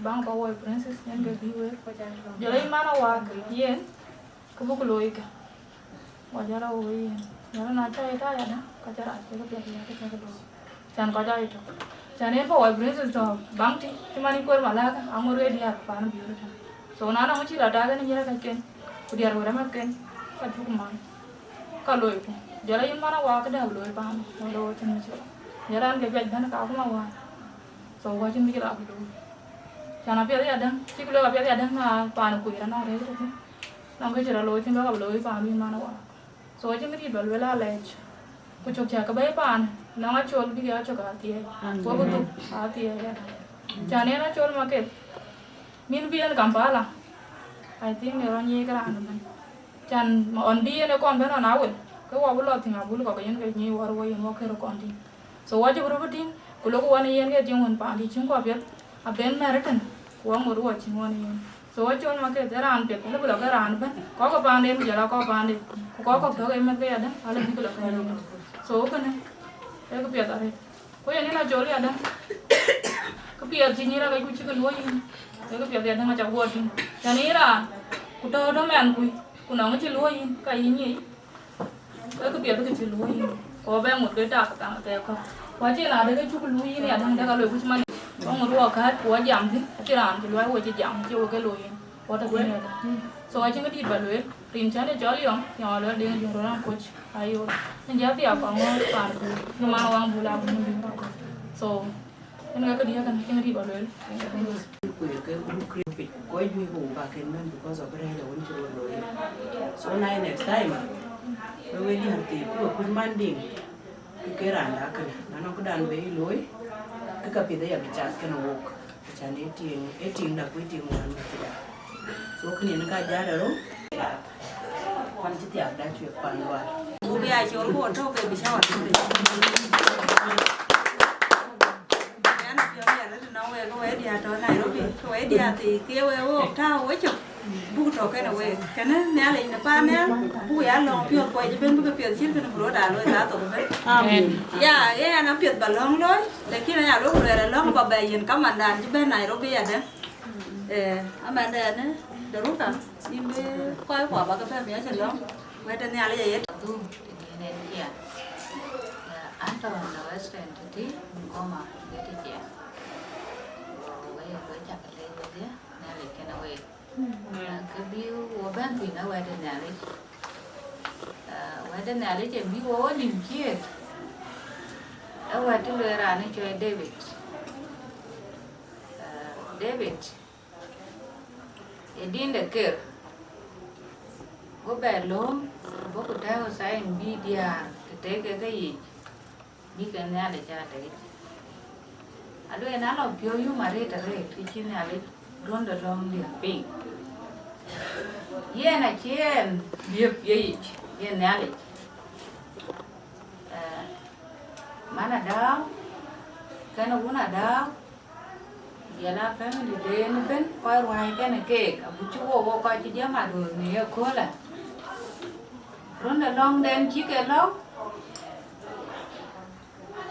baŋ ba wai Princess, yen ke bï wek. Jɔl a yïn man Awak, yen, ke buk looi kë. Wa jɔl a woi yen. Jɔl a na cä ye tääc adä, ka cä rac ke piɛth ya ke cä ke looi. Cän kɔc aa yetök. Cän yen ba wai Princess tɔ̈ baŋ tï, cï man yï kueer malääkä, aŋot ke diäär paan biöör tën. So na nɔŋ cï la tak en nyïïr akɛcken, ku diäär wët amɛ̈thken, ka cuk man. Ka loiku. Jɔl a yïn man Awak këdäŋ looi paan, wala wä cïn mïcï. Jɔl an ke juac bɛ̈n ka kuma wään. So wa cïn mïcï la ku looi. Cän apiɛth ya däŋ, cïk lueel apiɛth ya däŋ na paan kueer anɔŋ rëër tëthiin. Nɔŋ kë cï rɔt looi thïn, bä ka bï looi paan bï man Awak. So acïn kë dït ba lueel alɛc. Ku cök cä ke bɛ̈i paan, nɔŋ acol bï ke acök athiɛɛi. Amen. Wek dhuk athiɛɛi ëdä. Cän en acol ma kek, Min bï en Kampala, I think ë rɔt nyiëc ke raan ëbɛ̈n. Can ɣɔn bï en ë kɔn bɛ̈n ɣɔn awel, ke wɔ bï lɔ thïn abul kɔ̈k yen ke nyiëc wär wɔ yen wɔ kërë kɔn tïŋ. So wɔ cï bï röt bï tïŋ, ku lok wɔ në yen ke tïŋ wën paandï cïn kɔn piɛth, abɛ̈n mɛ̈r ëtën, ku wɔ ŋot wɔ cïn wɔ në yen. So wɔ cɔl Maketh ë raan piɛth, ëlë bï lɔ ke raan ëbɛ̈n, kɔc ke paanden ku jɔl a kɔc paanden, ku kɔc kɔ̈k tɔ̈ ke mɛ̈th ke yadäŋ, alë bïk lɔ ke yen. So kënë, ee kë piɛth arëët. Ku yen yen acol yadäŋ. Kë piɛth cï nyïïr ake ku cï ke luɔ̈i yïn. Ee kë piɛth yadäŋ aca guɔ tïŋ. Can yïn raan, ku tɔ̈u tɔ̈ mɛnhkui, ku nɔŋ cï luɔ̈i yïn, ka yïn nyic. Ee kë piɛth kë cï luɔ̈i yïn. Ku bɛ ŋot ke tak thaŋ thɛɛr kɔ̈k. Ku acïn raan dɛ̈ ke cuk luui yïn yadäŋ dɛ̈ ka loi kuc man. Ku ŋot wɔ kääc, ku wɔ jam thïn, acïn raan cï luɔi wɔ cï jam, cï wɔ ke looi yïn. Wɔ tɔ̈ thïn yadäŋ. So acïn kë dït ba lueel. Rin cän ë cɔl Yɔŋ, Yɔŋ Aluɛl Deŋ Jɔŋ Rɔt Raŋ Koc. Ayo, ënjä thiak kɔŋ ŋɔ̈ɔ̈th paan bul, në man waŋ bul abun bï. So, ënë ka këdiɛ̈ kënë, cïn rip aluel. Kuëër ke group create pic, kɔc juëc ku ba ken mɛn because of rɛ̈ɛ̈c awën cï rot looi. So na next time, we we diäär thii ku we kuc man diŋ, ku ke raan da kënë, na nɔŋ këdan be looi, ke ka piɛth aya bï cath kënë wok. Acan ë tiŋ, ë tiŋ da ku ë tiŋ wään bï cï da. So kënë yen ka jat arou. Kɔn cï thiak da cuek pan lual. Ku bï a col ku tɔ̈u ke bï cawa tëde. Yan a piɔ̈u ya rëtë nɔŋ wek, ke wek diäär tɔ̈ Nairobi, ke wek diäär thii, ke wek wok tääu wecök. Buk tɔ̈ kënë wek. Kënë Nhialic në paan nhial, buk ya lɔ̈ŋ piɔ̈ɔ̈th kuɔc ëbën bï ke piɛth cït kënë bï rot aa loi ka thok ëbën. Amen. Ya, ye yan a piɛth ba lɔ̈ŋ looi, lakin aya lok luɛɛl alɔ̈ŋ ba bɛ yen kamandan cï bɛ̈n Nairobi adë. Eh, amɛn dɛn, eh, Doruka, yïn bï kɔc kuɔ ba ke bɛ̈n miɔc alɔ̈ŋ, wɛ̈t de Nhialic aye dhum tënyen en ciɛɛŋ. Eh, an tɔ̈ në Western tëtï, Bungoma, wɛ̈t ë ciɛɛŋ. Ku wek, wek cak lec wedhie, Nhialic kenë wek. Eh, kë bï wo bɛ̈n thïn ë wɛ̈t de Nhialic. Eh, wɛ̈t de Nhialic en bï wo wo nïm ciëët. Ë wɛ̈t cï lueel raan ë cɔl David. Eh, David, ë din de ker, go bɛ lööm, bɔ̈ ku tɛ̈ɛ̈u thain bï diäär të tek ke ke yic, bï ke Nhialic aa tëëc. Alueel na lɔ piɔ̈u yum arëët arëët, ke cï Nhialic run de lɔ̈ŋ liep piny. Yen acï en liep ye yic, yen Nhialic. Eh, man Adau, kenë wun Adau, jɔl a family den ëbën, kɔc ruääi kenë keek, agut cï wo, wo kɔc cï jam aduöör në ye köölë. Run de lɔ̈ŋden cï ke lɔ̈ŋ,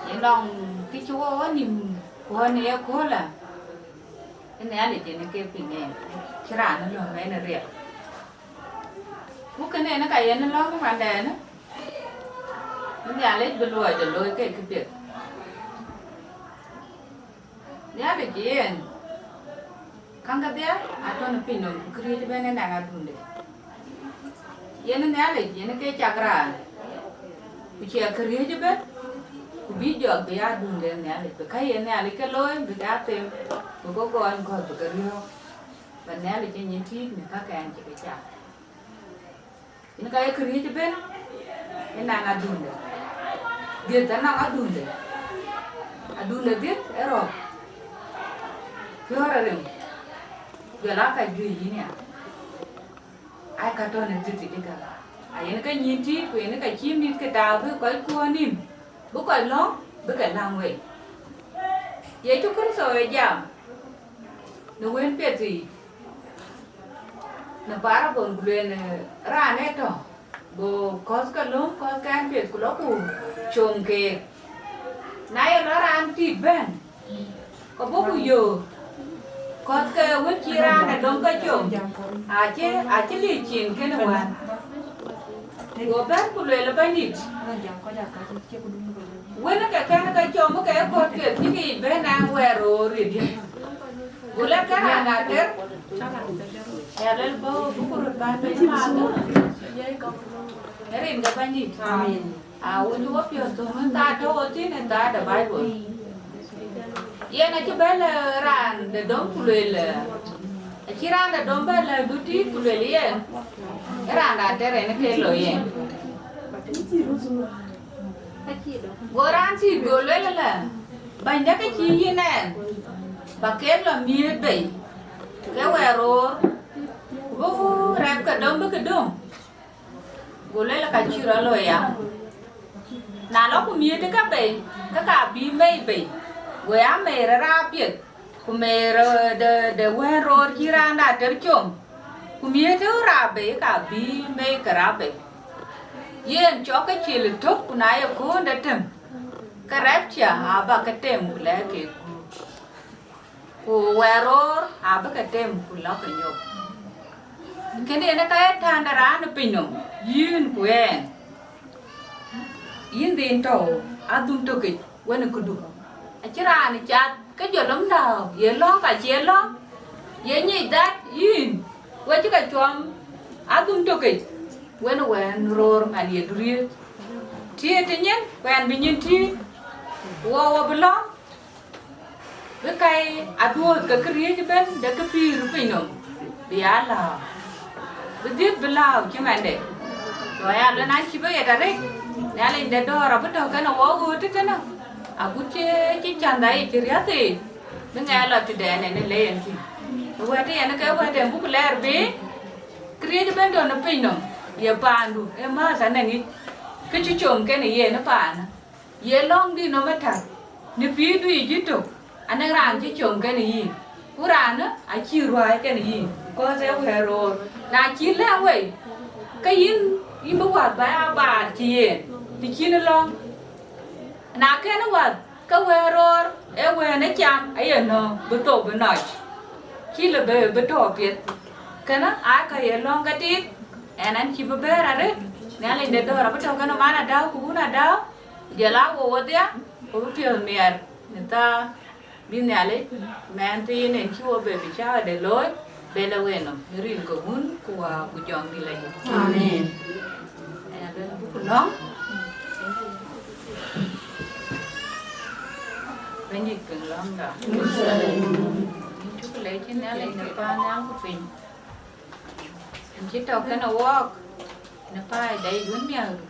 ye lɔ̈ŋ kë cï wo, wo nïm kuɔ̈n në ye köölë, ë Nhialic en ke piŋ en, cï raan ë lɔ̈ŋ en ë riɛl. Ku kënë en ka yen lɔ̈ŋ mandɛn, bï Nhialic bï luɔi de looi ke këpiɛth. Nhialic yen, käŋ kedhie atɔ̈ në piny nɔm, ku këriëëc ëbën ë naŋ adunde. Yen Nhialic, yen ke cak raan, ku cie këriëëc ëbën, ku bï jɔk bï adunde Nhialic, bï ka ye Nhialic ke looi, bï ke them, bï ke gɔny gɔ̈th, bï ke riɔ̈ɔ̈k, ba Nhialic ë nyin tïït në käkken cï ke cak. Yen ka ye këriëëc ëbën, ë naŋ adunde. Dhiëth anaŋ adunde. Adunde dhiëth ë rɔ̈k. Piɔ̈ɔ̈r arem. Jɔl aa ka juëc yïn ya. Ai ka tɔ̈ në tëthic ëka. Ayen ka nyïn tïït, ku yen ka cïï mïth ke tääu bï kɔc kuɔ̈n nïm, bï kɔc lɔ̈ŋ, bï ke läŋ wei. Yecu Kërtho ë jam në wën piɛth yiic, në parable ku lueel, eh, raan ë tɔ̈, go kɔ̈th ke löŋ, kɔ̈th ke ɛn piɛth, ku lɔ ku com keek. Na ye lɔ raan tït bɛ̈n, ke bɔ̈ ku yöök, kɔ̈th ke wën cï raan ë döŋ ke com, acï, acï liic cin kënë wään. Go bɛ̈n ku lueel, Bɛ̈nydït, wën ke kɛ̈n ke com ke kɔ̈th ke cï ke yic bɛ̈n naŋ wɛɛr roor rït. Ku lɛ̈k ke raan ater, ya luel bɔ̈, bï ku röt bän bɛ̈ny ëmääth, rin ke Bɛ̈nydït. Amen. Awuc wo piɔ̈ɔ̈th thöŋ ë thaa tɔ̈ wo thïn ë thaa de Bible. Yen acï bɛ̈n lë raan de döŋ ku lueel, acï raan de döŋ bɛ̈n lë du tïït ku lueel yen, ë raan de ater en ke loi yen. Go raan tït go lueel ëlë, Bɛ̈ny, dɛ̈ kë cï yïn ɛn, ba keek lɔ miëët bei, Ke wɛɛr roor, ku bï rɛpke dɔm bï ke döŋ, go lueel ka cï rɔt looi ya. Na lɔ ku miëët ë ka bei, ke ka bï mei bei, go ya mei rɔt raap piɛth, ku mei rɔ-, de, de wɛɛr roor cï raan da ter com, ku miëët ë raap bei, ka bï mei ke raap bei. Yen cɔk ke cil ë tök, ku na ye köönde tem, ke rɛpcä aba ke tem, ku lɛ̈k ke guur. Ku wɛɛr roor abï ke tem ku lɔ ke nyop. Kënë yen ka ye tän de raan ë piny nɔm, yïn ku ɛn. Yïn dhil tɔ̈u adhum tökic wën ë këdu. Acï raan cath ke jɔ lɔm dääu, ye lɔ̈ŋ ka cie lɔ̈ŋ, ye nyic that yïn, we cï ke cuɔm adhum tökic wën ë wɛɛr roor man ye duriëëc. Tiëët të nyin, ku ɛn bï nyin tiëët, wɔ wɔ bï lɔ̈ŋ. Bï kai aduööth ke këriëëc ëbën de kë pïïr piny nɔm, bï ya lääu, bï dhiëth bï lääu cï mɛnde. Luɔi aa luɛn an cï bï ɣet arëk, Nhialic de dɔ̈ɔ̈r abï tɔ̈u kenë wɔ ɣööt tëtënë, agut cï, cï cändha yic cï riäth yic, bï ŋɛk lɔ tëdɛn en ë le yen kï. Wɛ̈t ë yen ke wɛ̈t en buk lɛɛr bï këriëëc ëbën dɔ̈n ë piny nɔm, ye paandu ë määth anɛŋ yic, kë cï com kenë yen ë paanë. Ye lɔ̈ŋdï nɔm ëtär, në pïïrdu yic ëtök, anɛŋ raan cï com kenë yïn, ku raanë acïï ruääi kenë yïn, because ee wɛɛr roor. Na cï lɛ̈ŋ wei, ke yïn, yïn bï wäth ba ya baar cï yen, të cïn lɔ̈ŋ. Na kën wäth, ke wɛɛr roor, ee wɛɛr ë cam, aye nɔ̈k, bï thou bï nɔc, cï lë bï, bï tɔ̈u piɛth. Kënë aa ka ye lɔ̈ŋ ke tiit, ɛn an cï bï bɛ̈ɛ̈r arëët, Nhialic de dɔ̈ɔ̈r abï tɔ̈u kenë man Adau ku wun Adau, jɔl aa wo wodhia, ku bï piɔ̈ɔ̈th miɛt në thaa bï Nhialic mɛɛn thiin en cï wo bɛ bï cäätde looi, bɛ̈n ë wenɔm në rin ke Wun ku Wät ku Jɔŋdït Lajik. Amen. Aya bɛ̈n buk lɔ̈ŋ. Bɛ̈nydït piŋ lɔ̈ŋda. Yïn cuk lɛc cï Nhialic në paan nhial ku piny. Yïn cï tɔ̈u kenë wɔɔk në paai dɛ̈ wën miäkdu.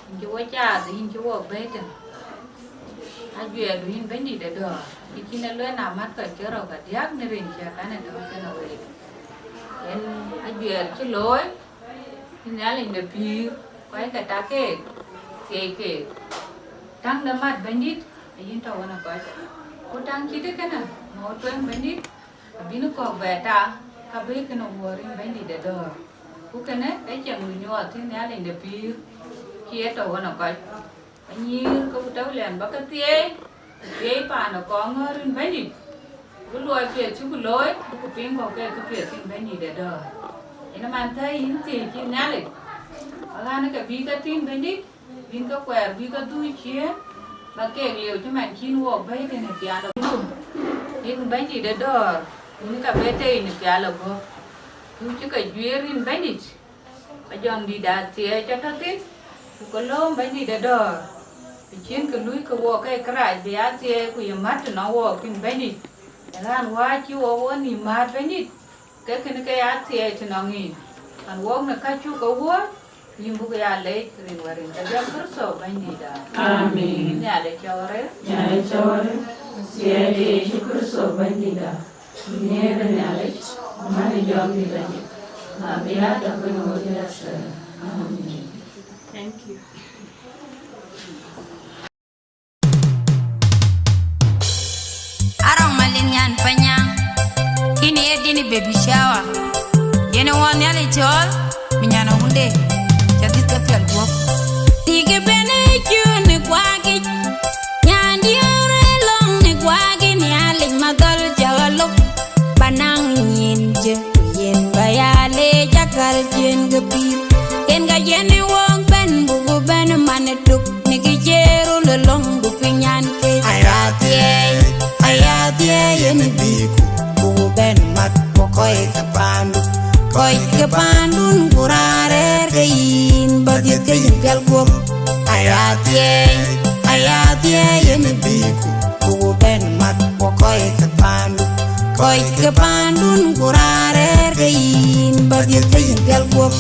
Yïn cï wo caath, yïn cï wo bɛ̈ɛ̈i tën. Ajuɛɛrdu yïn Bɛ̈nydït ë dɔ̈ɔ̈r, yïn cïn ë luɛɛl na mat kɔc ke rou ka diäk në rin cï akɛ̈n ë tɔ̈u kenë week. Yen ajuɛɛr cï looi, yïn Nhialic de pïïr, kɔc ke tak keek, thiëi keek. Täŋ de mat Bɛ̈nydït, ayïn tɔ̈u ɣön ë kɔc. Ku täŋ cït ë kënë, mɔ̈u tueŋ Bɛ̈nydït, abïn kɔ̈k bɛ ta, ka bï kënë wuɔ̈ɔ̈r yïn Bɛ̈nydït ë dɔ̈ɔ̈r. Ku kënë ee ciɛɛŋdu nyuɔɔth yïn Nhialic de pïïr, cï ye tɔ̈u ɣön ë kɔc. Anyïïr ke ku tɔ̈u lɛ̈n ba ke thiëëi, ku thiëëi paan ë kɔŋ ŋɔ̈ɔ̈r yïn Bɛ̈nydït. Bï luɔi piɛth cï ku looi, bï ku piŋ kɔ̈k ke kë piɛth yïn Bɛ̈nydït ë dɔ̈ɔ̈r. Yen ë man thɛ̈i yïn thiëëc yïn Nhialic, aɣän ke bï ke thïn Bɛ̈nydït, bïn ke kuɛɛr bï ke dhuk ciëën, ba keek lieu cï man cïn wɔk bɛ̈ɛ̈i tënë pial ë guöp. Yïn Bɛ̈nydït ë dɔ̈ɔ̈r, yïn ka bɛ tei në pial ë guöp. Ku cï ke juëër yïn Bɛ̈nydït, ka Jɔŋdït athiɛɛi cä tɔ̈ thïn, ku ke lööm Bɛ̈nydït ë dɔ̈ɔ̈r. Të cïn kë luui ke wɔk ke kërac bï athiɛɛi ku ye mät tënɔŋ wɔk thïn Bɛ̈nydït. Ë ɣän wääc cï wɔk wo nïïm määt Bɛ̈nydït, ke kën ke ya thiɛɛi tënɔŋ yïn. Ɣän wɔk në ka cuk ke wuɔ̈ɔ̈c, yïn buk ya leec rin wär rin ke jɔl Kërtho Bɛ̈nydïtda. Amen. Nhialic cɔɔr ë. Nhialic cɔɔr ë. Thiɛɛi de Yecu Kërtho Bɛ̈nydïtda. Nhiëër ë Nhialic, man ë Jɔŋdït Lajik. Abï ya tɔ̈ kenë wo diäk. Amen. Thank you. Arɔŋ Malith nyan Panya, yïn ye dïn baby shower. Yen ë wɔ Nhialic cɔɔl, bï nyan awunde, cä dhïth ke piɛl guɔ̈p. Tik ëbën ë cun ë kuakic, nyan diäär ë lɔ̈ŋ ë kuakic, Nhialic madhɔl cä ɣa lop, ba naŋ nyin jë, ku yen ba ya leec akäl ciën ke pïïr. Yen ka yen ë wok bɛ̈n, buku bɛ̈n man ë tuk, në kë cie rul ë lɔ̈ŋ, ku piny nyan ke. Aya thiɛɛi, aya thiɛɛi yen ë bïku, buku bɛ̈n mat, ku kɔc ke paandu, kɔc ke paandun, ku raan rɛ̈ɛ̈r ke yïn, ba dhiëth ke yïn pial guöp. Aya thiɛɛi, aya thiɛɛi yen ë bïku, buku bɛ̈n mat, ku kɔc ke paandu, kɔc ke paandun, ku raan rɛ̈ɛ̈r ke yïn, ba dhiëth ke yïn pial guöp.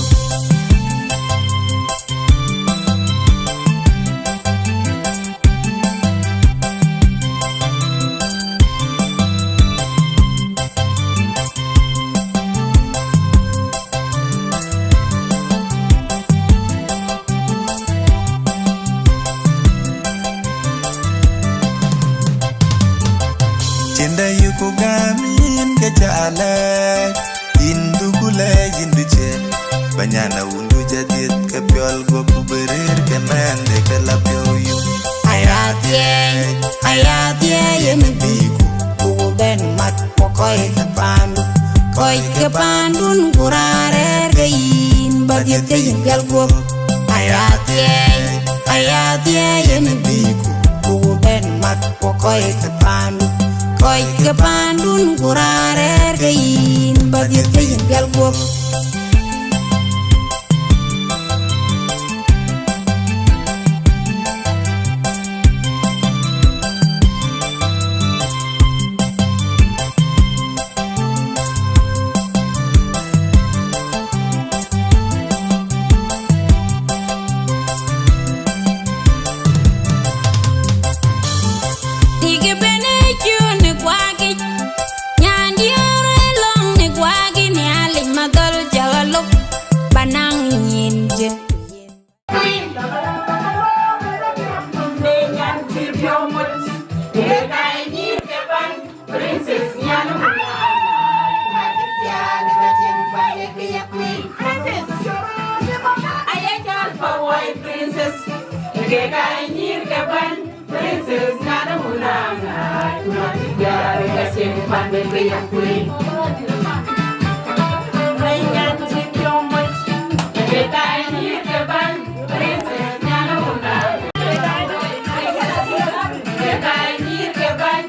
Yïn dë yï ku gäm yïn ke ca lɛɛc, yïn du ku lɛɛc yïn du cië. Ba nyan awundu ca dhiëth ke piɔl guɔ̈p ku bï rëër ke mɛnhde ke la piɔ̈u yum. Aya thiëëc, aya thiëëc yen bï ku, ku bɛ̈n mat ku kɔc ke paandu. Kɔc ke paandun ku raan rɛ̈ɛ̈r ke yïn, ba dhiëth ke yïn piɔl guɔ̈p. Aya thiëëc, aya thiëëc yen bï ku, ku bɛ̈n mat ku kɔc ke paandu. Kɔc ke paandun ku raan rɛ̈ɛ̈r ke yïn, ba dhiëth ke yïn piɔl guɔ̈p. Tik bene cun në kuakic, nyan diëër ë lɔ̈ŋ në kuakic, Nhialic madhɔl cä ɣa lok, ba naŋ nyin jël. Princess, nyan wun, ma cï thiaan ka cïn kuany ke ya queen. Princess, aye cɔl pa wai princess. Ke ka nyir ke bany. Princess, nyan wun, ma cï thiaan ka cïn kuany ke ya queen. Nyan cï thiaan muc. Ke ka nyir ke bany. Princess, nyan wun, ke ka nyir ke bany.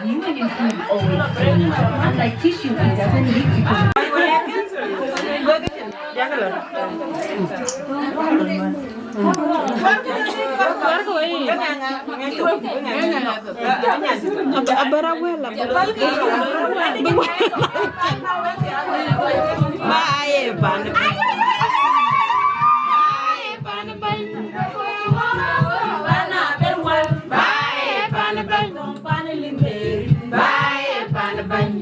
You and your food always clean. Unlike tissue, it doesn't leak because Abara wela. Baye pan. Baye pan. Baye pan. Baye pan. Baye pan bany. Baye pan bany. Baye pan bany.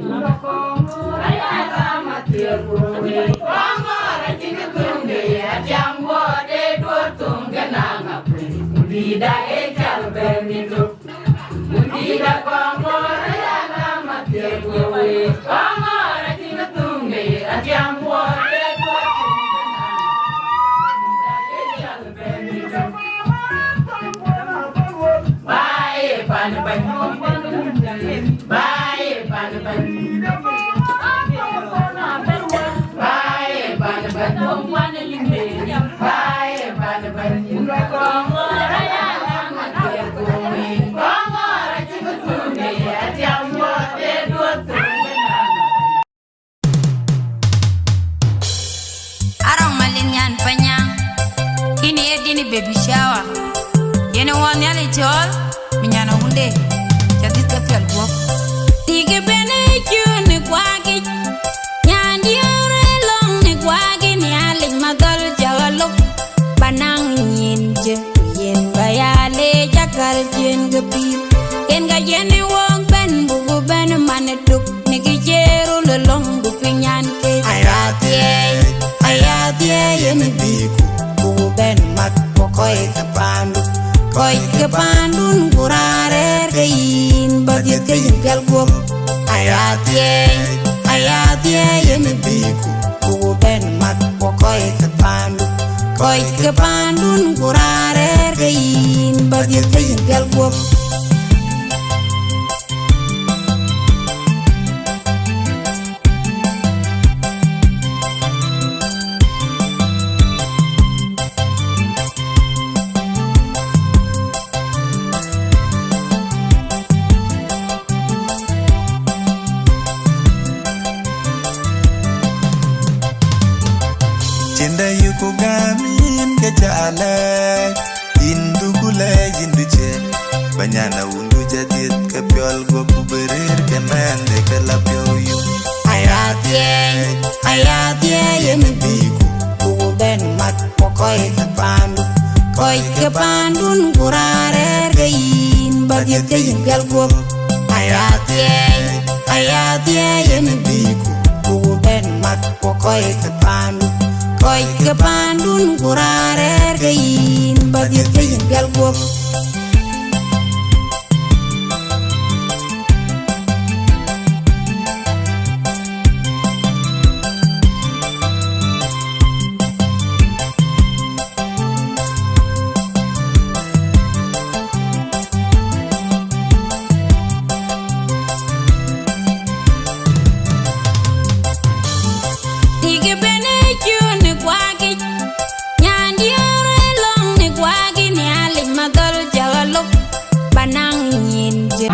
Baye pan bany. Arɔŋ Malin nyan Panyaŋ, yïn ye dïn baby shower. Yen ë wɔ Nhialic cɔɔl, bï nyan awunde, ca dhith ke piɔl guɔ̈p. Tik bene cun në kuakic, nyan diëër ë lɔ̈ŋ në kuakic, Nhialic madhɔl cä ɣa lok, ba naŋ nyin jël, ku yen ba ya leec akäl cïn ke pïïr. Yen ka yen ë wok bɛ̈n, buku bɛ̈n man ë tuk. Niki cï röl ë lɔ̈ŋ du piny an ke. Aya thiëëc, aya thiëëc yen bï ku, ku bɛ̈n mat ku kɔc ke paandu. Kɔc ke paandun ku raan rɛ̈ɛ̈r ke yïn, ba dhiëth ke yïn pial guɔ̈p. Aya thiëëc, aya thiëëc yen bï ku, ku bɛ̈n mat ku kɔc ke paandu. Kɔc ke paandun ku raan rɛ̈ɛ̈r ke yïn, ba dhiëth ke yïn pial guɔ̈p. Piɔl guɔ̈p ku bï rëër ke mɛnhde ke la piɔ̈u yum. Aya thiɛɛi, aya thiɛɛi yen bïku, ku bï bɛ̈n mat ku kɔc ke paandu. Kɔc ke paandun ku raan rɛ̈ɛ̈r ke yïn, ba dhiëth ke yïn pial guɔ̈p. Aya thiɛɛi, aya thiɛɛi yen bïku, ku bï bɛ̈n mat ku kɔc ke paandu. Kɔc ke paandun ku raan rɛ̈ɛ̈r ke yïn, ba dhiëth ke yïn pial guɔ̈p. Tik bene cun në kuakic, nyandiɛ̈r ë lɔ̈ŋ në kuakic, Nhialic madhɔl cä ɣa lop, ba naŋ nyin jë.